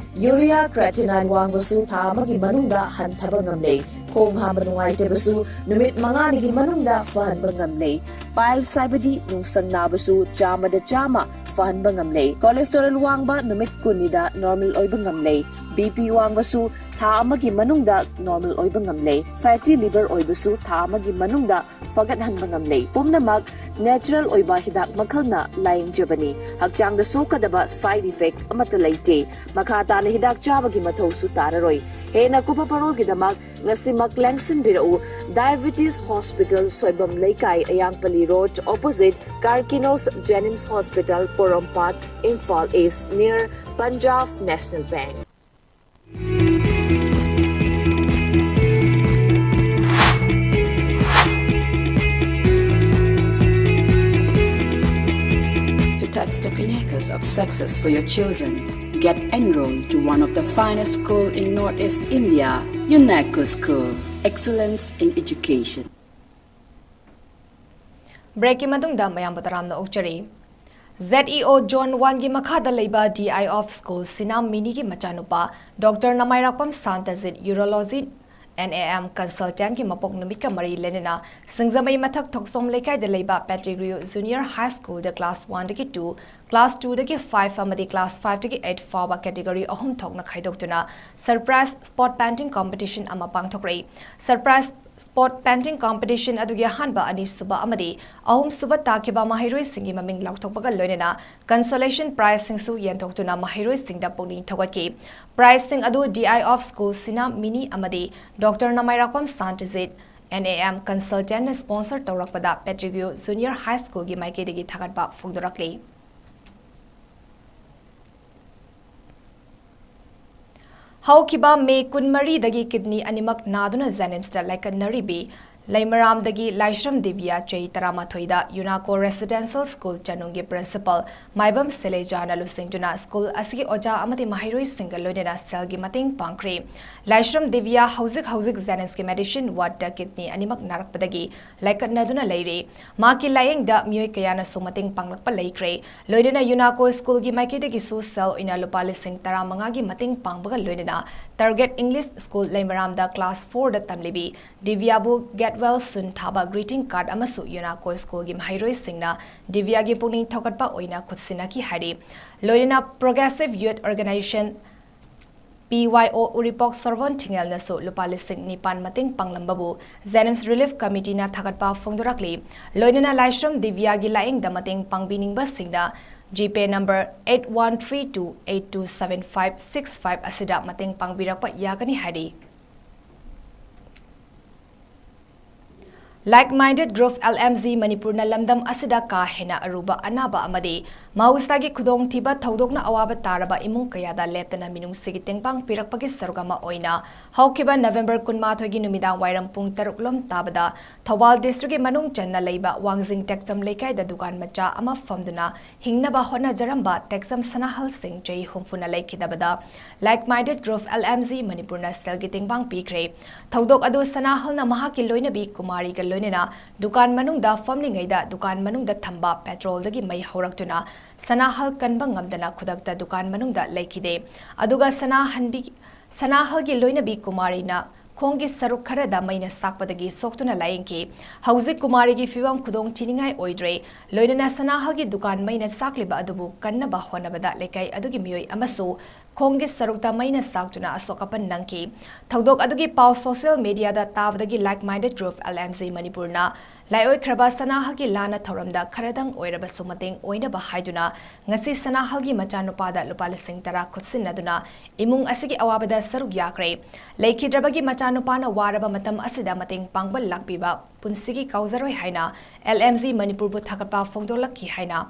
Urea creatinine ꯋꯥꯡꯕꯁꯨ ꯊꯥ ꯑꯃꯒꯤ ꯃꯅꯨꯡꯗ ꯍꯟꯊꯕ ꯉꯝꯂꯦ꯫ ꯈꯣꯡ ꯍꯥꯝꯕ ꯅꯨꯡꯉꯥꯏꯇꯕꯁꯨ ꯅꯨꯃꯤꯠ ꯃꯉꯥꯅꯤꯒꯤ ꯃꯅꯨꯡꯗ ꯐꯍꯟꯕ ꯉꯝꯂꯦ꯫ Piles ꯍꯥꯏꯕꯗꯤ ꯅꯨꯡꯁꯪ ꯅꯥꯕꯁꯨ ꯆꯥꯝꯃꯗ ꯆꯥꯝꯃ ꯐꯍꯟꯕ ꯉꯝꯂꯦ꯫ Cholesterol ꯋꯥꯡꯕ ꯅꯨꯃꯤꯠ ꯀꯨꯟꯅꯤꯗ normal ꯑꯣꯏꯕ ꯉꯝꯂꯦ꯫ BP ꯋꯥꯡꯕꯁꯨ ꯊꯥ ꯑꯃꯒꯤ ꯃꯅꯨꯡꯗ normal ꯑꯣꯏꯕ ꯉꯝꯂꯦ꯫ Fatty liver ꯑꯣꯏꯕꯁꯨ ꯊꯥ ꯑꯃꯒꯤ ꯃꯅꯨꯡꯗ ꯐꯒꯠꯍꯟꯕ ꯉꯝꯂꯦ꯫ ꯄꯨꯝꯅꯃꯛ natural ꯑꯣꯏꯕ ꯍꯤꯗꯥꯛ ꯃꯈꯜꯅ ꯂꯥꯌꯦꯡꯖꯕꯅꯤ꯫ ꯍꯛꯆꯥꯡꯗ ꯁꯣꯛꯀꯗꯕ side effect ꯑꯃꯠꯇ ꯂꯩꯇꯦ꯫ ꯃꯈꯥ ꯇꯥꯅ ꯍꯤꯗꯥꯛ ꯆꯥꯕꯒꯤ ꯃꯊꯧꯁꯨ ꯇꯥꯔꯔꯣꯏ꯫ ꯍꯦꯟꯅ ꯀꯨꯞꯄ ꯄꯔꯣꯜꯒꯤꯗꯃꯛ ꯉꯁꯤꯃꯛ ꯂꯦꯡꯁꯤꯟꯕꯤꯔꯛꯎ꯫ Diabetes Hospital, ꯁꯣꯏꯕꯝ ꯂꯩꯀꯥꯏ, ꯑꯌꯥꯡꯄꯜꯂꯤ Road, opposite Carkinos Jenims Hospital, Porompat, Imphal East, near Punjab National Bank. To touch the pinnacles of success for your children, get enrolled to one of the finest school in Northeast India, UNACO School, Excellence in Education. Break ꯀꯤ ꯃꯇꯨꯡꯗ ꯃꯌꯥꯝꯕꯨ ꯇꯔꯥꯝꯅ ꯑꯣꯛꯆꯔꯤ꯫ ZEO Zone one ꯒꯤ ꯃꯈꯥꯗ ꯂꯩꯕ DI of School ꯁꯤꯅꯥ ꯃꯤꯅꯤꯒꯤ ꯃꯆꯥꯅꯨꯄꯥ Doctor ꯅꯃꯥꯏꯔꯥꯛꯄꯝ ꯁꯥꯟꯇꯖꯤꯠ Urology NAM Consultant ꯀꯤ ꯃꯄꯣꯛ ꯅꯨꯃꯤꯠꯀ ꯃꯔꯤ ꯂꯩꯅꯅ ꯁꯤꯡꯖꯃꯩ ꯃꯊꯛ ꯊꯣꯛꯆꯣꯝ ꯂꯩꯀꯥꯏꯗ ꯂꯩꯕ Pettigrew Junior High School ꯗ class one ꯗꯒꯤ two, class two ꯗꯒꯤ five ꯑꯃꯗꯤ class five ꯗꯒꯤ eight ꯐꯥꯎꯕ category ꯑꯍꯨꯝ ꯊꯣꯛꯅ ꯈꯥꯏꯗꯣꯛꯇꯨꯅ surprise spot painting competition ꯑꯃ ꯄꯥꯡꯊꯣꯛꯂꯦ꯫ Surprise spot painting competition ꯑꯗꯨꯒꯤ ꯑꯍꯥꯟꯕ, ꯑꯅꯤꯁꯨꯕ ꯑꯃꯗꯤ ꯑꯍꯨꯝꯁꯨꯕ ꯇꯥꯈꯤꯕ ꯃꯍꯩꯔꯣꯏꯁꯤꯡꯒꯤ ꯃꯃꯤꯡ ꯂꯥꯎꯊꯣꯛꯄꯒ ꯂꯣꯏꯅꯅ consolation prize ꯁꯤꯡꯁꯨ ꯌꯦꯟꯊꯣꯛꯇꯨꯅ ꯃꯍꯩꯔꯣꯏꯁꯤꯡꯗ ꯄꯨꯛꯅꯤꯡ ꯊꯧꯒꯠꯈꯤ꯫ Prize ꯁꯤꯡ ꯑꯗꯨ DI of School ꯁꯤꯅꯥ ꯃꯤꯅꯤ ꯑꯃꯗꯤ Doctor ꯅꯃꯥꯏꯔꯥꯛꯄꯝ ꯁꯥꯟꯇꯖꯤꯠ NAM Consultant ꯅ sponsor ꯇꯧꯔꯛꯄꯗ Pettigrew Junior High School ꯒꯤ ꯃꯥꯏꯀꯩꯗꯒꯤ ꯊꯥꯒꯠꯄ ꯐꯣꯡꯗꯣꯔꯛꯂꯤ꯫ ꯍꯧꯈꯤꯕ ꯃꯦ ꯀꯨꯟꯃꯔꯤꯗꯒꯤ kidney ꯑꯅꯤꯃꯛ ꯅꯥꯗꯨꯅ JNIMS ꯇ ꯂꯥꯏꯀꯠꯅꯔꯤꯕꯤ ꯂꯩꯃꯔꯥꯝꯗꯒꯤ ꯂꯥꯏꯁ꯭ꯔꯝ ꯗꯤꯕꯤꯌꯥ ꯆꯍꯤ ꯇꯔꯥꯃꯥꯊꯣꯏꯗ ꯌꯨꯅꯥꯀꯣ ꯔꯦꯁꯤꯗꯦꯟꯁꯤꯌꯦꯜ ꯁ꯭ꯀꯨꯜ ꯆꯅꯨꯡꯒꯤ ꯄ꯭ꯔꯤꯟꯁꯤꯄꯥꯜ ꯃꯥꯏꯕꯝ ꯁꯦꯂꯦꯖꯥꯅ ꯂꯨꯆꯤꯡꯗꯨꯅ ꯁ꯭ꯀꯨꯜ ꯑꯁꯤꯒꯤ ꯑꯣꯖꯥ ꯑꯃꯗꯤ ꯃꯍꯩꯔꯣꯏꯁꯤꯡꯒ ꯂꯣꯏꯅꯅ ꯁꯦꯜꯒꯤ ꯃꯇꯦꯡ ꯄꯥꯡꯈ꯭ꯔꯦ꯫ ꯂꯥꯏꯁ꯭ꯔꯝ ꯗꯤꯕꯤꯌꯥ ꯍꯧꯖꯤꯛ ꯍꯧꯖꯤꯛ ꯖꯦꯅꯤꯝꯁꯀꯤ ꯃꯦꯗꯤꯁꯤꯟ ꯋꯥꯔꯗꯇ ꯀꯤꯗꯅꯤ ꯑꯅꯤꯃꯛ ꯅꯥꯔꯛꯄꯗꯒꯤ ꯂꯥꯏꯀꯠꯅꯗꯨꯅ ꯂꯩꯔꯤ꯫ ꯃꯍꯥꯛꯀꯤ ꯂꯥꯌꯦꯡꯗ ꯃꯤꯑꯣꯏ ꯀꯌꯥꯅꯁꯨ ꯃꯇꯦꯡ ꯄꯥꯡꯂꯛꯄ ꯂꯩꯈ꯭ꯔꯦ꯫ ꯂꯣꯏꯅꯅ ꯌꯨꯅꯥꯀꯣ ꯁ꯭ꯀꯨꯜꯒꯤ ꯃꯥꯏꯀꯩꯗꯒꯤꯁꯨ ꯁꯦꯜ ꯑꯣꯏꯅ ꯂꯨꯄꯥ ꯂꯤꯁꯤꯡ ꯇꯔꯥꯃꯉꯥꯒꯤ ꯃꯇꯦꯡ ꯄꯥꯡꯕꯒ ꯂꯣꯏꯅꯅ ꯇꯥꯔꯒꯦꯠ ꯏꯪꯂꯤꯁ ꯁ꯭ꯀꯨꯜ ꯂꯩꯃꯔꯥꯝꯗ ꯀ꯭ꯂꯥꯁ ꯐꯣꯔꯗ ꯇꯝꯂꯤꯕꯤ ꯗꯤꯕꯤꯌꯥꯕꯨ ꯒꯦꯠ ꯋꯦꯜ ꯁꯨꯟ ꯊꯥꯕ ꯒ꯭ꯔꯤꯇꯤꯡ ꯀꯥꯔꯗ ꯑꯃꯁꯨ ꯌꯨꯅꯥꯀꯣ ꯁ꯭ꯀꯨꯜꯒꯤ ꯃꯍꯩꯔꯣꯏꯁꯤꯡꯅ ꯗꯤꯕꯤꯌꯥꯒꯤ ꯄꯨꯛꯅꯤꯡ ꯊꯧꯒꯠꯄ ꯑꯣꯏꯅ ꯈꯨꯠꯁꯤꯟꯅꯈꯤ ꯍꯥꯏꯔꯤ꯫ ꯂꯣꯏꯅꯅ ꯄ꯭ꯔꯣꯒ꯭ꯔꯦꯁꯤꯚ ꯌꯨꯊ ꯑꯣꯔꯒꯅꯥꯏꯖꯦꯁꯟ, ꯄꯤ ꯋꯥꯏ ꯑꯣ, ꯎꯔꯤꯄꯣꯛ ꯁꯣꯔꯣꯟ ꯊꯤꯡꯉꯦꯜꯅꯁꯨ ꯂꯨꯄꯥ ꯂꯤꯁꯤꯡ ꯅꯤꯄꯥꯟ ꯃꯇꯦꯡ ꯄꯥꯡꯂꯝꯕꯕꯨ ꯖꯦꯅꯤꯝꯁ ꯔꯤꯂꯤꯐ ꯀꯃꯤꯇꯤꯅ ꯊꯥꯒꯠꯄ ꯐꯣꯡꯗꯣꯔꯛꯂꯤ꯫ ꯂꯣꯏꯅꯅ ꯂꯥꯏꯁ꯭ꯔꯝ ꯗꯤꯕꯤꯌꯥꯒꯤ ꯂꯥꯌꯦꯡꯗ ꯃꯇꯦꯡ ꯄꯥꯡꯕꯤꯅꯤꯡꯕꯁꯤꯡꯅ ꯖꯤꯄꯦ number eight one three two eight two seven five six five ꯑꯁꯤꯗ ꯃꯇꯦꯡ ꯄꯥꯡꯕꯤꯔꯛꯄ ꯌꯥꯒꯅꯤ ꯍꯥꯏꯔꯤ꯫ Like Minded Group, L M G, ꯃꯅꯤꯄꯨꯔꯅ ꯂꯝꯗꯝ ꯑꯁꯤꯗ ꯀꯥ ꯍꯦꯟꯅ ꯑꯔꯨꯕ ꯑꯅꯥꯕ ꯑꯃꯗꯤ ꯃꯍꯧꯁꯥꯒꯤ ꯈꯨꯗꯣꯡꯊꯤꯕ ꯊꯧꯗꯣꯛꯅ ꯑꯋꯥꯕ ꯇꯥꯔꯕ ꯏꯃꯨꯡ ꯀꯌꯥꯗ ꯂꯦꯞꯇꯅ ꯃꯤꯅꯨꯡꯁꯤꯒꯤ ꯇꯦꯡꯕꯥꯡ ꯄꯤꯔꯛꯄꯒꯤ ꯁꯔꯨꯛ ꯑꯃ ꯑꯣꯏꯅ ꯍꯧꯈꯤꯕ ꯅꯕꯦꯝꯕꯔ ꯀꯨꯟꯃꯥꯊꯣꯏꯒꯤ ꯅꯨꯃꯤꯗꯥꯡ ꯋꯥꯏꯔꯝ ꯄꯨꯡ ꯇꯔꯨꯛ ꯂꯣꯝ ꯇꯥꯕꯗ ꯊꯧꯕꯥꯜ ꯗꯤꯁꯇ꯭ꯔꯤꯛꯀꯤ ꯃꯅꯨꯡ ꯆꯟꯅ ꯂꯩꯕ ꯋꯥꯡꯖꯤꯡ ꯇꯦꯛꯆꯝ ꯂꯩꯀꯥꯏꯗ ꯗꯨꯀꯥꯟ ꯃꯆꯥ ꯑꯃ ꯐꯝꯗꯨꯅ ꯍꯤꯡꯅꯕ ꯍꯣꯠꯅꯖꯔꯝꯕ ꯇꯦꯛꯆꯝ ꯁꯅꯥꯍꯜ ꯁꯤꯡ ꯆꯍꯤ ꯍꯨꯝꯐꯨꯅ ꯂꯩꯈꯤꯗꯕꯗ Like Minded Group, L M G, ꯃꯅꯤꯄꯨꯔꯅ ꯁꯦꯜꯒꯤ ꯇꯦꯡꯕꯥꯡ ꯄꯤꯈ꯭ꯔꯦ꯫ ꯊꯧꯗꯣꯛ ꯑꯗꯨ ꯁꯅꯥꯍꯜꯅ ꯃꯍꯥꯛꯀꯤ ꯂꯣꯏꯅꯕꯤ ꯀꯨꯃꯥꯔꯤꯒ ꯂꯣꯏꯅꯅ ꯗꯨꯀꯥꯟ ꯃꯅꯨꯡꯗ ꯐꯝꯂꯤꯉꯩꯗ ꯗꯨꯀꯥꯟ ꯃꯅꯨꯡꯗ ꯊꯝꯕ ꯄꯦꯇ꯭ꯔꯣꯜꯗꯒꯤ ꯃꯩ ꯍꯧꯔꯛꯇꯨꯅ ꯁꯅꯥꯍꯜ ꯀꯟꯕ ꯉꯝꯗꯅ ꯈꯨꯗꯛꯇ ꯗꯨꯀꯥꯟ ꯃꯅꯨꯡꯗ ꯂꯩꯈꯤꯗꯦ꯫ ꯑꯗꯨꯒ ꯁꯅꯥꯍꯟꯕꯤ-, ꯁꯅꯥꯍꯜꯒꯤ ꯂꯣꯏꯅꯕꯤ ꯀꯨꯃꯥꯔꯤꯅ ꯈꯣꯡꯒꯤ ꯁꯔꯨꯛ ꯈꯔꯗ ꯃꯩꯅ ꯁꯥꯛꯄꯗꯒꯤ ꯁꯣꯛꯇꯨꯅ ꯂꯥꯌꯦꯡꯈꯤ꯫ ꯍꯧꯖꯤꯛ ꯀꯨꯃꯥꯔꯤꯒꯤ ꯐꯤꯕꯝ ꯈꯨꯗꯣꯡ ꯊꯤꯅꯤꯡꯉꯥꯏ ꯑꯣꯏꯗ꯭ꯔꯦ꯫ ꯂꯣꯏꯅꯅ ꯁꯅꯥꯍꯜꯒꯤ ꯗꯨꯀꯥꯟ ꯃꯩꯅ ꯁꯥꯛꯂꯤꯕ ꯑꯗꯨꯕꯨ ꯀꯟꯅꯕ ꯍꯣꯠꯅꯕꯗ ꯂꯩꯀꯥꯏ ꯑꯗꯨꯒꯤ ꯃꯤꯑꯣꯏ ꯑꯃꯁꯨ ꯈꯣꯡꯒꯤ ꯁꯔꯨꯛꯇ ꯃꯩꯅ ꯁꯥꯛꯇꯨꯅ ꯑꯁꯣꯛ ꯑꯄꯟ ꯅꯪꯈꯤ꯫ ꯊꯧꯗꯣꯛ ꯑꯗꯨꯒꯤ ꯄꯥꯎ social ꯃꯤꯗꯤꯌꯥꯗ ꯇꯥꯕꯗꯒꯤ Like Minded Group, L M G, ꯃꯅꯤꯄꯨꯔꯅ ꯂꯥꯏꯑꯣꯏꯈ꯭ꯔꯕ ꯁꯅꯥꯍꯜꯒꯤ ꯂꯥꯟꯅ ꯊꯧꯔꯝꯗ ꯈꯔꯗꯪ ꯑꯣꯏꯔꯕꯁꯨ ꯃꯇꯦꯡ ꯑꯣꯏꯅꯕ ꯍꯥꯏꯗꯨꯅ ꯉꯁꯤ ꯁꯅꯥꯍꯜꯒꯤ ꯃꯆꯥꯅꯨꯄꯥꯗ ꯂꯨꯄꯥ ꯂꯤꯁꯤꯡ ꯇꯔꯥ ꯈꯨꯠꯁꯤꯟꯅꯗꯨꯅ ꯏꯃꯨꯡ ꯑꯁꯤꯒꯤ ꯑꯋꯥꯕꯗ ꯁꯔꯨꯛ ꯌꯥꯈ꯭ꯔꯦ꯫ ꯂꯩꯈꯤꯗ꯭ꯔꯕꯒꯤ ꯃꯆꯥꯅꯨꯄꯥꯅ ꯋꯥꯔꯕ ꯃꯇꯝ ꯑꯁꯤꯗ ꯃꯇꯦꯡ ꯄꯥꯡꯕ ꯂꯥꯛꯄꯤꯕ ꯄꯨꯟꯁꯤꯒꯤ ꯀꯥꯎꯖꯔꯣꯏ ꯍꯥꯏꯅ L M G ꯃꯅꯤꯄꯨꯔꯕꯨ ꯊꯥꯒꯠꯄ ꯐꯣꯡꯗꯣꯛꯂꯛꯈꯤ ꯍꯥꯏꯅ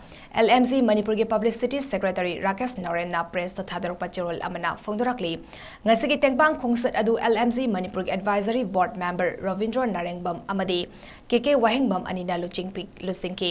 L M G ꯃꯅꯤꯄꯨꯔꯒꯤ ꯄꯕ꯭ꯂꯤꯁꯤꯇꯤ ꯁꯦꯀ꯭ꯔꯦꯇꯔꯤ ꯔꯥꯀꯦꯁ ꯅꯥꯎꯔꯦꯝꯅ ꯄ꯭ꯔꯦꯁꯇ ꯊꯥꯗꯣꯔꯛꯄ ꯆꯦꯔꯣꯜ ꯑꯃꯅ ꯐꯣꯡꯗꯣꯔꯛꯂꯤ꯫ ꯉꯁꯤꯒꯤ ꯇꯦꯡꯕꯥꯡ ꯈꯣꯡꯆꯠ ꯑꯗꯨ L M G ꯃꯅꯤꯄꯨꯔꯒꯤ ꯑꯦꯗꯚꯥꯏꯖꯔꯤ ꯕꯣꯔꯗ ꯃꯦꯝꯕꯔ ꯔꯕꯤꯟꯗ꯭ꯔꯣ ꯅꯥꯔꯦꯡꯕꯝ ꯑꯃꯗꯤ K K ꯋꯥꯍꯦꯡꯕꯝ ꯑꯅꯤꯅ ꯂꯨꯆꯤꯡꯄꯤ-, ꯂꯨꯆꯤꯡꯈꯤ꯫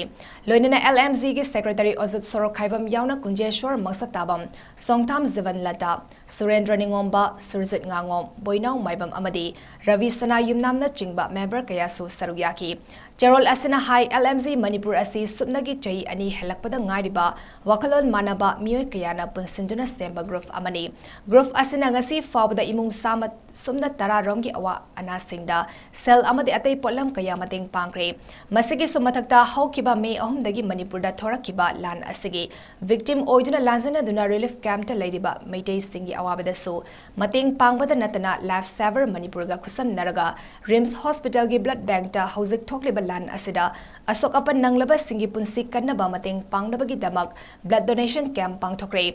ꯂꯣꯏꯅꯅ L M G ꯒꯤ ꯁꯦꯀ꯭ꯔꯦꯇꯔꯤ ꯑꯣꯖꯤꯠ ꯁꯣꯔꯣꯛꯈꯥꯏꯕꯝ ꯌꯥꯎꯅ ꯀꯨꯟꯖꯦꯁ꯭ꯋꯔ ꯃꯛꯁꯇꯥꯕꯝ, ꯁꯣꯡꯊꯥꯝ ꯖꯤꯕꯟꯂꯇꯥ, ꯁꯨꯔꯦꯟꯗ꯭ꯔ ꯅꯤꯉꯣꯝꯕ, ꯁꯨꯔꯖꯤꯠ ꯉꯥꯉꯣꯝ, ꯕꯣꯏꯅꯥꯎ ꯃꯥꯏꯕꯝ ꯑꯃꯗꯤ ꯔꯕꯤ ꯁꯅꯥ ꯌꯨꯝꯅꯥꯝꯅꯆꯤꯡꯕ ꯃꯦꯝꯕꯔ ꯀꯌꯥꯁꯨ ꯁꯔꯨꯛ ꯌꯥꯈꯤ꯫ ꯆꯦꯔꯣꯜ ꯑꯁꯤꯅ ꯍꯥꯏ, L M G ꯃꯅꯤꯄꯨꯔ ꯑꯁꯤ ꯁꯨꯞꯅꯒꯤ ꯆꯍꯤ ꯑꯅꯤ ꯍꯦꯜꯂꯛꯄꯗ ꯉꯥꯏꯔꯤꯕ ꯋꯥꯈꯜꯂꯣꯟ ꯃꯥꯟꯅꯕ ꯃꯤꯑꯣꯏ ꯀꯌꯥꯅ ꯄꯨꯟꯁꯤꯟꯗꯨꯅ ꯁꯦꯝꯕ ꯒ꯭ꯔꯨꯞ ꯑꯃꯅꯤ꯫ ꯒ꯭ꯔꯨꯞ ꯑꯁꯤꯅ ꯉꯁꯤ ꯐꯥꯎꯕꯗ ꯏꯃꯨꯡ ꯆꯥꯝꯃ ꯁꯨꯞꯅ ꯇꯔꯥ ꯔꯣꯝꯒꯤ ꯑꯋꯥ ꯑꯅꯥꯁꯤꯡꯗ ꯁꯦꯜ ꯑꯃꯗꯤ ꯑꯇꯩ ꯄꯣꯠꯂꯝ ꯀꯌꯥ ꯃꯇꯦꯡ ꯄꯥꯡꯈ꯭ꯔꯦ꯫ ꯃꯁꯤꯒꯤꯁꯨ ꯃꯊꯛꯇ ꯍꯧꯈꯤꯕ ꯃꯦ ꯑꯍꯨꯝꯗꯒꯤ ꯃꯅꯤꯄꯨꯔꯗ ꯊꯣꯔꯛꯈꯤꯕ ꯂꯥꯟ ꯑꯁꯤꯒꯤ ꯚꯤꯛꯇꯤꯝ ꯑꯣꯏꯗꯨꯅ ꯂꯥꯟꯖꯦꯟꯅꯗꯨꯅ ꯔꯤꯂꯤꯐ ꯀꯦꯝꯞꯇ ꯂꯩꯔꯤꯕ ꯃꯩꯇꯩꯁꯤꯡꯒꯤ ꯑꯋꯥꯕꯗꯁꯨ ꯃꯇꯦꯡ ꯄꯥꯡꯕꯗ ꯅꯠꯇꯅ ꯂꯥꯏꯐ ꯁꯦꯚꯔ ꯃꯅꯤꯄꯨꯔꯒ ꯈꯨꯠꯁꯝꯅꯔꯒ ꯔꯤꯝꯁ ꯍꯣꯁꯄꯤꯇꯥꯜꯒꯤ ꯕ꯭ꯂꯗ ꯕꯦꯡꯛꯇ ꯍꯧꯖꯤꯛ ꯊꯣꯛꯂꯤꯕ ꯂꯥꯟ ꯑꯁꯤꯗ ꯑꯁꯣꯛ ꯑꯄꯟ ꯅꯪꯂꯕꯁꯤꯡꯒꯤ ꯄꯨꯟꯁꯤ ꯀꯟꯅꯕ ꯃꯇꯦꯡ ꯄꯥꯡꯅꯕꯒꯤꯗꯃꯛ ꯕ꯭ꯂꯗ ꯗꯣꯅꯦꯁꯟ ꯀꯦꯝꯞ ꯄꯥꯡꯊꯣꯛꯈ꯭ꯔꯦ꯫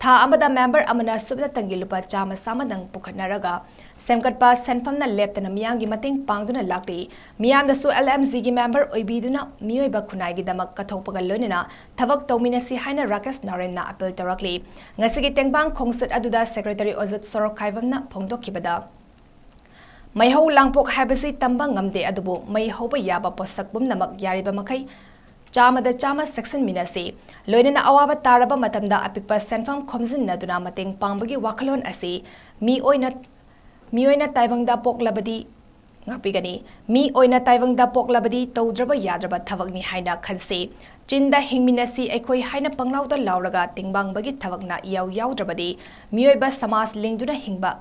ꯊꯥ ꯑꯃꯗ ꯃꯦꯝꯕꯔ ꯑꯃꯅ ꯁꯨꯞꯅꯇꯪꯒꯤ ꯂꯨꯄꯥ ꯆꯥꯝꯃ ꯆꯥꯝꯃꯗꯪ ꯄꯨꯈꯠꯅꯔꯒ ꯁꯦꯝꯒꯠꯄ ꯁꯦꯟꯐꯝꯅ ꯂꯦꯞꯇꯅ ꯃꯤꯌꯥꯝꯒꯤ ꯃꯇꯦꯡ ꯄꯥꯡꯗꯨꯅ ꯂꯥꯛꯂꯤ꯫ ꯃꯤꯌꯥꯝꯗꯁꯨ L M G ꯒꯤ ꯃꯦꯝꯕꯔ ꯑꯣꯏꯕꯤꯗꯨꯅ ꯃꯤꯑꯣꯏꯕ ꯈꯨꯟꯅꯥꯏꯒꯤꯗꯃꯛ ꯀꯠꯊꯣꯛꯄꯒ ꯂꯣꯏꯅꯅ ꯊꯕꯛ ꯇꯧꯃꯤꯟꯅꯁꯤ ꯍꯥꯏꯅ ꯔꯥꯀꯦꯁ ꯅꯥꯎꯔꯦꯝꯅ ꯑꯄꯤꯜ ꯇꯧꯔꯛꯂꯤ꯫ ꯉꯁꯤꯒꯤ ꯇꯦꯡꯕꯥꯡ ꯈꯣꯡꯆꯠ ꯑꯗꯨꯗ ꯁꯦꯀ꯭ꯔꯦꯇꯔꯤ ꯑꯣꯖꯤꯠ ꯁꯣꯔꯣꯛꯈꯥꯏꯕꯝꯅ ꯐꯣꯡꯗꯣꯛꯈꯤꯕꯗ, ꯃꯩꯍꯧ ꯂꯥꯡꯄꯣꯛ ꯍꯥꯏꯕꯁꯤ ꯇꯝꯕ ꯉꯝꯗꯦ, ꯑꯗꯨꯕꯨ ꯃꯩ ꯍꯧꯕ ꯌꯥꯕ ꯄꯣꯠꯁꯛ ꯄꯨꯝꯅꯃꯛ ꯌꯥꯔꯤꯕ ꯃꯈꯩ ꯆꯥꯝꯃꯗ ꯆꯥꯝꯃ ꯆꯦꯛꯁꯤꯟꯃꯤꯟꯅꯁꯤ꯫ ꯂꯣꯏꯅꯅ ꯑꯋꯥꯕ ꯇꯥꯔꯕ ꯃꯇꯝꯗ ꯑꯄꯤꯛꯄ ꯁꯦꯟꯐꯝ ꯈꯣꯝꯖꯤꯟꯅꯗꯨꯅ ꯃꯇꯦꯡ ꯄꯥꯡꯕꯒꯤ ꯋꯥꯈꯜꯂꯣꯟ ꯑꯁꯤ ꯃꯤ ꯑꯣꯏꯅ, ꯃꯤ ꯑꯣꯏꯅ ꯇꯥꯏꯕꯪꯗ ꯄꯣꯛꯂꯕꯗꯤ ꯉꯥꯛꯄꯤꯒꯅꯤ꯫ ꯃꯤ ꯑꯣꯏꯅ ꯇꯥꯏꯕꯪꯗ ꯄꯣꯛꯂꯕꯗꯤ ꯇꯧꯗ꯭ꯔꯕ ꯌꯥꯗ꯭ꯔꯕ ꯊꯕꯛꯅꯤ ꯍꯥꯏꯅ ꯈꯟꯁꯤ꯫ ꯆꯤꯟꯗ "ꯍꯤꯡꯃꯤꯟꯅꯁꯤ ꯑꯩꯈꯣꯏ" ꯍꯥꯏꯅ ꯄꯪꯂꯥꯎꯗ ꯂꯥꯎꯔꯒ ꯇꯦꯡꯕꯥꯡꯕꯒꯤ ꯊꯕꯛꯅ ꯏꯌꯥꯎ ꯌꯥꯎꯗ꯭ꯔꯕꯗꯤ ꯃꯤꯑꯣꯏꯕ ꯁꯃꯥꯖ ꯂꯤꯡꯗꯨꯅ ꯍꯤꯡꯕ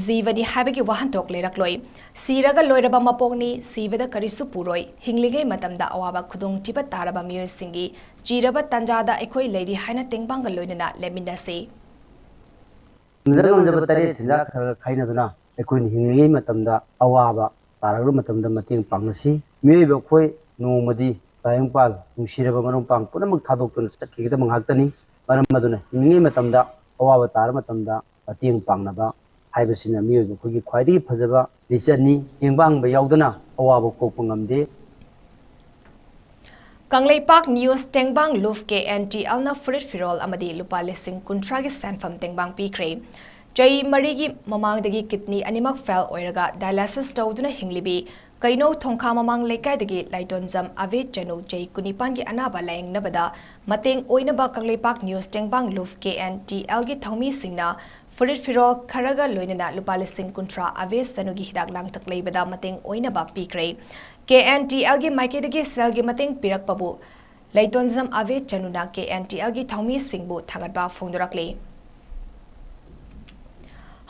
ꯖꯤꯕꯅꯤ ꯍꯥꯏꯕꯒꯤ ꯋꯥꯍꯟꯊꯣꯛ ꯂꯩꯔꯛꯂꯣꯏ꯫ ꯁꯤꯔꯒ ꯂꯣꯏꯔꯕ ꯃꯄꯣꯛꯅꯤ, ꯁꯤꯕꯗ ꯀꯔꯤꯁꯨ ꯄꯨꯔꯣꯏ꯫ ꯍꯤꯡꯂꯤꯉꯩ ꯃꯇꯝꯗ ꯑꯋꯥꯕ ꯈꯨꯗꯣꯡꯊꯤꯕ ꯇꯥꯔꯕ ꯃꯤꯑꯣꯏꯁꯤꯡꯒꯤ ꯆꯤꯔꯕ ꯇꯥꯟꯖꯥꯗ ꯑꯩꯈꯣꯏ ꯂꯩꯔꯤ ꯍꯥꯏꯅ ꯇꯦꯡꯕꯥꯡꯒ ꯂꯣꯏꯅꯅ ꯂꯦꯞꯃꯤꯟꯅꯁꯤ꯫ ꯉꯝꯖ ꯉꯝꯖꯕ ꯇꯔꯦꯠ ꯁꯦꯟꯖꯥ ꯈꯔ ꯈꯔ ꯈꯥꯏꯅꯗꯨꯅ ꯑꯩꯈꯣꯏꯅ ꯍꯤꯡꯂꯤꯉꯩ ꯃꯇꯝꯗ ꯑꯋꯥꯕ ꯇꯥꯔꯛꯂꯕ ꯃꯇꯝꯗ ꯃꯇꯦꯡ ꯄꯥꯡꯅꯁꯤ꯫ ꯃꯤꯑꯣꯏꯕ ꯑꯩꯈꯣꯏ ꯅꯣꯡꯃꯗꯤ ꯇꯥꯏꯕꯪꯄꯥꯜ ꯅꯨꯡꯁꯤꯔꯕ ꯃꯔꯨꯞ ꯃꯄꯥꯡ ꯄꯨꯝꯅꯃꯛ ꯊꯥꯗꯣꯛꯇꯨꯅ ꯆꯠꯈꯤꯒꯗꯕ ꯉꯥꯛꯇꯅꯤ꯫ ꯃꯔꯝ ꯑꯗꯨꯅ ꯍꯤꯡꯂꯤꯉꯩ ꯃꯇꯝꯗ ꯑꯋꯥꯕ ꯇꯥꯔ ꯃꯇꯝꯗ ꯃꯇꯦꯡ ꯄꯥꯡꯅꯕ ꯍꯥꯏꯕꯁꯤꯅ ꯃꯤꯑꯣꯏꯕ ꯑꯩꯈꯣꯏꯒꯤ ꯈ꯭ꯋꯥꯏꯗꯒꯤ ꯐꯖꯕ ꯂꯤꯆꯠꯅꯤ꯫ ꯇꯦꯡꯕꯥꯡꯕ ꯌꯥꯎꯗꯅ ꯑꯋꯥꯕ ꯀꯣꯛꯄ ꯉꯝꯗꯦ꯫ ꯀꯪꯂꯩꯄꯥꯛ ꯅ꯭ꯌꯨꯁ꯫ ꯇꯦꯡꯕꯥꯡ ꯂꯨꯞ ꯀꯦ ꯑꯦꯟ ꯇꯤ ꯑꯦꯜꯅ ꯐꯨꯔꯤꯠ ꯐꯤꯔꯣꯜ ꯑꯃꯗꯤ ꯂꯨꯄꯥ ꯂꯤꯁꯤꯡ ꯀꯨꯟꯊ꯭ꯔꯥꯒꯤ ꯁꯦꯟꯐꯝ ꯇꯦꯡꯕꯥꯡ ꯄꯤꯈ꯭ꯔꯦ꯫ ꯆꯍꯤ ꯃꯔꯤꯒꯤ ꯃꯃꯥꯡꯗꯒꯤ ꯀꯤꯗꯅꯤ ꯑꯅꯤꯃꯛ ꯐꯦꯜ ꯑꯣꯏꯔꯒ ꯗꯥꯏꯂꯥꯏꯁꯤꯁ ꯇꯧꯗꯨꯅ ꯍꯤꯡꯂꯤꯕꯤ ꯀꯩꯅꯧ ꯊꯣꯡꯈꯥ ꯃꯃꯥꯡ ꯂꯩꯀꯥꯏꯗꯒꯤ ꯂꯥꯏꯇꯣꯟꯖꯝ ꯑꯕꯦ ꯆꯅꯨ, ꯆꯍꯤ ꯀꯨꯟꯅꯤꯄꯥꯟꯒꯤ ꯑꯅꯥꯕ ꯂꯥꯌꯦꯡꯅꯕꯗ ꯃꯇꯦꯡ ꯑꯣꯏꯅꯕ ꯀꯪꯂꯩꯄꯥꯛ ꯅ꯭ꯌꯨꯁ ꯇꯦꯡꯕꯥꯡ ꯂꯨꯞ ꯀꯦ ꯑꯦꯟ ꯇꯤ ꯑꯦꯜꯒꯤ ꯊꯧꯃꯤꯁꯤꯡꯅ ꯐꯨꯔꯤꯠ ꯐꯤꯔꯣꯜ ꯈꯔꯒ ꯂꯣꯏꯅꯅ ꯂꯨꯄꯥ ꯂꯤꯁꯤꯡ ꯀꯨꯟꯊ꯭ꯔꯥ ꯑꯕꯦ ꯆꯅꯨꯒꯤ ꯍꯤꯗꯥꯛ ꯂꯥꯡꯊꯛ ꯂꯩꯕꯗ ꯃꯇꯦꯡ ꯑꯣꯏꯅꯕ ꯄꯤꯈ꯭ꯔꯦ꯫ ꯀꯦ ꯑꯦꯟ ꯇꯤ ꯑꯦꯜꯒꯤ ꯃꯥꯏꯀꯩꯗꯒꯤ ꯁꯦꯜꯒꯤ ꯃꯇꯦꯡ ꯄꯤꯔꯛꯄꯕꯨ ꯂꯩꯇꯣꯟꯖꯝ ꯑꯕꯦ ꯆꯅꯨꯅ ꯀꯦ ꯑꯦꯟ ꯇꯤ ꯑꯦꯜꯒꯤ ꯊꯧꯃꯤꯁꯤꯡꯕꯨ ꯊꯥꯒꯠꯄ ꯐꯣꯡꯗꯣꯔꯛꯂꯤ꯫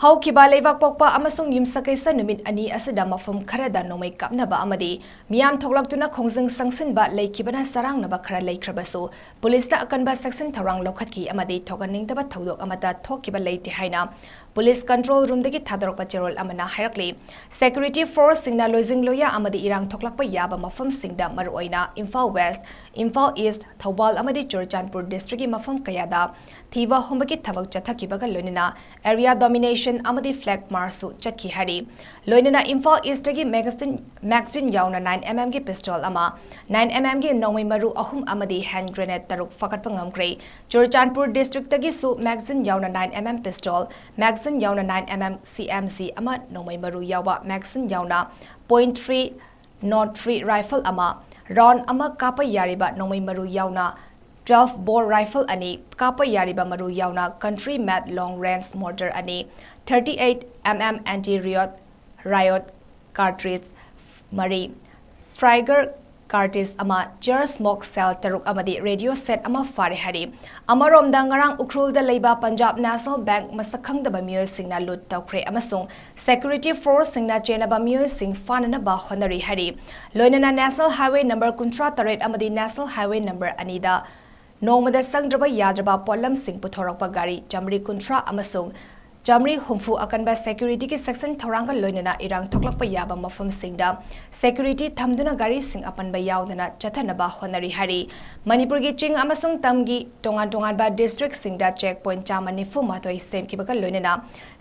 ꯍꯧꯈꯤꯕ ꯂꯩꯕꯥꯛꯄꯣꯛꯄ ꯑꯃꯁꯨꯡ ꯌꯨꯝꯁꯀꯩꯁ ꯅꯨꯃꯤꯠ ꯑꯅꯤ ꯑꯁꯤꯗ ꯃꯐꯝ ꯈꯔꯗ ꯅꯣꯡꯃꯩ ꯀꯥꯞꯅꯕ ꯑꯃꯗꯤ ꯃꯤꯌꯥꯝ ꯊꯣꯛꯂꯛꯇꯨꯅ ꯈꯣꯡꯖꯪ ꯆꯪꯁꯤꯟꯕ ꯂꯩꯈꯤꯕꯅ ꯆꯔꯥꯡꯅꯕ ꯈꯔ ꯂꯩꯈ꯭ꯔꯕꯁꯨ, ꯄꯨꯂꯤꯁꯇ ꯑꯀꯟꯕ ꯆꯦꯛꯁꯤꯟ ꯊꯧꯔꯥꯡ ꯂꯧꯈꯠꯈꯤ ꯑꯃꯗꯤ ꯊꯣꯛꯍꯟꯅꯤꯡꯗꯕ ꯊꯧꯗꯣꯛ ꯑꯃꯠꯇ ꯊꯣꯛꯈꯤꯕ ꯂꯩꯇꯦ ꯍꯥꯏꯅ ꯄꯨꯂꯤꯁ ꯀꯟꯇ꯭ꯔꯣꯜ ꯔꯨꯝꯗꯒꯤ ꯊꯥꯗꯣꯔꯛꯄ ꯆꯦꯔꯣꯜ ꯑꯃꯅ ꯍꯥꯏꯔꯛꯂꯤ꯫ ꯁꯦꯀ꯭ꯌꯨꯔꯤꯇꯤ ꯐꯣꯔꯁꯁꯤꯡꯅ ꯂꯣꯏꯖꯤꯡ ꯂꯣꯏꯌꯥ ꯑꯃꯗꯤ ꯏꯔꯥꯡ ꯊꯣꯛꯂꯛꯄ ꯌꯥꯕ ꯃꯐꯝꯁꯤꯡꯗ, ꯃꯔꯨꯑꯣꯏꯅ ꯏꯝꯐꯥꯜ ꯋꯦꯁ, ꯏꯝꯐꯥꯜ ꯏꯁ, ꯊꯧꯕꯥꯜ ꯑꯃꯗꯤ ꯆꯨꯔꯆꯥꯟꯄꯨꯔ ꯗꯤꯁꯇ꯭ꯔꯤꯛꯀꯤ ꯃꯐꯝ ꯀꯌꯥꯗ ꯊꯤꯕ ꯍꯨꯝꯕꯒꯤ ꯊꯕꯛ ꯆꯠꯊꯈꯤꯕꯒ ꯂꯣꯏꯅꯅ ꯑꯦꯔꯤꯌꯥ ꯗꯣꯃꯤꯅꯦꯁꯟ ꯑꯃꯗꯤ ꯐ꯭ꯂꯦꯒ ꯃꯥꯔꯆꯁꯨ ꯆꯠꯈꯤ ꯍꯥꯏꯔꯤ꯫ ꯂꯣꯏꯅꯅ ꯏꯝꯐꯥꯜ ꯏꯁꯇꯒꯤ ꯃꯦꯒꯥꯖꯤꯟ, ꯃꯦꯒꯥꯖꯤꯟ ꯌꯥꯎꯅ ꯅꯥꯏꯟ ꯑꯦꯝ ꯑꯦꯝꯒꯤ ꯄꯤꯁꯇꯣꯜ ꯑꯃ, ꯅꯥꯏꯟ ꯑꯦꯝ ꯑꯦꯝꯒꯤ ꯅꯣꯡꯃꯩ ꯃꯔꯨ ꯑꯍꯨꯝ ꯑꯃꯗꯤ ꯍꯦꯟ ꯒ꯭ꯔꯦꯅꯦꯗ ꯇꯔꯨꯛ ꯐꯥꯒꯠꯄ ꯉꯝꯈ꯭ꯔꯦ꯫ ꯆꯨꯔꯆꯥꯟꯄꯨꯔ ꯗꯤꯁꯇ꯭ꯔꯤꯛꯇꯒꯤꯁꯨ ꯃꯦꯒꯥꯖꯤꯟ ꯌꯥꯎꯅ nine M M pistol, magazine ꯌꯥꯎꯅ nine M M C M G ꯑꯃ, ꯅꯣꯡꯃꯩ ꯃꯔꯨ ꯌꯥꯎꯕ ꯃꯦꯒꯥꯖꯤꯟ ꯌꯥꯎꯅ point three nought three rifle ꯑꯃ, ꯔꯥꯎꯟ ꯑꯃ ꯀꯥꯞꯄ ꯌꯥꯔꯤꯕ ꯅꯣꯡꯃꯩ ꯃꯔꯨ ꯌꯥꯎꯅ ꯇ꯭ꯋꯦꯜꯐ ꯕꯣꯔ ꯔꯥꯏꯐꯜ ꯑꯅꯤ, ꯀꯥꯞꯄ ꯌꯥꯔꯤꯕ ꯃꯔꯨ ꯌꯥꯎꯅ country made long range mortar ꯑꯅꯤ, thirty eight M M anti riot, riot cartridge ꯃꯔꯤ, ꯁ꯭ꯇ꯭ꯔꯥꯏꯒꯔ ꯀꯥꯔꯇ꯭ꯔꯤꯖ ꯑꯃ, ꯆꯤꯌꯔ ꯁ꯭ꯃꯣꯛ ꯁꯦꯜ ꯇꯔꯨꯛ ꯑꯃꯗꯤ ꯔꯦꯗꯤꯑꯣ ꯁꯦꯠ ꯑꯃ ꯐꯥꯔꯦ ꯍꯥꯏꯔꯤ꯫ ꯑꯃꯔꯣꯝꯗ, ꯉꯔꯥꯡ ꯎꯈ꯭ꯔꯨꯜꯗ ꯂꯩꯕ ꯄꯟꯖꯥꯕ ꯅꯦꯁꯅꯦꯜ ꯕꯦꯡꯛ ꯃꯁꯛ ꯈꯪꯗꯕ ꯃꯤꯑꯣꯏꯁꯤꯡꯅ ꯂꯨꯠ ꯇꯧꯈ꯭ꯔꯦ ꯑꯃꯁꯨꯡ ꯁꯦꯀ꯭ꯌꯨꯔꯤꯇꯤ ꯐꯣꯔꯁꯁꯤꯡꯅ ꯆꯦꯟꯅꯕ ꯃꯤꯑꯣꯏꯁꯤꯡ ꯐꯥꯅꯅꯕ ꯍꯣꯠꯅꯔꯤ ꯍꯥꯏꯔꯤ꯫ ꯂꯣꯏꯅꯅ ꯅꯦꯁꯅꯦꯜ ꯍꯥꯏꯋꯦ ꯅꯝꯕꯔ ꯀꯨꯟꯊ꯭ꯔꯥ ꯇꯔꯦꯠ ꯑꯃꯗꯤ ꯅꯦꯁꯅꯦꯜ ꯍꯥꯏꯋꯦ ꯅꯝꯕꯔ ꯑꯅꯤꯗ ꯅꯣꯡꯃꯗ ꯆꯪꯗ꯭ꯔꯕ ꯌꯥꯗ꯭ꯔꯕ ꯄꯣꯠꯂꯝꯁꯤꯡ ꯄꯨꯊꯣꯔꯛꯄ ꯒꯥꯔꯤ ꯆꯥꯃꯔꯤ ꯀꯨꯟꯊ꯭ꯔꯥ ꯑꯃꯁꯨꯡ ꯆꯥꯃꯔꯤ ꯍꯨꯝꯐꯨ ꯑꯀꯟꯕ security ꯒꯤ section ꯊꯧꯔꯥꯡꯒ ꯂꯣꯏꯅꯅ ꯏꯔꯥꯡ ꯊꯣꯛꯂꯛꯄ ꯌꯥꯕ ꯃꯐꯝꯁꯤꯡꯗ security ꯊꯝꯗꯨꯅ ꯒꯥꯔꯤꯁꯤꯡ ꯑꯄꯟꯕ ꯌꯥꯎꯗꯅ ꯆꯠꯊꯅꯕ ꯍꯣꯠꯅꯔꯤ ꯍꯥꯏꯔꯤ꯫ ꯃꯅꯤꯄꯨꯔꯒꯤ ꯆꯤꯡ ꯑꯃꯁꯨꯡ ꯇꯝꯒꯤ ꯇꯣꯉꯥꯟ ꯇꯣꯉꯥꯟꯕ district ꯁꯤꯡꯗ check point ꯆꯥꯝꯃ ꯅꯤꯐꯨ ꯃꯥꯊꯣꯏ ꯁꯦꯝꯈꯤꯕꯒ ꯂꯣꯏꯅꯅ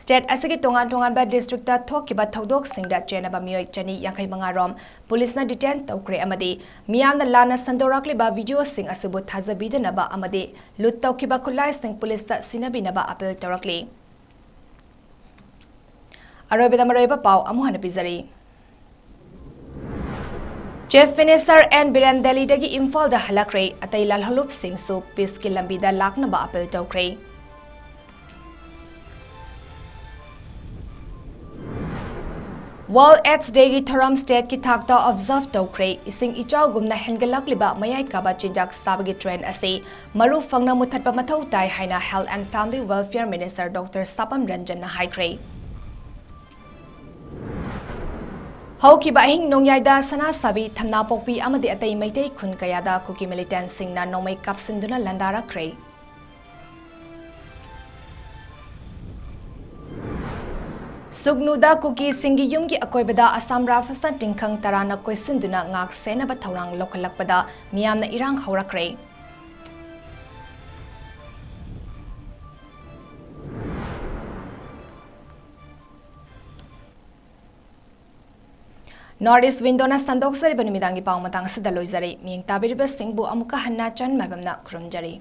state ꯑꯁꯤꯒꯤ ꯇꯣꯉꯥꯟ ꯇꯣꯉꯥꯟꯕ district ꯇ ꯊꯣꯛꯈꯤꯕ ꯊꯧꯗꯣꯛꯁꯤꯡꯗ ꯆꯦꯟꯅꯕ ꯃꯤꯑꯣꯏ ꯆꯅꯤ ꯌꯥꯡꯈꯩ ꯃꯉꯥ ꯔꯣꯝ ꯄꯨꯂꯤꯁꯅ detain ꯇꯧꯈ꯭ꯔꯦ ꯑꯃꯗꯤ ꯃꯤꯌꯥꯝꯅ ꯂꯥꯟꯅ ꯁꯟꯗꯣꯔꯛꯂꯤꯕ video ꯁꯤꯡ ꯑꯁꯤꯕꯨ ꯊꯥꯖꯕꯤꯗꯅꯕ ꯑꯃꯗꯤ ꯂꯨꯠ ꯇꯧꯈꯤꯕ ꯈꯨꯠꯂꯥꯏꯁꯤꯡ ꯄꯨꯂꯤꯁꯇ ꯁꯤꯟꯅꯕꯤꯅꯕ appeal ꯇꯧꯔꯛꯂꯤ꯫ ꯑꯔꯣꯏꯕꯗ ꯃꯔꯨꯑꯣꯏꯕ ꯄꯥꯎ ꯑꯃꯨꯛ ꯍꯟꯅ ꯄꯤꯖꯔꯤ꯫ Chief Minister N ꯕꯤꯔꯦꯟ ꯗꯦꯜꯂꯤꯗꯒꯤ ꯏꯝꯐꯥꯜꯗ ꯍꯜꯂꯛꯈ꯭ꯔꯦ꯫ ꯑꯇꯩ ꯂꯥꯜꯍꯧꯂꯨꯞꯁꯤꯡꯁꯨ peace ꯀꯤ ꯂꯝꯕꯤꯗ ꯂꯥꯛꯅꯕ appeal ꯇꯧꯈ꯭ꯔꯦ꯫ World AIDS Day ꯒꯤ ꯊꯧꯔꯝ state ꯀꯤ ꯊꯥꯛꯇ observe ꯇꯧꯈ꯭ꯔꯦ꯫ ꯏꯁꯤꯡ ꯏꯆꯥꯎꯒꯨꯝꯅ ꯍꯦꯟꯒꯠꯂꯛꯂꯤꯕ ꯃꯌꯥꯏ ꯀꯥꯕ ꯆꯤꯟꯖꯥꯛ ꯆꯥꯕꯒꯤ trend ꯑꯁꯤ ꯃꯔꯨ ꯐꯪꯅ ꯃꯨꯊꯠꯄ ꯃꯊꯧ ꯇꯥꯏ ꯍꯥꯏꯅ Health and Family Welfare Minister Doctor ꯁꯥꯄꯝ ꯔꯟꯖꯟꯅ ꯍꯥꯏꯈ꯭ꯔꯦ꯫ ꯍꯧꯈꯤꯕ ꯑꯍꯤꯡ ꯅꯣꯡꯌꯥꯏꯗ ꯁꯅꯥꯁꯥꯕꯤ, ꯊꯝꯅꯥꯄꯣꯛꯄꯤ ꯑꯃꯗꯤ ꯑꯇꯩ ꯃꯩꯇꯩ ꯈꯨꯟ ꯀꯌꯥꯗ ꯀꯨꯀꯤ militant ꯁꯤꯡꯅ ꯅꯣꯡꯃꯩ ꯀꯥꯞꯁꯤꯟꯗꯨꯅ ꯂꯥꯟꯗꯥꯔꯛꯈ꯭ꯔꯦ꯫ ꯁꯨꯒꯅꯨꯗ ꯀꯨꯀꯤꯁꯤꯡꯒꯤ ꯌꯨꯝꯒꯤ ꯑꯀꯣꯏꯕꯗ Assam Rifles ꯅ ꯇꯤꯡꯈꯪ ꯇꯔꯥꯅ ꯀꯣꯏꯁꯤꯟꯗꯨꯅ ꯉꯥꯛ ꯁꯦꯟꯅꯕ ꯊꯧꯔꯥꯡ ꯂꯧꯈꯠꯂꯛꯄꯗ ꯃꯤꯌꯥꯝꯅ ꯏꯔꯥꯡ ꯍꯧꯔꯛꯈ꯭ꯔꯦ꯫ North East Window ꯅ ꯁꯟꯗꯣꯛꯆꯔꯤꯕ ꯅꯨꯃꯤꯗꯥꯡꯒꯤ ꯄꯥꯎ ꯃꯇꯥꯡ ꯑꯁꯤꯗ ꯂꯣꯏꯖꯔꯦ꯫ ꯃꯤꯠꯌꯦꯡ ꯇꯥꯕꯤꯔꯤꯕꯁꯤꯡꯕꯨ ꯑꯃꯨꯛꯀ ꯍꯟꯅ ꯆꯟ ꯃꯥꯏꯕꯝꯅ ꯈꯨꯔꯨꯝꯖꯔꯤ꯫